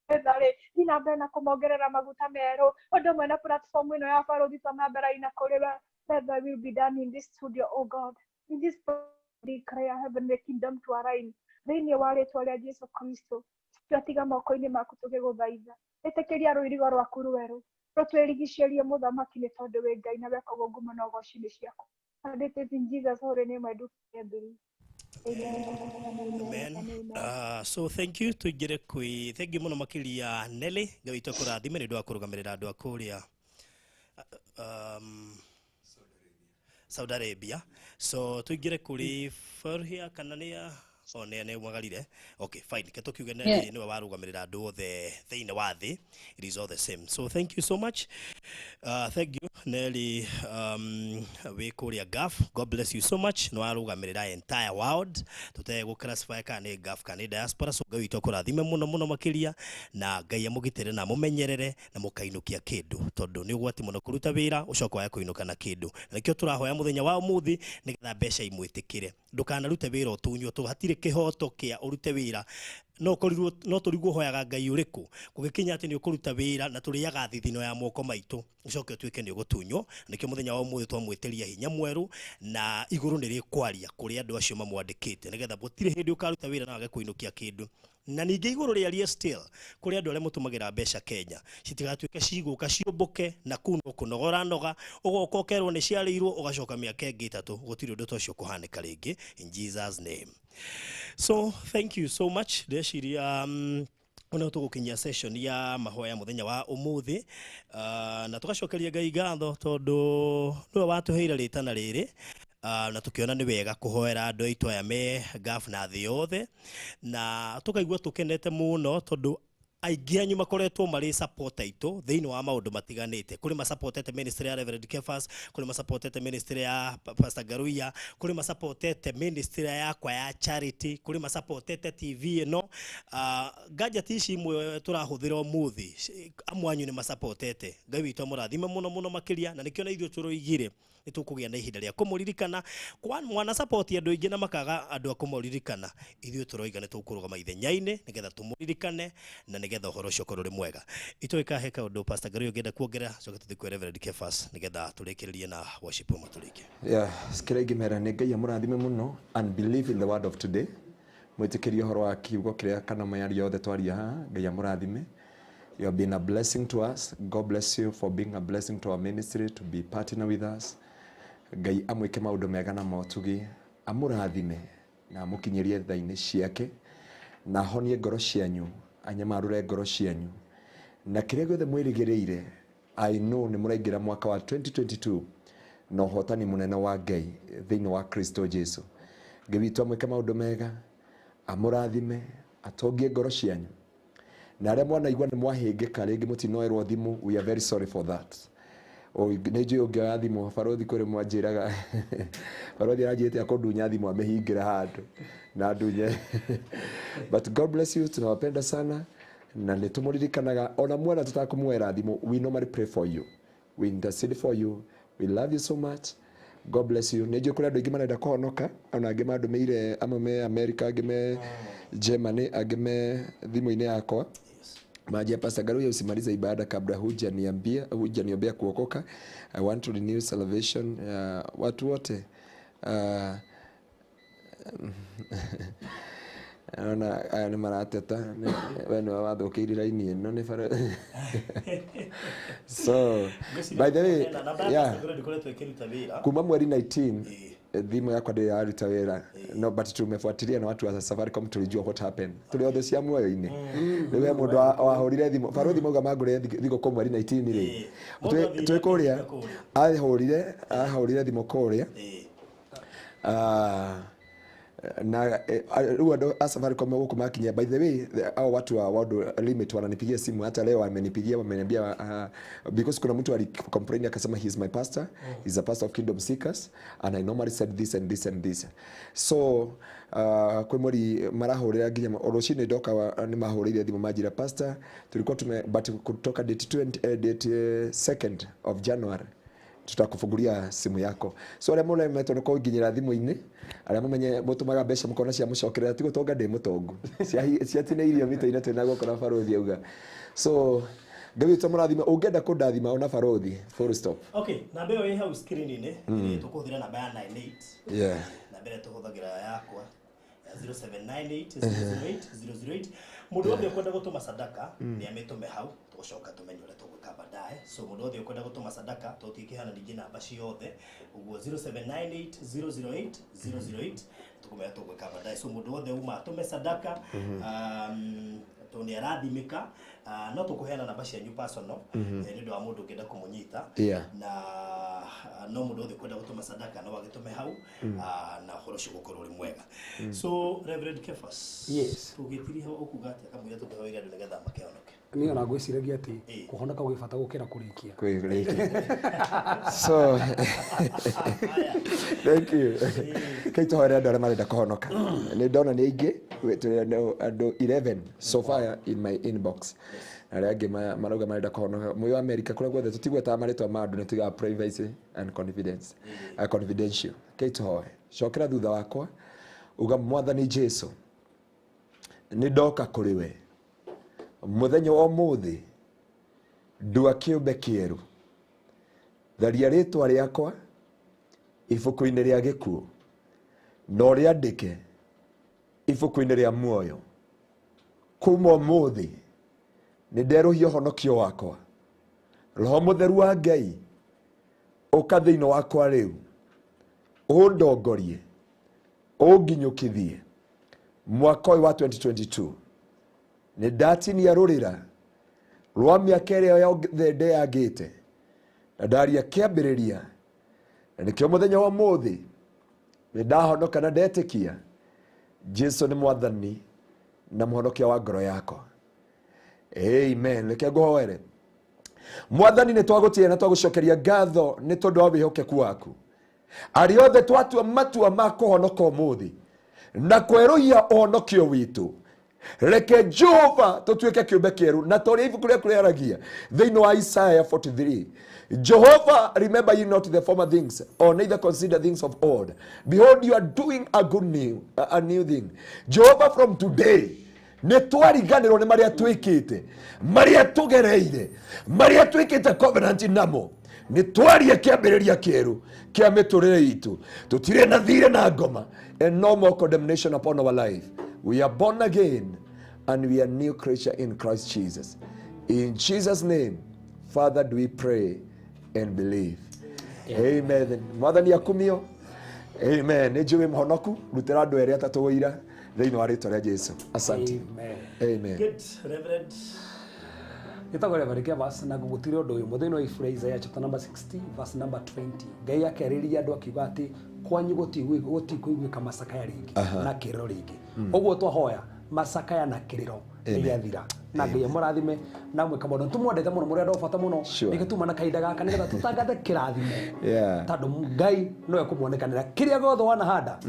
rĩ thiĩ na mbere na kũmongerera maguta merũ. Ũndũ ũmwe na platform ĩno ya Barũthi Twamambara na kũrĩ we. Let thy will be done in this studio, oh God, in this declare heavenly kingdom to align thĩinĩ wa rĩtwa rĩa Jesu Kristo. Twatiga moko-inĩ maku tũgĩgũthaitha, ĩtĩkĩria rũirigo rwaku rwerũ rũtwĩrigicĩrie mũthamaki, nĩ tondũ wĩ Ngai, na weka ũguo ngumo na ũgoci nĩ ciaku. And it is in Jesus' holy name I do believe. Amen. So thank you, tuingire kwi thank you muno makiria Nelly, Ngai witũ akũrathime nĩ ũndũ wa kũrũgamĩrĩra andũ a kũrĩa Saudi Arabia. So tuingire kũrĩ Farhia kana nĩ o nĩ nĩ mwagarire. Okay, fine, ke tũkiuge Nelly nĩwe warũgamĩrĩra andũ othe thĩinĩ wa thĩ. It is all the same, so thank you so much. Thank you Nelly, wĩ kũrĩa Gulf. God bless you so much. Nĩ warũgamĩrĩra entire world, tũtegũ classify kana nĩ Gulf kana nĩ diaspora. So Ngai witũ akũrathime mũno mũno makĩria, na Ngai amũgitĩre na amũmenyerere na mũkainũkia kĩndũ, tondũ nĩ ũgwati mũno kũruta wĩra ũcoke wage kũinũka na kĩndũ. Na nĩkĩo tũrahoya mũthenya wa ũmũthĩ nĩgetha mbeca imwĩtĩkĩre. Ndũkanarute wĩra ũtunywo tũ, hatirĩ kĩhoto kĩa ũrute wĩra no ũkorirwo no tũrigwo hoyaga Ngai ũrĩkũ gũgĩkinya atĩ nĩ ũkũruta wĩra na tũrĩaga thithino ya moko maitũ, ũcoke ũtuĩke nĩ ũgũtunywo. Nĩkĩo mũthenya wa ũmũthĩ twamwĩtĩria hinya mwerũ, na igũrũ nĩ rĩkwaria kũrĩ andũ acio mamwandĩkĩte, nĩgetha gũtirĩ hĩndĩ ũkaruta wĩra na wage kũinũkia kĩndũ. Na ningĩ igũrũ rĩarie still kũrĩ andũ arĩa mũtũmagĩra mbeca Kenya citigatuĩke cigũka ciũmbũke na kuu no kũnogora noga ũgoka ũkerwo nĩ ciarĩirwo ũgacoka mĩaka ĩngĩ 3 gũtirĩ ũndũ ta ũcio kũhanĩka rĩngĩ in Jesus name. So thank you so much. Ndeciria ona tũgũkinyia session ya mahoya mũthenya wa ũmũthĩ, na tũgacokeria Ngai ngatho tondũ nĩwe watũheire rĩtana rĩrĩ, na tũkĩona nĩ wega kũhoera andũ aitũ aya me Gulf na thĩ yothe, na tũkaigua tũkenete mũno tondũ aingĩ anyu makoretwo marĩ support aitũ thĩinĩ wa maũndũ matiganĩte. Kũrĩ masupportete ministry ya Reverend Kefas, kũrĩ masupportete ministry ya Pastor Ngaruiya, kũrĩ masupportete ministry yakwa ya charity, kũrĩ masupportete TV ĩno. Gadget ici imwe tũrahũthĩra ũmũthĩ, amwe anyu nĩ masupportete. Ngai witũ amũrathime mũno mũno makĩria, na nĩkĩo na ithuĩ tũroigire nĩ tũkũgĩa na ihinda rĩa kũmũririkana. Kwa mwana support andũ aingĩ na makaga andũ a kũmũririkana, ithuĩ tũroiga nĩ tũkũrũgama ithenya-inĩ nĩgetha tũmũririkane na nĩgetha ũhoro ũcio ũkorwo ũrĩ mwega. Itũĩ kahe kaũndũ Pastor Ngaruiya ũngĩenda kuongerera, coke tũthiĩ kwĩ Reverend Kefas nĩgetha tũrĩkĩrĩrie na worship ĩmwe tũrĩkie. Yeah, kĩrĩa ingĩmera nĩ Ngai amũrathime mũno and believe in the word of today. Mwĩtĩkĩrie ũhoro wa kiugo kĩrĩa kana mĩario yothe twaria haha, Ngai amũrathime. You have been a blessing to us. God bless you for being a blessing to our ministry, to be partner with us. Ngai amwĩke maũndũ mega na motugi, amũrathime na amũkinyĩrie tha-inĩ ciake, na ahonie ngoro cianyu, anyamarũre ngoro cianyu, na kĩrĩa gĩothe mwĩrĩgĩrĩire. I know nĩ mũraingĩra mwaka wa 2022 na ũhotani mũnene wa Ngai thĩinĩ wa Kristo Jesu. Ngai witũ amwĩke maũndũ mega, amũrathime, atongie ngoro cianyu, na arĩa mwanaigua nĩ mwahĩngĩka rĩngĩ mũtinoerwo thimũ, we are very sorry for that. Nĩ njũĩ ũngĩoya thimũ barothi kũrĩ mwanjĩraga barothi aranjĩrĩte akũndunya thimũ amĩhingĩre handũ na ndunye. But God bless you, tunawapenda sana na nĩ tũmũririkanaga ona mwena tũtakũmwera thimũ, we normally pray for you, we intercede for you, we love you so much. God bless you. Nĩ njũĩ kũrĩ andũ aingĩ marenda kũhonoka, ona angĩ mandũmĩire, amwe me America, angĩ me Germany, angĩ me thimũ-inĩ yakwa. Maji Pastor Ngaruiya, usimalize ibada kabla hujaniambia, hujaniombea kuokoka. I want to renew salvation. Watu wote naona aya nĩ marateta, we nĩwe wathũkĩirie raini ĩno nĩ bara. So by the way, yeah, kuma mweri 19 thimũ yakwa ndĩrĩ yaruta wĩra. No, but tumefuatilia na watu wa Safaricom, tulijua what happened. Tũrĩ othe cia muoyo-inĩ. Rĩu he mũndũ wahũrire thimũ, barothi mauga mangũrĩre thigũkũ mweri 19 rĩ. Twĩ kũrĩa, ahũrire thimũ kũrĩa. Na rĩu andũ a Safaricom gũkũ makinyia, by the way, hao watu wa World Limit wananipigia simu, hata leo wamenipigia, wameniambia because kuna mtu alicomplain akasema he is my pastor, he's a pastor of Kingdom Seekers and I normally said this and this and this. So kwĩ mweri marahũrĩra nginya rũcinĩ ndoka nĩ mahũrĩire thimũ manjĩra pastor tulikuwa tume, but kutoka date 20, date 2nd of January tutakufungulia simu yako. So arĩa mũremetwo nĩ kũnginyĩra thimũ-inĩ, arĩa mũmenye mũtũmaga mbeca mũkona cia mũcokerera, ti gũtonga ndĩ mũtongu, ciatinĩirio mĩtĩ-inĩ twĩna guoko na barothi auga. So Ngai witũ amũrathime, ũngĩenda kũndathima ona barothi, full stop. Okay, namba ĩyo ĩ hau screen-inĩ, tũkũhũthĩra namba ya 98. Yeah. Namba ĩrĩa tũhũthagĩra yakwa ya 0798 008 008. Mũndũ wothe ũkwenda gũtũma sadaka nĩ amĩtũme hau, tũgũcoka tũmenye ũrĩa tũgwĩka baadaye. So mũndũ wothe ũkwenda gũtũma sadaka, tũtingĩheana ningĩ namba ciothe, ũguo 0798 008 008 tũkũmenya tũgwĩka baadaye. So mũndũ wothe uma atũme sadaka, tondũ nĩ arathimĩka, no tũkũheana namba cianyu personal, nĩ ũndũ wa mũndũ ũngĩenda kũmũnyita. Na no mũndũ wothe ũkwenda gũtũma sadaka no agĩtũme hau, na ũhoro ũcio ũgũkorwo ũrĩ mwega. So Reverend Kefas, Yes. tũgĩtiriha ũkuga atĩa kamũira tũkĩhoeria andũ nĩgetha makĩhonoke? Niĩ ona ngwĩciragia atĩ kũhonoka gwĩ bata gũkĩra kũrĩkia. Kũrĩkia. So thank you. Kei tũhoere andũ arĩa marenda kũhonoka. Nĩ ndona nĩ aingĩ, tũrĩ andũ 11 so far in my inbox. Arĩa angĩ marauga marenda kũhonoka. Mũyũ wa America kũrĩa guothe tũtigwetaga marĩtwa ma andũ, nĩ tugaga privacy and confidence, confidential. Kei tũhoe. Cokera thutha wakwa, uga Mwathani Jesu, nĩ ndoka kũrĩ we mũthenya wa ũmũthĩ, ndua kĩũmbe kĩerũ, tharia rĩtwa rĩakwa ibuku-inĩ rĩa gĩkuũ na ũrĩandĩke ibuku-inĩ rĩa muoyo. Kuma ũmũthĩ nĩ nderũhia ũhonokio wakwa. Roho Mũtheru wa Ngai ũka thĩinĩ wakwa rĩu, ũndongorie, ũnginyũkithie mwaka ũyũ wa 2022. Nĩ ndatinia rũrĩra rwa mĩaka ĩrĩa yothe ndeyangĩte na ndaria kĩambĩrĩria, na nĩkĩo mũthenya wa ũmũthĩ nĩ ndahonoka na ndetĩkia Jesu nĩ mwathani na mũhonokia wa ngoro yakwa. Amen. Reke ngũhoere. Mwathani, nĩ twagũtĩĩa na twagũcokeria ngatho nĩ tondũ wa wĩhokeku waku. Arĩa othe twatua matua ma kũhonoka ũmũthĩ na kwerũhia ũhonokio witũ, reke Jehova tũtuĩke kĩũmbe kĩerũ, na ta ũrĩa ibuku rĩaku rĩaragia thĩinĩ wa Isaiah 43, Jehovah, remember ye not the former things, or neither consider things of old. Behold, you are doing a new thing. Jehovah, from today nĩ twariganĩrwo nĩ marĩa twĩkĩte, marĩa tũgereire, marĩa twĩkĩte covenant namo. Nĩ twaria kĩambĩrĩria kĩerũ kĩa mĩtũrĩre itũ. Tũtirĩ na thirĩ na ngoma, and no more condemnation upon our life. We are born again and we are new creature in Christ Jesus. In Jesus' name, Father, do we pray and believe. Amen. Mwathani akumio. Amen. Nĩ njũĩ mũhonoku, rutĩra andũ erĩ atatũ ũira thĩinĩ wa rĩtwa rĩa Jesu. Asante. Amen. Amen. Good, Reverend. Gĩtagwo Reverend Kevas, na ngũgũtire ũndũ ũyũ mũthĩinĩ wa ibuku rĩa Isaiah chapter number 60 verse number 20. Ngai akĩarĩria andũ akiuga atĩ kwanyu gũtikũiguĩka macakaya rĩngĩ na kĩrĩro rĩngĩ. Ũguo twahoya macakaya na kĩrĩro nĩ gĩathira, na Ngai amũrathime na mwĩka maũndũ. Tũmwendete mũno, mũrĩ andũ a bata mũno. Sure. Nĩkĩo tuma na kahinda gaka nĩgetha tũtangathe kĩrathimo, Yeah. tondũ Ngai nowe kũmuonekanĩra kĩrĩa gĩothe wanahanda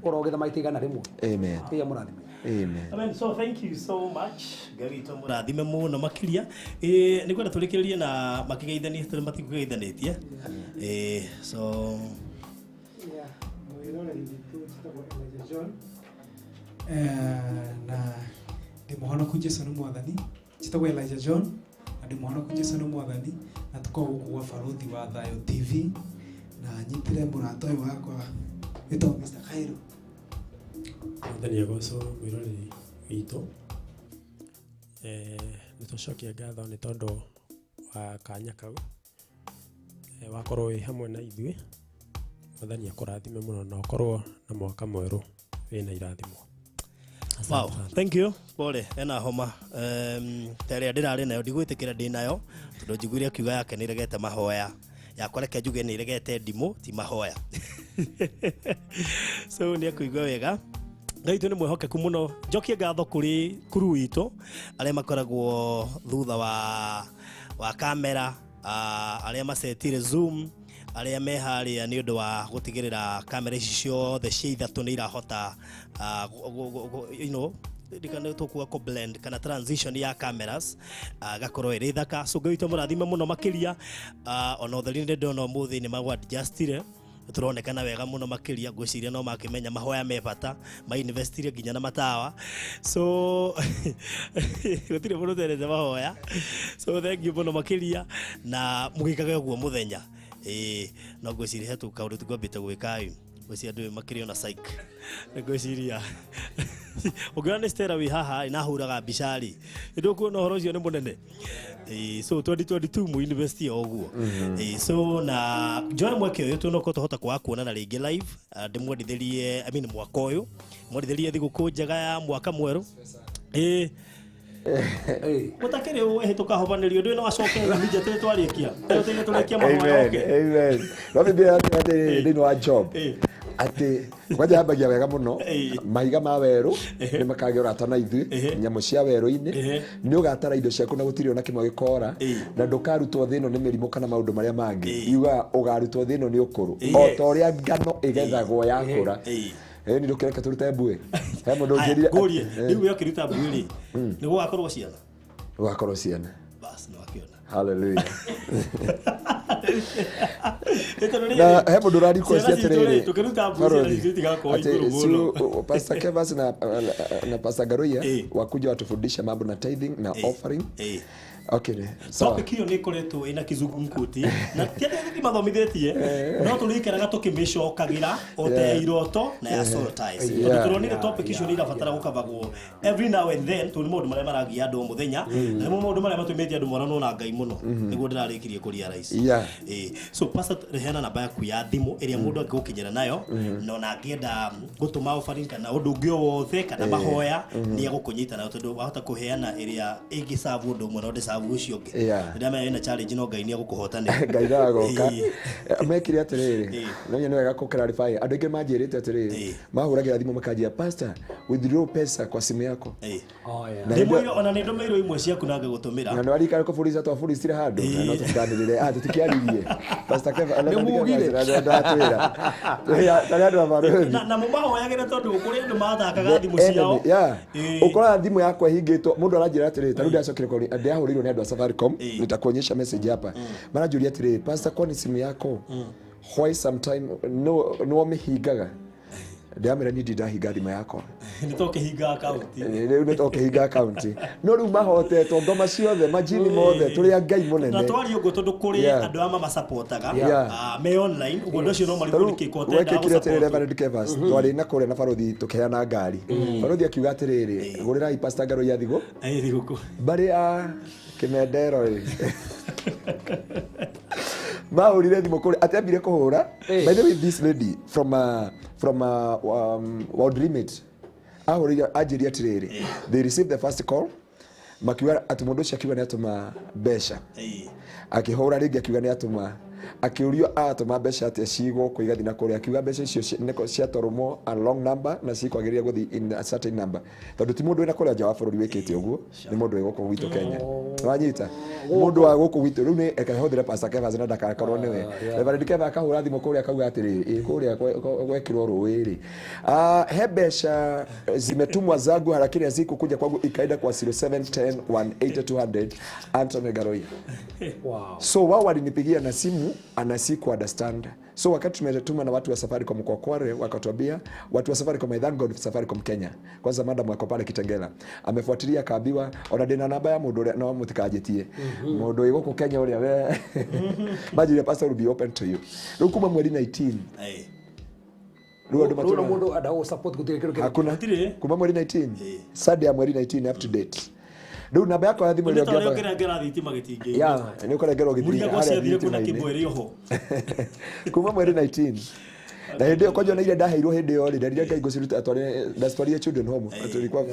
ũrogetha maita 100. Amen. Ngai amũrathime. Amen. Amen. So thank you so much. Ngai witũ mũrathime mũno makĩria. Ĩ nĩ kwenda tũrĩkĩrĩrie na makĩgeithanie tondũ matikũgeithanĩtie. Ĩ so Yeah, mwĩroreri witũ njĩtagwo Elijah John. Na ndĩ mũhonoku, Jesu nĩ mwathani. Njĩtagwo Elijah John na ndĩ mũhonoku, Jesu nĩ mwathani, na tũkoragwo gũkũ gwa Barũthi wa Thayũ TV, na nyitire mũrata ũyũ wakwa wĩtagwo Mr. Khairo. Mwathani agocwo, mwĩroreri witũ. Nĩ tũcokia ngatho nĩ tondũ wa kanya kau. Wakorwo wĩ hamwe na ithuĩ. Mwathani akũrathime mũno na ũkorwo na mwaka mwerũ wĩna irathimo. Wow, thank you. Pole, ena homa. Ta ĩrĩa ndĩrarĩ nayo ndigwĩtĩkĩra ndĩ nayo tondũ njiguire akiuga yake nĩ ĩregete mahoya. Yakwa reke njuge nĩ ĩregete ndimũ ti mahoya. So nĩ ekũigua wega. Ngai witũ nĩ mwĩhokeku mũno. Njokie ngatho kũrĩ kuru witũ arĩa makoragwo thutha wa kamera, arĩa macetire Zoom, arĩa me harĩa nĩ ũndũ wa gũtigĩrĩra kamera ici ciothe cia ithatũ nĩ irahota ndikana tũkuga kũ blend kana transition ya cameras, gakorwo ĩrĩ thaka. So Ngai witũ mũrathime mũno makĩria. Ona ũtheri nĩ ndona ũmũthĩ nĩ magũ adjustire, tũronekana wega mũno makĩria. Ngwĩciria no makĩmenya mahoya me bata, mainvestire nginya na matawa, so gũtirĩ mũndũ ũterete mahoya. So thank you mũno makĩria na mũgĩkage ũguo mũthenya. Ĩĩ, no ngwĩciria he kaũndũ tũkwambĩte gwĩka ĩ, ngwĩciria andũ makĩrĩ ona psych. Ngwĩciria ũngĩona nĩ Stella wĩ haha ĩ, na ahũraga mbica rĩ, nĩ ndũkuona ũhoro ũcio nĩ mũnene. Ĩĩ, so 2022 mu invest o ũguo. Ĩĩ, so na njoe mweke ũyũ tunokorwo tũhota kwaga kuonana rĩngĩ live, ndĩmwendithĩrie, I mean, mwaka ũyũ mwendithĩrie thigũkũ njega ya mwaka mwerũ. Ĩĩ, gũtakĩrĩ wehĩtũka hobanĩrio ndũĩ no acoke immediately twarĩkia tũrĩ tũrĩkia mahoya. Amen. Oke. Amen. No Biblia yatwĩra atĩrĩrĩ thĩinĩ wa Job Ĩĩ. atĩ kwanja yambagia wega mũno, Ĩĩ. mahiga ma werũ nĩ makagĩa ũrata na ithuĩ, Ĩhĩ. nyamũ cia werũ-inĩ Ĩhĩ. nĩ ũgatara indo ciaku na gũtirĩ ona kĩmwe gĩkora, Ĩĩ. na ndũkarutwo thĩ ĩno nĩ mĩrimũ kana maũndũ marĩa mangĩ. Ĩĩ. Yugaga ũgarutwo thĩ ĩno nĩ ũkũrũ Ĩĩ. o ta ũrĩa ngano ĩgethagwo yakũra. Ĩĩ. Ĩĩ, nĩ ndũkĩreke tũrute mbuĩ he mũndũ Aya, ũnjĩrire. ngũrie rĩu we ũkĩruta mbuĩ rĩ, nĩ gũgakorwo ciana? Gũgakorwo ciana. Bas, nĩ wakĩona. Hallelujah. Nĩ tondũ rĩrĩ, Na he mũndũ ũra request ciana citũ rĩ, atĩrĩrĩ, tũkĩruta mbuĩ ciana Barũthi, citũ itigakorwo atĩ igũrũ mũno. Pastor Kevas na Pastor Garuya Eh. wakuja watufundisha mambo na tithing na offering. Okay, sawa. Topic ĩyo nĩ ĩkoretwo ĩna kĩzungumkuti na ti atĩ ithuĩ mathomithĩtie, no tũrĩikaraga tũkĩmĩcokagĩra o ta ya iroto na ya soul ties, tondũ tũronire topic icio nĩ irabatara gũkavagwo every now and then, tondũ nĩ maũndũ marĩa maragia andũ o mũthenya na nĩmo maũndũ marĩa matũmĩte andũ moranwo na Ngai mũno, nĩguo ndĩrarĩkirie kũria rais. Ĩĩ. So pastor, heana namba yaku ya thimũ ĩrĩa mũndũ angĩgũkinyĩra nayo, na ona angĩenda gũtũma offering kana ũndũ ũngĩ o wothe kana mahoya, nĩ egũkũnyita nayo, tondũ wahota kũheana ĩrĩa ĩngĩcabu ũndũ ũmwe no ndĩcabu ũcio ũngĩ. Ndĩramenya ĩna challenge, no Ngai nĩ egũkũhotanĩra. Ngai ndagoka. Mekire atĩrĩrĩ, no nĩ wega kũ clarify, andũ aingĩ manjĩrĩte atĩrĩrĩ, mahũragĩra thimũ makanjia, "Pastor, withdraw pesa kwa simu yako." Oh, yeah. Na hĩndĩ- Ndĩmũire, ona nĩ ndũmĩirwo imwe ciaku na ngagũtũmĩra. Na nĩwarikara kũburica, twabũricire handũ na no tũtikanĩrĩre, tũtikĩaririe Pastor Keva. Nĩ mugire. Ndatwĩra tarĩ andũ a barũthi. Na mũmahoyagĩre, tondũ kũrĩ andũ mathakaga thimũ ciao. Ũkoraga thimũ yakwa ĩhingĩtwo, mũndũ aranjĩra atĩrĩrĩ, ta rĩu ndacokire ndĩrahũrĩirwo nĩ andũ a Safaricom, nitakuonyesha message hapa, maranjũria atĩrĩrĩ, "Pastor, kwani simu yako why sometime no no mĩhingaga?" Ndĩramĩra, "Niĩ ndindahinga thimũ yakwa." Nĩ tũkĩhinga akaunti. Rĩu nĩ tũkĩhinga akaunti, no rĩu mahotetwo ngoma ciothe, majini mothe, tũrĩ a Ngai Na mũnene. twaria ũguo tondũ kũrĩ andũ aya mamacapotaga me online ũguo, ũndũ ũcio no marigwo nĩkĩ ko tendaga Wekĩkire atĩrĩ, gũsupport. Reverend Kevas, twarĩ na kũrĩa na barothi tũkĩheana ngari, barothi akiuga atĩrĩrĩ, "Gũrĩrai Pastor Ngarũi ya thigũ." Thigũkũ. Mbarĩ ya Kĩmendero ĩ mahũrire thimũ kũrĩ atĩ ambire kũhũra. By the way, this lady from World Remit ahũrĩire, anjĩria atĩrĩrĩ, they received the first call, makiuga atĩ mũndũ ũcio akiuga nĩ atũma mbeca. Akĩhũra rĩngĩ, akiuga nĩ atũma, akĩũrio atũma mbeca atĩa cigũkũ igathiĩ na kũrĩa, akiuga mbeca icio ciatwarwo a long number na cikwagĩrĩire gũthiĩ in a certain number, tondũ ti mũndũ wĩna kũrĩa nja wa bũrũri wĩkĩte ũguo, nĩ mũndũ wĩ gũkũ gwitũ Kenya. Wanyita mũndũ wa gũkũ gwitũ rĩu nĩ ekahũthĩra Pastor Kevas na ndakakorwo nĩwe. Reverend Keva akahũra thimũ kũrĩa, akauga atĩrĩrĩ, ĩ kũrĩa gwekĩrwo rũĩ rĩ, he mbeca zimetumwa zangu, lakini hazikukuja kwangu, ikaenda kwa 0710 180 200 Anthony Garoia. So wao walinipigia na simu ana siku understand. So wakati tumetuma na watu wa Safaricom kwa Kware, wakatuambia watu wa Safaricom, I thank God for Safaricom Kenya. Kwanza madam wako pale Kitengela amefuatilia, akaambiwa ona ndina namba ya mũndũ ũrĩa no mũtikanjĩtie mũndũ wĩ gũkũ Kenya ũrĩa we manjire, "Pastor will be open to you." Rĩu kuma mweri 19 rĩu andũ Rĩu matũraga mũndũ enda gũ support gũtirĩ kĩndũ kĩrĩ. Hakuna. Gũtirĩ. Kuma mweri 19, Sunday ya mweri 19 up to date. Rĩu namba yakwa ya thimũ Nĩ ĩrĩa ta ũrĩa ũngĩamba ũkĩrengera thitima gĩtingĩ. Ya nĩ ũkarengerwo gĩthimi Mũriago harĩa ciathire kuna thitima-inĩ. kĩmweri oho. Kuma mweri 19, na hĩndĩ ĩyo kwanja na iria ndaheirwo hĩndĩ ĩyo rĩ, nderire Ngai ngũciruta atware, ndacitwarire children home. Tulikuwa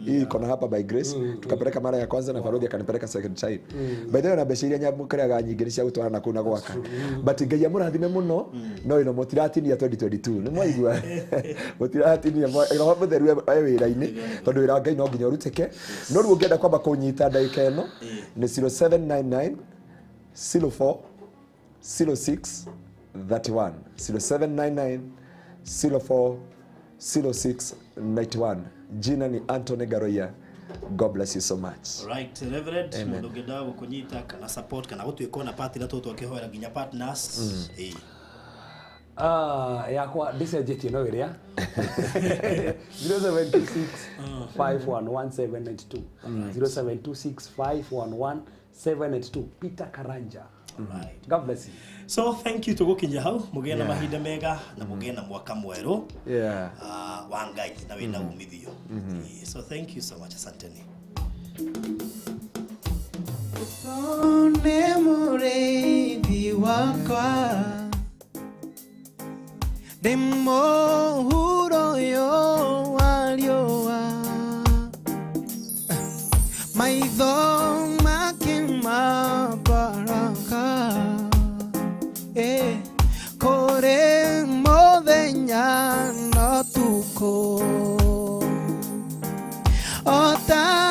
hii iko na hapa by grace, tukapeleka mara ya kwanza na barothi akanipeleka second time. By the way, na mbeca iria nyamũkĩraga nyingĩ nĩ cia gũtwara na kũu na gwaka, but Ngai amũrathime mũno. No ĩno mũtiratinia 2022, nĩ mwaigua mũtiratinia, roho mũtheru e wĩra-inĩ, tondũ wĩra wa Ngai no nginya ũrutĩke. No rĩu ũngĩenda kwamba kũnyita ndagĩka ĩno nĩ 0799 04 06 31, 0799 04 06 91. Jina ni Anthony Garoia. God bless you so much. Right, Reverend, mũndũ ũngĩenda gũkũnyita kana support kana gũtuĩka ona partner, tũtũ akĩhoera nginya partners. Yakwa ndĩcenjetie no ĩrĩa 0726 511792, 0726 511792, Peter Karanja. God bless you. So thank you, tũgũkinya hau, mũgĩe na mahinda mega na mũgĩe na mwaka mwerũ wa Ngai na wĩna umithio. So thank you so much, asanteni. Nĩ mũrĩithi wakwa, ndĩ mũhuro ũyũ wa riũa, maitho make ma baraka, kũrĩ mũthenya na ũtukũ o ta